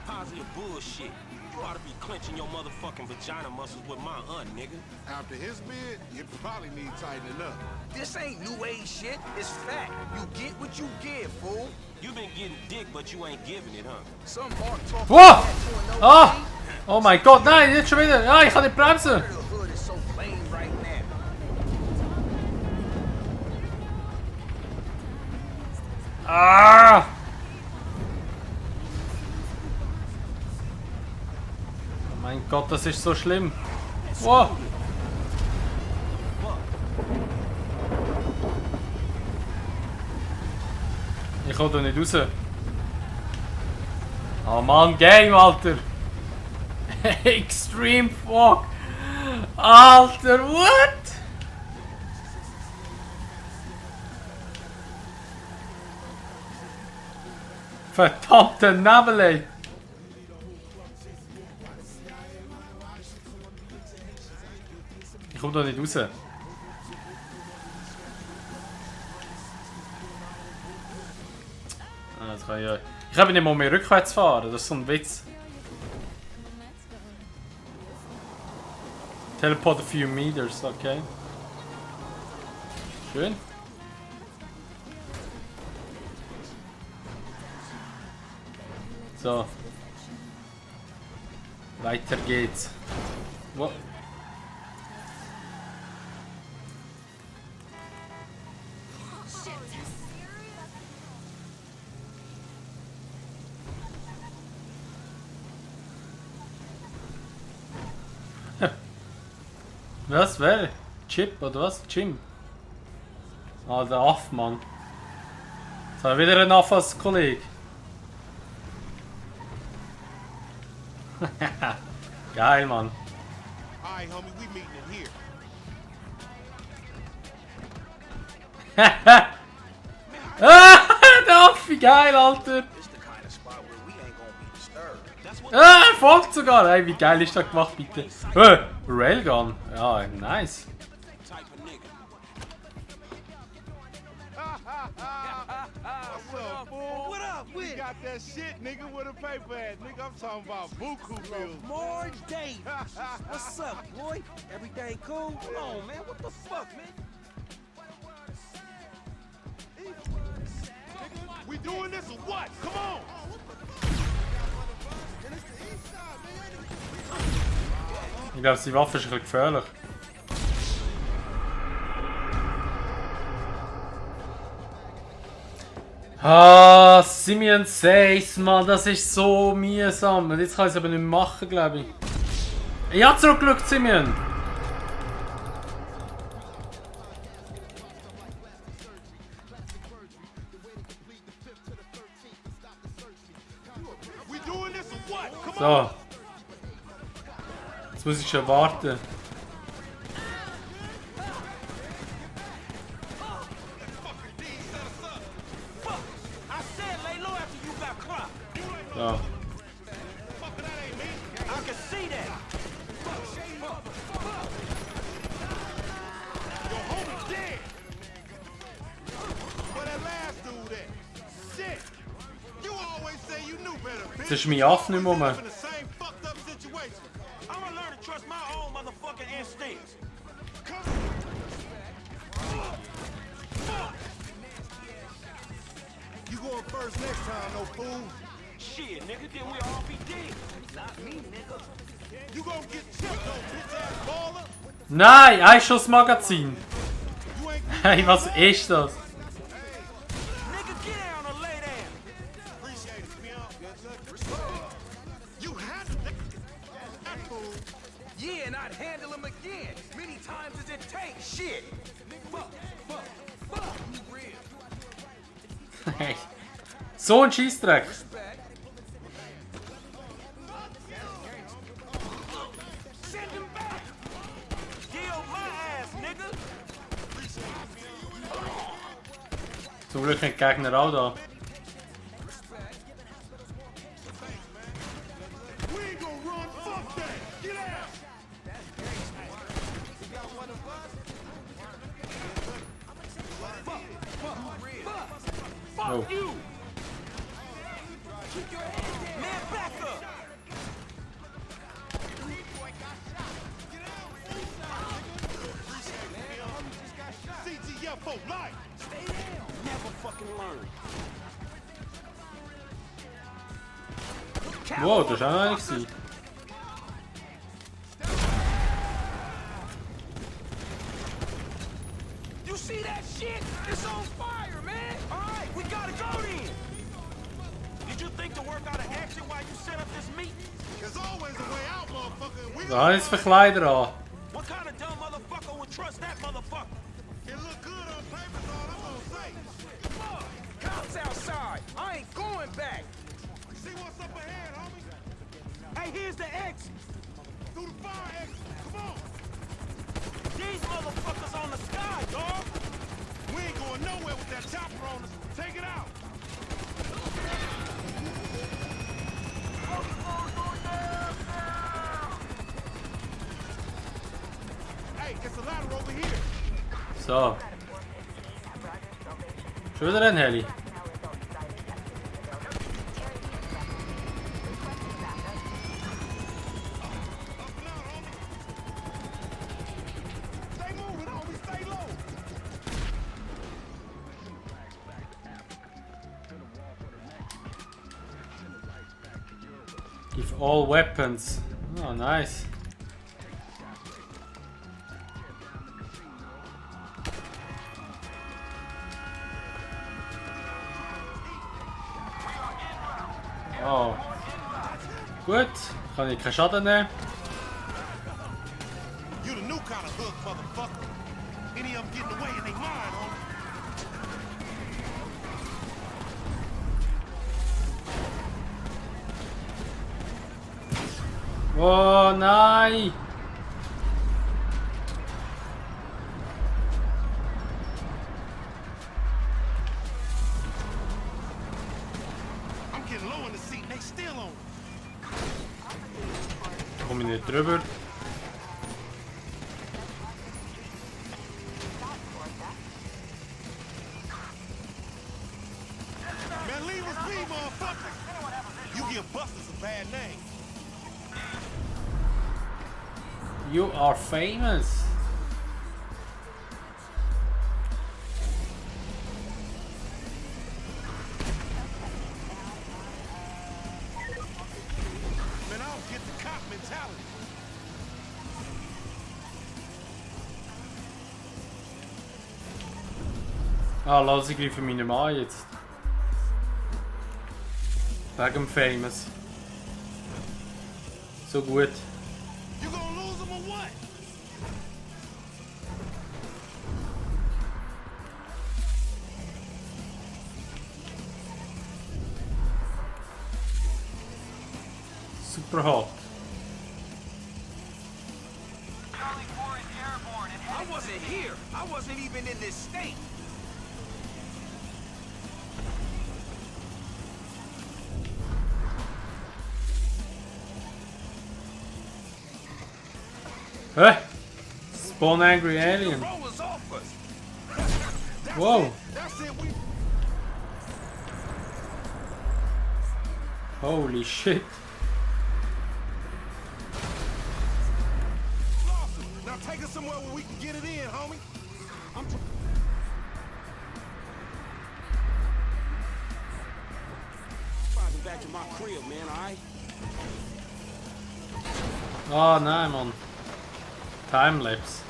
positive bullshit. You ought to be clenching your motherfucking vagina muscles with my aunt, nigga. After his bid, you probably need tightening up. This ain't new age shit. It's fact. You get what you give, fool. You been getting dick, but you ain't giving it, huh? Some Mark talk Wow! Ah! Oh mein Gott, nein, jetzt schon wieder. Ah, ich kann nicht bremsen. The hood is so lame right now. Ah! Oh mein Gott, das ist so schlimm. Wow! Ich komme da nicht raus. Oh Mann, Game, Alter! Extreme Fuck! Alter, what? Verdammte Nebel, ey! Ich komme da nicht raus. Das kann ich, ich kann nicht mal mehr rückwärts fahren, das ist so ein Witz. Teleport a few meters, okay. Schön. So. Weiter geht's. Wow. Was wäre? Chip oder was? Jim? Ah, der Aff, Mann. Jetzt haben wir wieder einen Aff als Kollege. Geil, Mann. Alright, homie, we meeting in here. Ah, der Aff, wie geil, Alter. Ah, er folgt sogar. Ey, wie geil ist das gemacht, bitte. Railgun. Ja, nice. What's up, fool? What up, with? You got that shit, nigga, with a paper at. Nigga, I'm talking about buku bills. More Davis. What's up, boy? Everything cool? Come on, man. What the fuck, man? We doing this or what? Come on! Ich glaube, die Waffe ist ein bisschen gefährlich. Ah, Simeon Says, Mann, das ist so mühsam. Und jetzt kann ich es aber nicht mehr machen, glaube ich. Ich habe zurückgeschaut, Simeon. So. Jetzt muss ich schon warten. So. Jetzt ist mein Aff nicht mehr rum. You going first next time, no fool. Shit, nigga, then we all be dead. Not me, nigga. You gonna get chipped, though, bitch ass baller. Nein, Einschussmagazin. Hey, was ist das? Yeah, and I'd handle him again. Many times as it takes. Shit. Hey. So ein Scheissdreck. Send him back. Kill my ass, nigga. Zum Glück sind die Gegner auch da. Oh. Wow, das war auch noch nicht. You see that shit? It's on fire, man. All right, we gotta go then. Did you think to work out an action while you set up this meeting? There's always a way out, motherfucker. Da ist Verkleider an. What kind of dumb motherfucker would trust that motherfucker? It look good on paper, is all I'm gonna say. Fuck! Cops outside. I ain't going back. See what's up ahead, homie? Hey, here's the exit. Through the fire exit. Come on. These motherfuckers on the sky, dog. We ain't going nowhere with that chopper on us. Take it out. Hey, it's a ladder over here. So. Schon wieder ein Heli. Give all weapons. Oh, nice. Oh. Gut, kann ich keinen Schaden nehmen. You the new kind of hook, motherfucker. Any of them getting away and they mine, homie. Oh nein! I'm getting low in the seat and they still on. Komm ich nicht drüber. Man, leave us be, motherfucker. You give Busters a bad name. You are famous. Man, I don't get the cop mentality. Ah, lass ich greifen meine Mann jetzt. Wegen Famous. So gut. You gonna lose them or what? Super hot. I wasn't here. I wasn't even in this state. Huh? Spawn angry alien. Rollers off us. Whoa. That's it. We Holy shit. lost it. Now take us somewhere where we can get it in, homie. I'm Driving back to my crib, man, all right? Ah nein, Mann. Timelapse.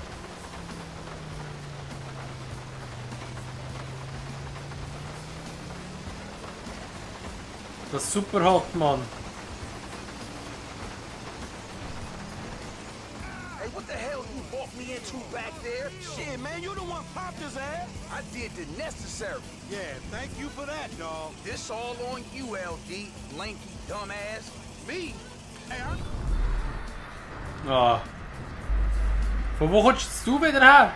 Das ist super hot, Mann. Hey, what the hell you walked me into back there? Shit, man, you the one popped his ass. I did the necessary. Yeah, thank you for that, dog. This all on you, LD, lanky dumbass. Me? Hey, Ah. Von wo kommst du wieder her?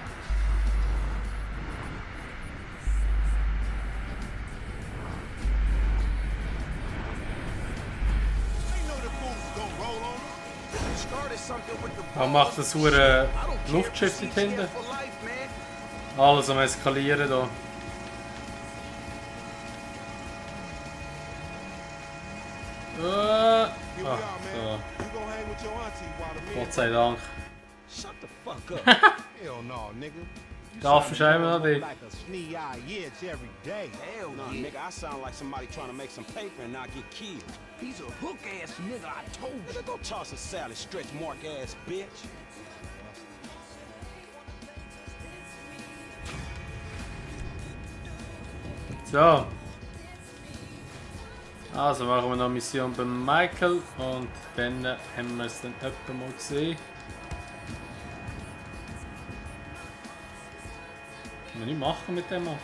Warum macht das hure Luftschiff dort hinten? Alles am Eskalieren da. Ach, so. Gott sei Dank. Shut the fuck up. Hell no, nigga. Darf ich einmal noch nicht? Like a snee-eye itch every day. Hell no, nigga, I sound like somebody trying to make some paper and not get killed. He's a hook-ass nigga, I told you. Nigga, go toss a salad, stretch mark-ass bitch. So. Also machen wir noch eine Mission bei Michael und dann haben wir es dann etwa mal gesehen. Was wir nicht machen mit dem Mann.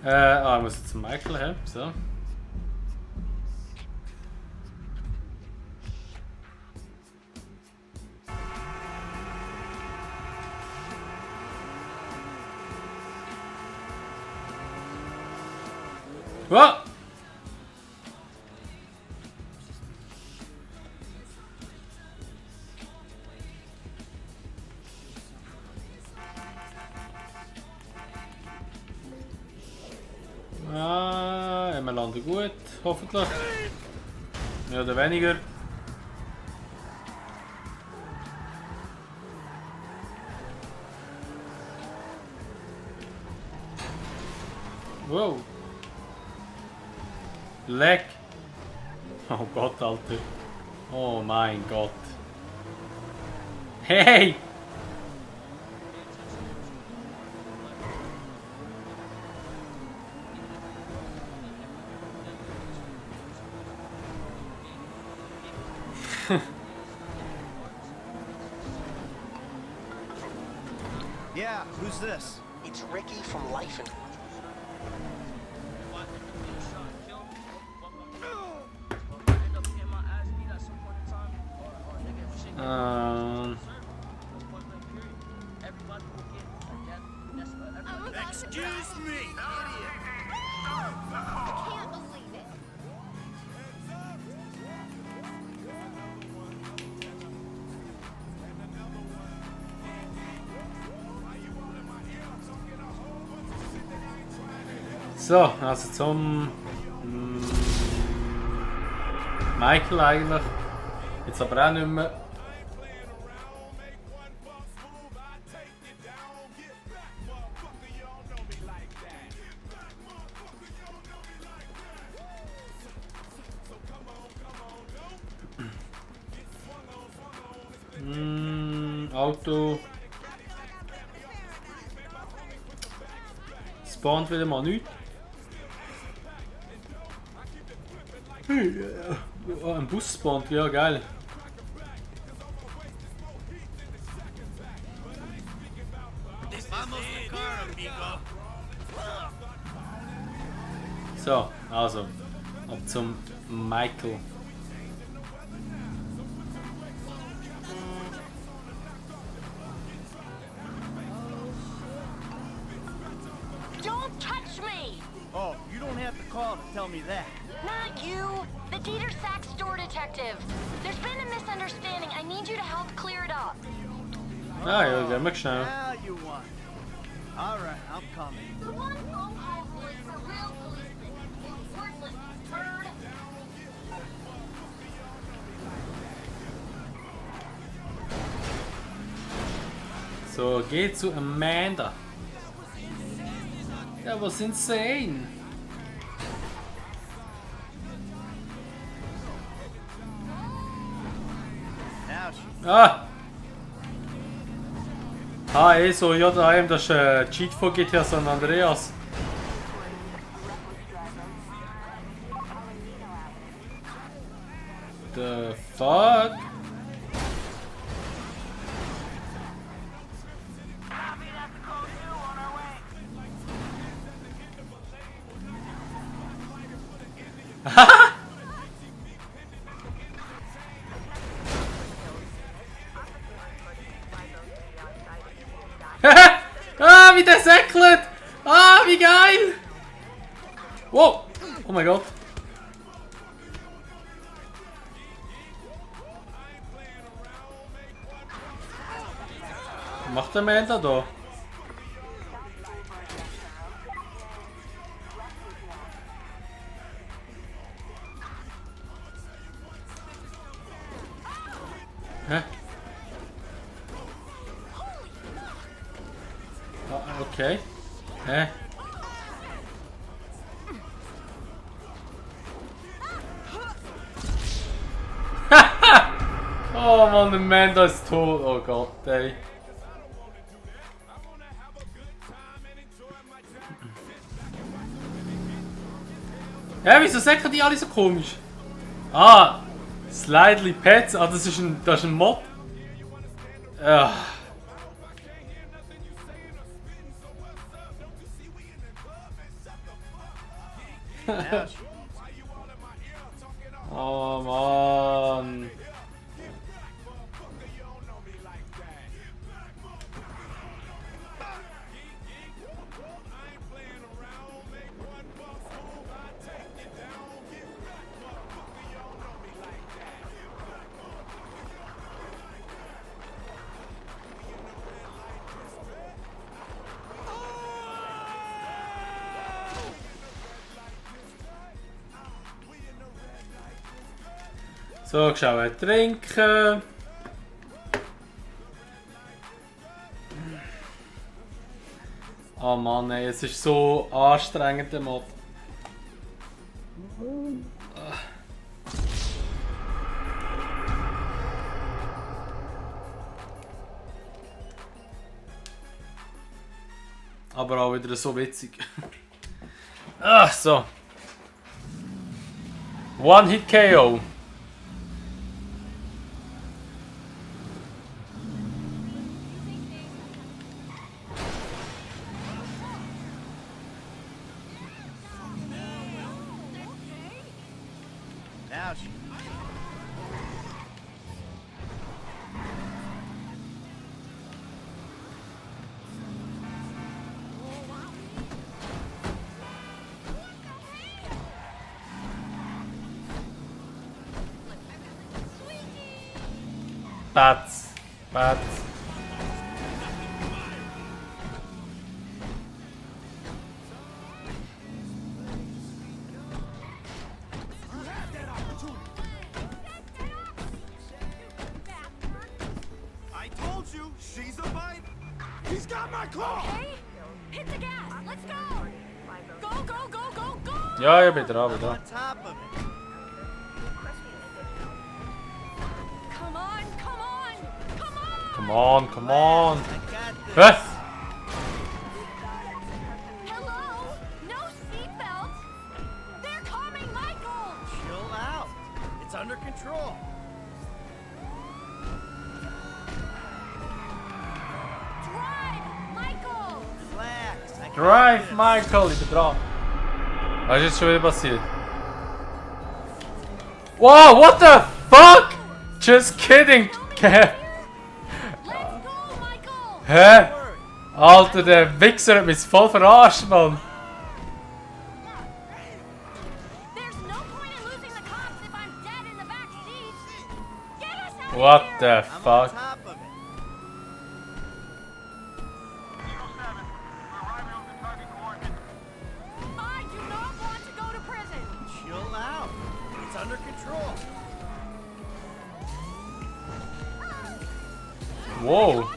Ich muss jetzt Michael haben, so. Wow! Wir landen gut, hoffentlich. Mehr oder weniger. Wow. Leck. Oh Gott, Alter. Oh mein Gott. Hey! Yeah, who's this? It's Ricky from Life and... Excuse me! I can't believe it. So, also zum Michael eigentlich. Jetzt aber auch nicht mehr. Auto. Spawnt wieder mal nichts. Oh, ein Bus spawnt, ja geil. So, also ab zum Michael. Don't touch me! Oh, you don't have to call to tell me that. Not you! The Dieter Sachs store detective. There's been a misunderstanding. I need you to help clear it up. Ah, ja, gehen wir schnell. Now you want. Alright, I'm coming. The one phone call was for real policemen. You're worthless, bird. So, geh zu Amanda. That was insane. Ah! So, ja, daheim, das ist ein Cheat von GTA San Andreas. The fuck? Ah, wie der säckelt! Ah, wie geil! Wow! Oh mein Gott! Was macht der Mann da? Hä? Okay. Hä? Oh man, der Mann da ist tot. Oh Gott, ey. Ja, wieso sagen die alle so komisch? Ah, Slidely Pets. Ah, das ist ein Mod. Ah. Oh Mann. So, schauen trinken. Oh Mann, ey, es ist so anstrengend, der Mod. Aber auch wieder so witzig. Ah, so. One-Hit KO. Bats. I told you, she's a bite. He's got my claw. Okay, hit the gas. Let's go. Go, go, go, go, go. Ja, ich bin dran, wieder. Come on, come on, come on. Come on, come on. Hä? Hello? No seatbelt? They're coming, Michael. Chill out. It's under control. Drive, Michael. Relax. I can Drive, do this. Michael, ich bin dran. Was ist jetzt schon wieder passiert? Wow, what the fuck? Just kidding. Hä? Alter, der Wichser hat mich voll verarscht, Mann. What the fuck? I do not want to go to prison. Chill out. It's under control. Whoa.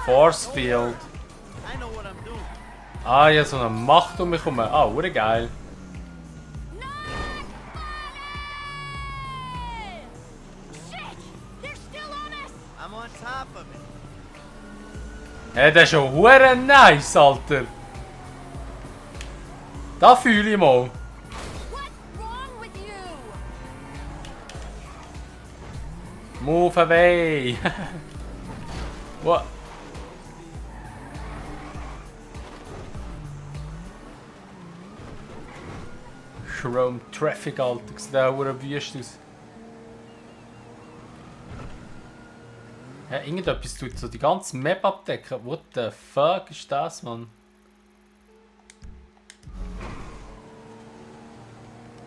Force field. I know what I'm doing. Ah, ja, so eine Macht um mich herum. Ah, hure geil. I'm on top of it. Hey, das ist schon hure nice, Alter. Da fühle ich mal. Move away. What? Chrome Traffic, Alter. Sieht auch hure wüst aus. Ja, irgendetwas tut so die ganze Map abdecken. What the fuck ist das, Mann?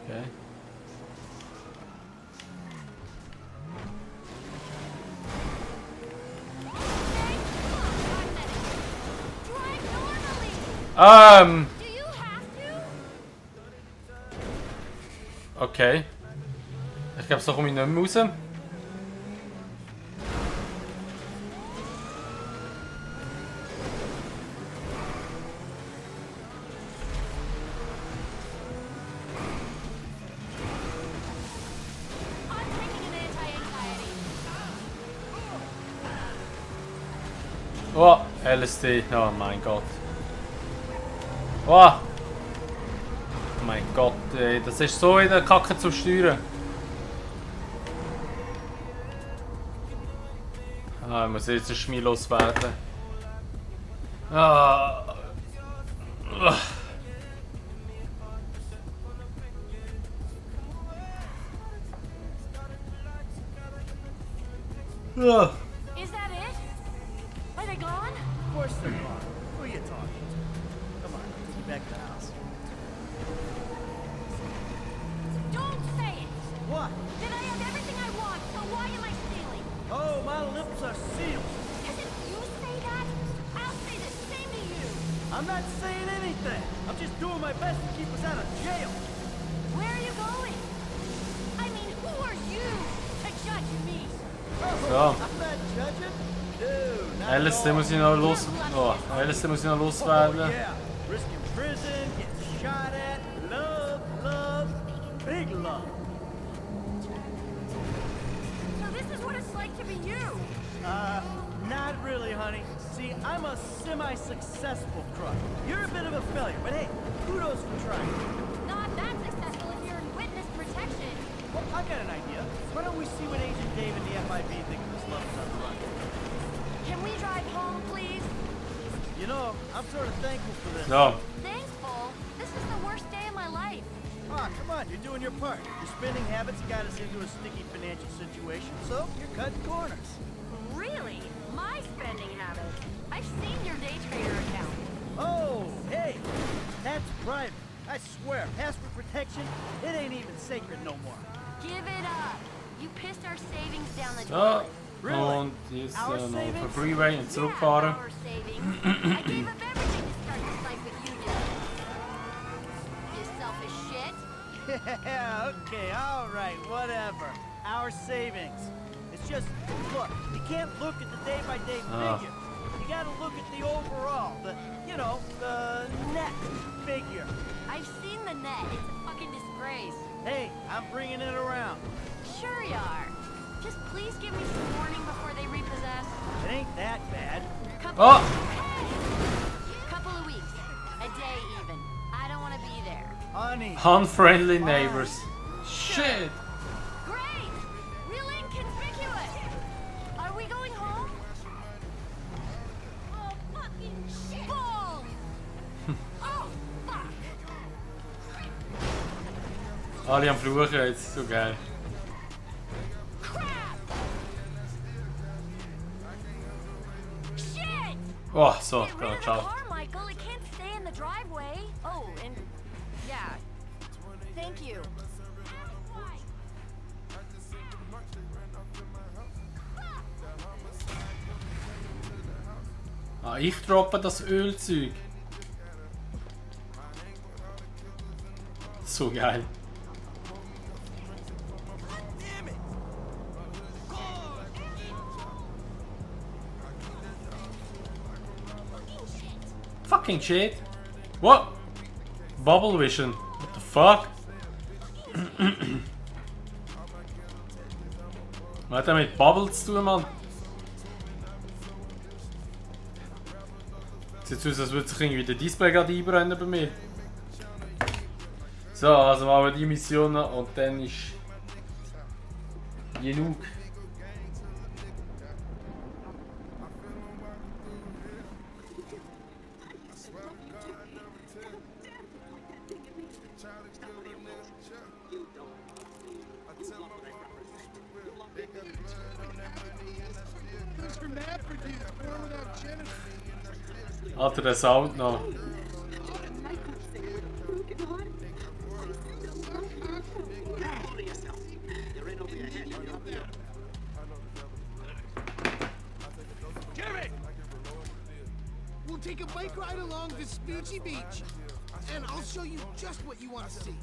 Okay. Okay. Ich glaube, so komme ich nicht mehr raus. Oh, LSD. Oh mein Gott. Oh. Oh mein Gott, ey. Das ist so in der Kacke zu steuern. Ah, ich muss jetzt schmiellos werden. Ah. Ah. Is that it? Are they gone? Of course they're gone. Who are you talking to? Come on, I'll take you back to the house. Don't say it! What? Then I have everything I want, so why am I stealing? Oh, my lips are sealed. Because if you say that, I'll say the same to you. I'm not saying anything. I'm just doing my best to keep us out of jail. Where are you going? I mean, who are you to judge me? So. I'm not judging. Dude, not LSD muss ich noch los. Oh, LSD muss ich noch loswerden. Oh, yeah. Risking prison, getting shot at, love, love, big love. So this is what it's like to be you. Not really, honey. See, I'm a semi-successful crook. You're a bit of a failure, but hey, kudos for trying. Not that successful if you're in witness protection. Well, I got an idea. Why don't we see what Agent Dave and the FIB think of this love on the run? Can we drive home, please? You know, I'm sort of thankful for this. No. Thankful? This is the worst day of my life. Ah, come on, you're doing your part. Your spending habits got us into a sticky financial situation, so you're cutting corners. Really? My spending habits? I've seen your day trader account. Oh, hey, that's private. I swear, password protection, it ain't even sacred no more. Give it up. You pissed our savings down the So. toilet. Und jetzt noch auf den Freeway und zurückfahren. Our savings. I gave up everything to start this life with you, did. You selfish shit. Yeah, okay, all right, whatever. Our savings. It's just, look, you can't look at the day-by-day figure. You gotta look at the overall, the net figure. I've seen the net. It's a fucking disgrace. Hey, I'm bringing it around. Sure you are. Just please give me some warning before they repossess. It ain't that bad. Couple of weeks. A day even. I don't want to be there. Honey. Unfriendly neighbors. Shit. Great! Real inconspicuous. Are we going home? Oh, fucking shit. Balls! Oh, fuck! Alle am Fluchen jetzt. So geil. Oh, so, da, ciao. Michael, it can't stay in the driveway. Oh, and yeah. Thank you. Ah, ich droppe das Ölzeug. So geil. Fucking shit. What? Bubble vision. What the fuck? Was hat er mit Bubble zu tun, Mann? Sieht aus, als würde sich irgendwie der Display gerade einbrennen bei mir. So, also machen wir die Missionen und dann ist genug. Alter, der Sound noch. We'll take a bike ride along Vespucci Beach, and I'll show you just what you want to see.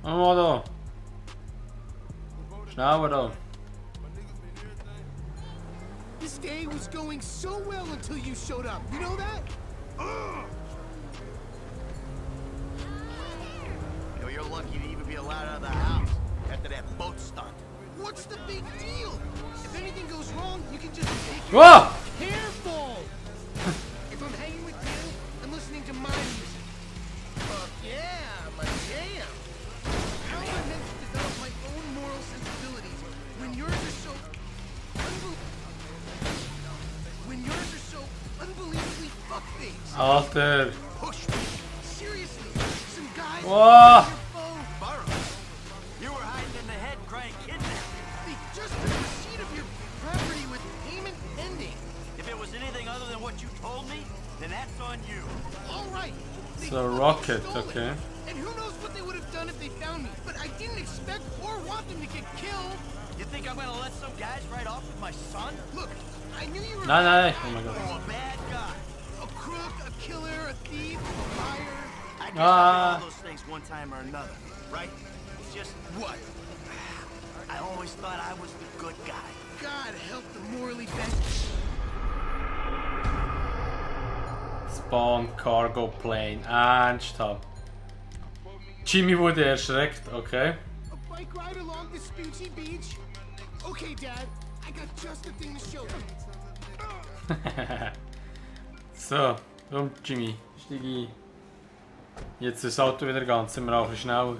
Oh, da. Schneller da. This day was going so well until you showed up. You know that? Yo, you're lucky to even be allowed out of the house after that boat stunt. What's the big deal? If anything goes wrong, you can just take Whoa! Careful! If I'm hanging with you, I'm listening to my music. Fuck yeah, my jam. How am I meant to develop my own moral sensibilities when yours are so unbelievably fuck-faced? Alter. Push me. Seriously, some guys. Whoa! You were hiding in the head crying kidnapped. They just took receipt of your property with payment pending. If it was anything other than what you told me, then that's on you. All right. It's a rocket, okay. And who knows what they would have done if they found me. But I didn't expect or want them to get killed. You think I'm gonna let some guys ride off with my son? Look, I knew you were No, no, oh my god. a bad guy. A crook, a killer, a thief, a liar. I guess I did all those things one time or another, right? It's just What? I always thought I was the good guy. God help the morally bent. Spawn Cargo Plane. Ernsthaft. Jimmy wurde erschreckt, okay. A bike ride along Vespucci Beach? Okay, Dad. I got just the thing to show you. So, komm Jimmy, steig ein. Jetzt ist das Auto wieder ganz, sind wir auch ein bisschen schneller.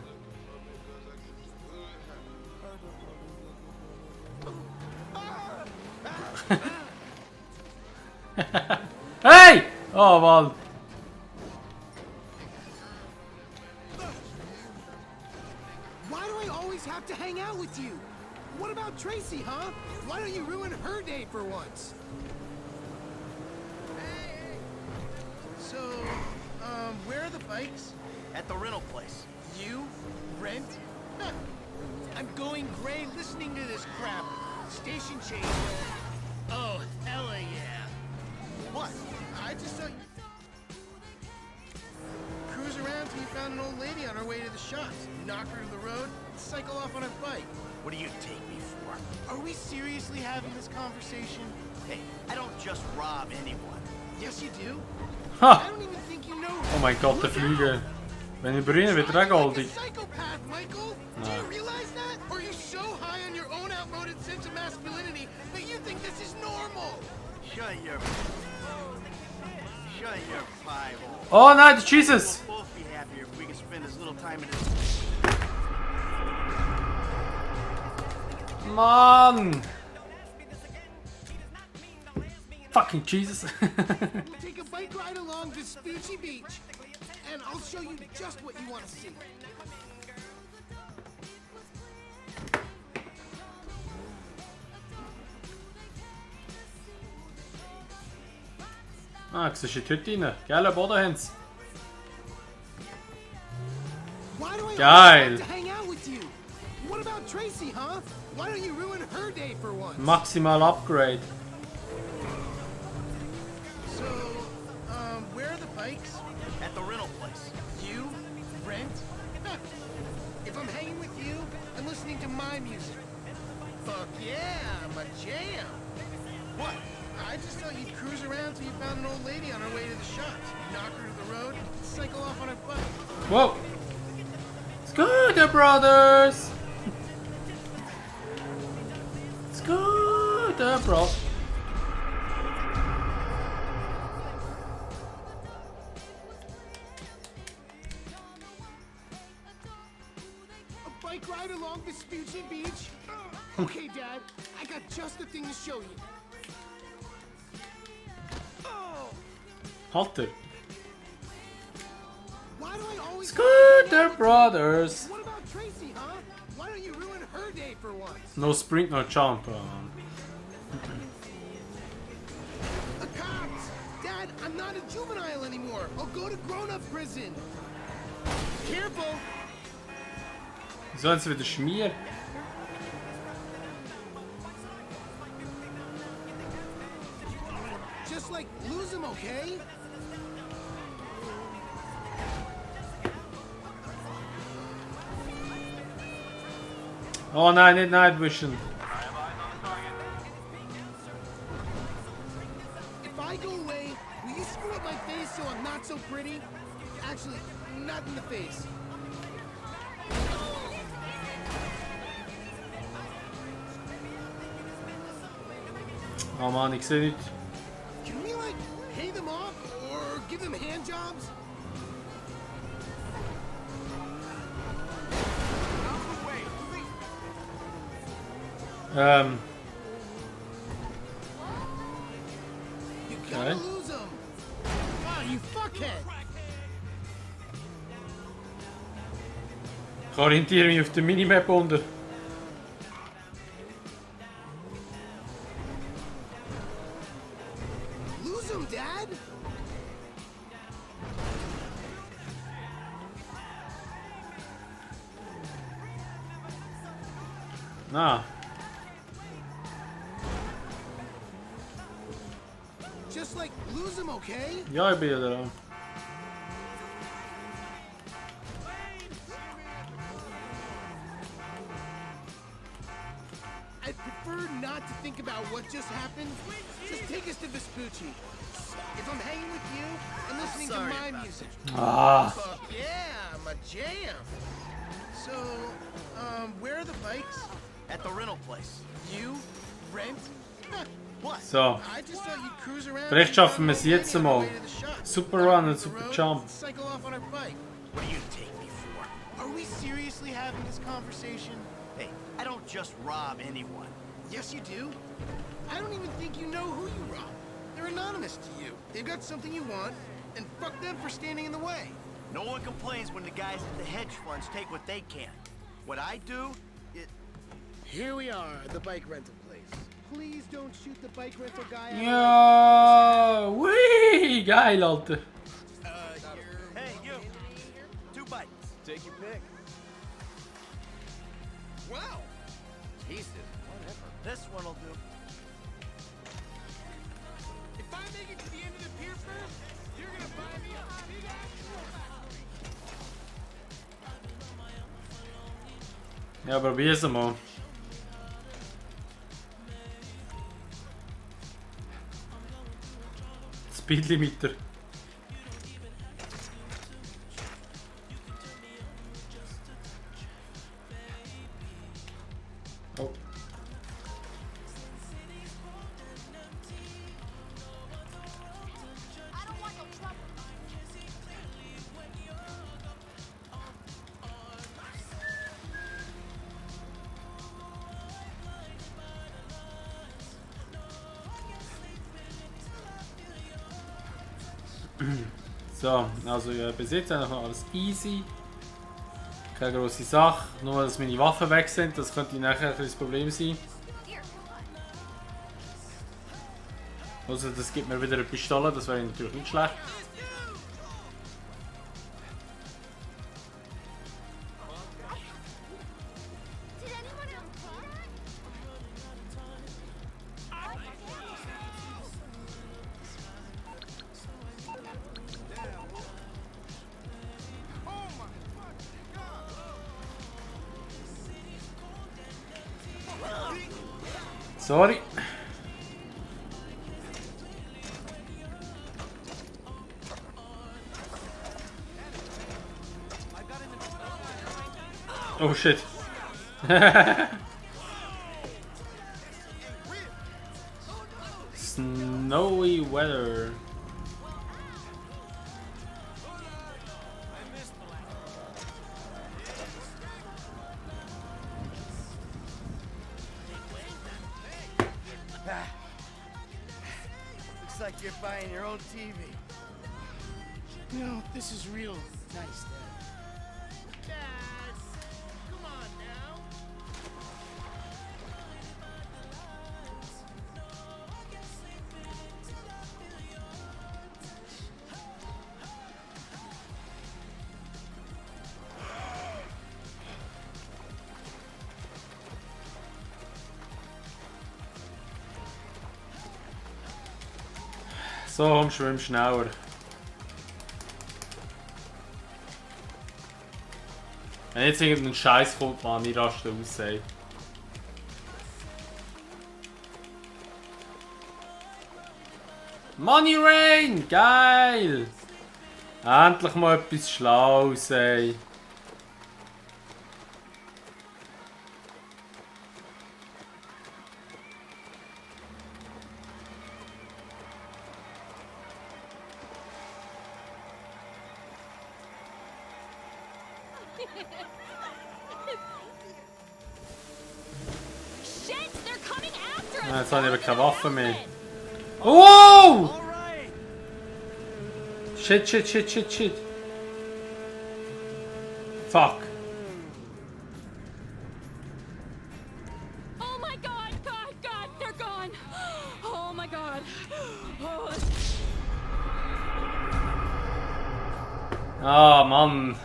Hey! Oh Mann! Why do I always have to hang out with you? What about Tracy, huh? Why don't you ruin her day for once? So, where are the bikes? At the rental place. You? Rent? Huh. I'm going gray listening to this crap. Station change. Oh, hella yeah. What? I just thought you... Cruise around till you found an old lady on her way to the shops. Knock her to the road, cycle off on her bike. What do you take me for? Are we seriously having this conversation? Hey, I don't just rob anyone. Yes, you do. Ha! I don't even think you know. Oh mein Gott, der Flügel. Wenn ich berühre, wird er goldig. Psychopath, Michael. Do you realize that? Or are you so high on your own outmoded sense of masculinity that you think this is normal? Shut your pie-hole. Oh nein, Jesus! We'll both be happier if we can spend as little time in this. Mann! Fucking Jesus! We'll take a bike ride along Vespucci Beach, and I'll show you just what you want to see. Ah, siehst du die Hütte rein? Gell, Boden haben sie. Why do I Geil! always have to hang out with you? What about Tracy, huh? Why don't you ruin her day for once? Maximal Upgrade. So, where are the bikes? At the rental place. You? Rent? Huh. If I'm hanging with you, I'm listening to my music. Fuck Fuck yeah, my jam. What? I just thought you'd cruise around till you found an old lady on her way to the shops. Knock her to the road, cycle off on her bike. Whoa! Scooter Brothers! Scooter Bro. A bike ride along Vespucci Beach? Okay, Dad, I got just the thing to show you. Halter. Why do I always Scooter Brothers. What about Tracy, huh? Why don't you ruin her day for once? No sprint, no jump. A cops! Dad, I'm not a juvenile anymore. I'll go to grown-up prison. Careful! So jetzt wieder Schmier. Just like lose him, okay? Oh nein, nicht Night Vision. If I go away, will you screw up my face so I'm not so pretty? Actually, not in the face. Oh Mann, ich sehe nicht. Can we, like, pay them off or give them hand jobs? You gotta Okay. lose them. Wow, you fuckhead. Ich orientiere mich auf der Minimap unter. Lose them, Dad. Ah, Just like lose them, okay? ja, ich bin ja dran. I'd prefer not to think about what just happened. Just take us to Vespucci. If I'm hanging with you, I'm listening to my music. Ah. Fuck yeah, my jam. So, where are the bikes? At the rental place. You rent? What? So. I just thought you'd cruise around. Vielleicht schaffen wir es jetzt mal. Super Run und Super Jump. Cycle off on our bike. What do you take me for? Are we seriously having this conversation? Hey, I don't just rob anyone. Yes, you do. I don't even think you know who you rob. They're anonymous to you. They've got something you want, and fuck them for standing in the way. No one complains when the guys at the hedge funds take what they can. What I do, it... Here we are, the bike rental place. Please don't shoot the bike rental guy out. Ja, wee, geil, Alter. Hey, you. 2 bikes. Take your pick. Wow. Jesus, whatever. This one'll do. If I make it to the end of the pier first, you're gonna buy me a big ass. Ja, probier's mal. Speedlimiter. Oh. So, also ja, bis jetzt eigentlich noch alles easy. Keine grosse Sache. Nur, dass meine Waffen weg sind, das könnte nachher ein das Problem sein. Also, das gibt mir wieder eine Pistole, das wäre natürlich nicht schlecht. Sorry. Oh shit. Snowy weather. Looks like you're buying your own TV. You know, this is real nice, Dad. Come on now. So, schwimm schneller. Wenn jetzt irgendein Scheiß kommt, man, ich raste aus, ey. Money Rain! Geil! Endlich mal etwas Schlaues, ey. Shit, they're coming after us. Ja, jetzt habe ich aber keine Waffe mehr. Oh! Shit, shit, shit, shit, shit. Fuck. Oh my god, God, they're gone. Oh my god. Oh. Ah, Mann.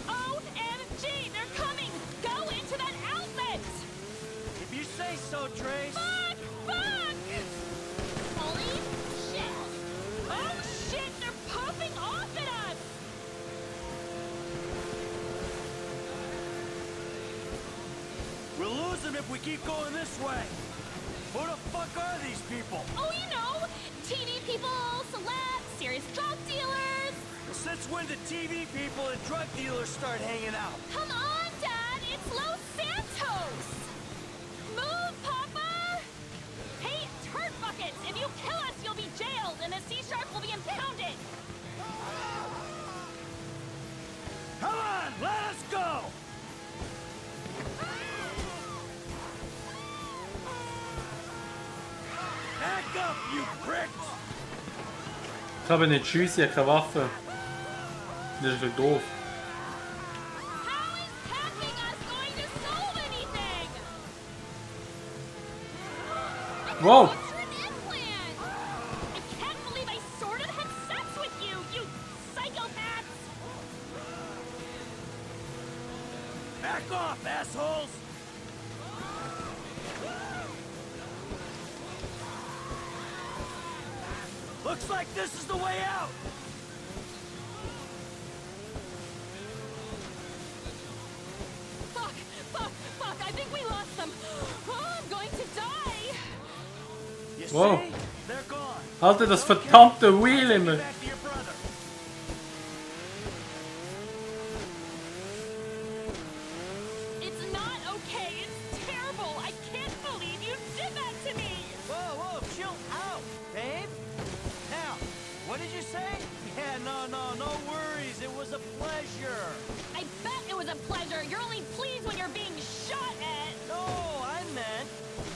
OMG, they're coming. Go into that outlet. If you say so, Trace. Fuck, fuck. Holy shit. Oh shit, they're popping off at us. We'll lose them if we keep going this way. Who the fuck are these people? Oh, you know, TV people, celebs, serious drug dealers. Well, since when did TV people and drug dealers start hanging out? Come on, Dad, it's Los Santos. Move, Papa. Hey, turd buckets, if you kill us, you'll be jailed, and the Sea Shark will be impounded. Come on, let us go! Back up, you pricks! Ich habe nicht schiessen, ich habe keine Waffe. Das ist doch doof. How is hacking us going to solve anything? Whoa! What's your implant? I can't believe I sort of had sex with you, you psychopaths. Back off, assholes! Looks like this is the way out! Fuck, fuck, fuck, I think we lost them. Oh, I'm going to die. You Wow. see? They're gone. Halte das verdammte Wheel immer. Back to your brother. It's not okay. It's terrible. I can't believe you did that to me. Whoa, whoa, chill out, babe. Now, what did you say? Yeah, no worries. It was a pleasure. I bet it was a pleasure. You're only pleased when you're being shot at. No, I meant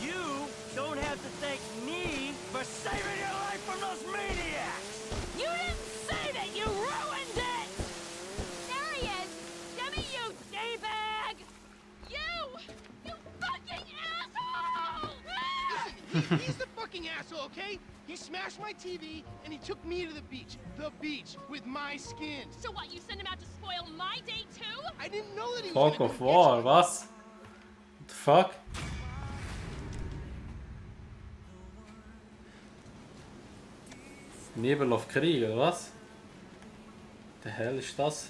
you don't have to thank me for saving your life from those maniacs. You didn't say that. You ruined it. There he is. Give me you, D-bag. You fucking asshole. He's the fucking asshole, okay? He smashed my TV and he took me to the beach. The beach with my skin. So what? You sent him out to spoil my day too? I didn't know that he was Fog gonna of go War, was? What the fuck? Nebel of Krieg, oder was? The hell ist das?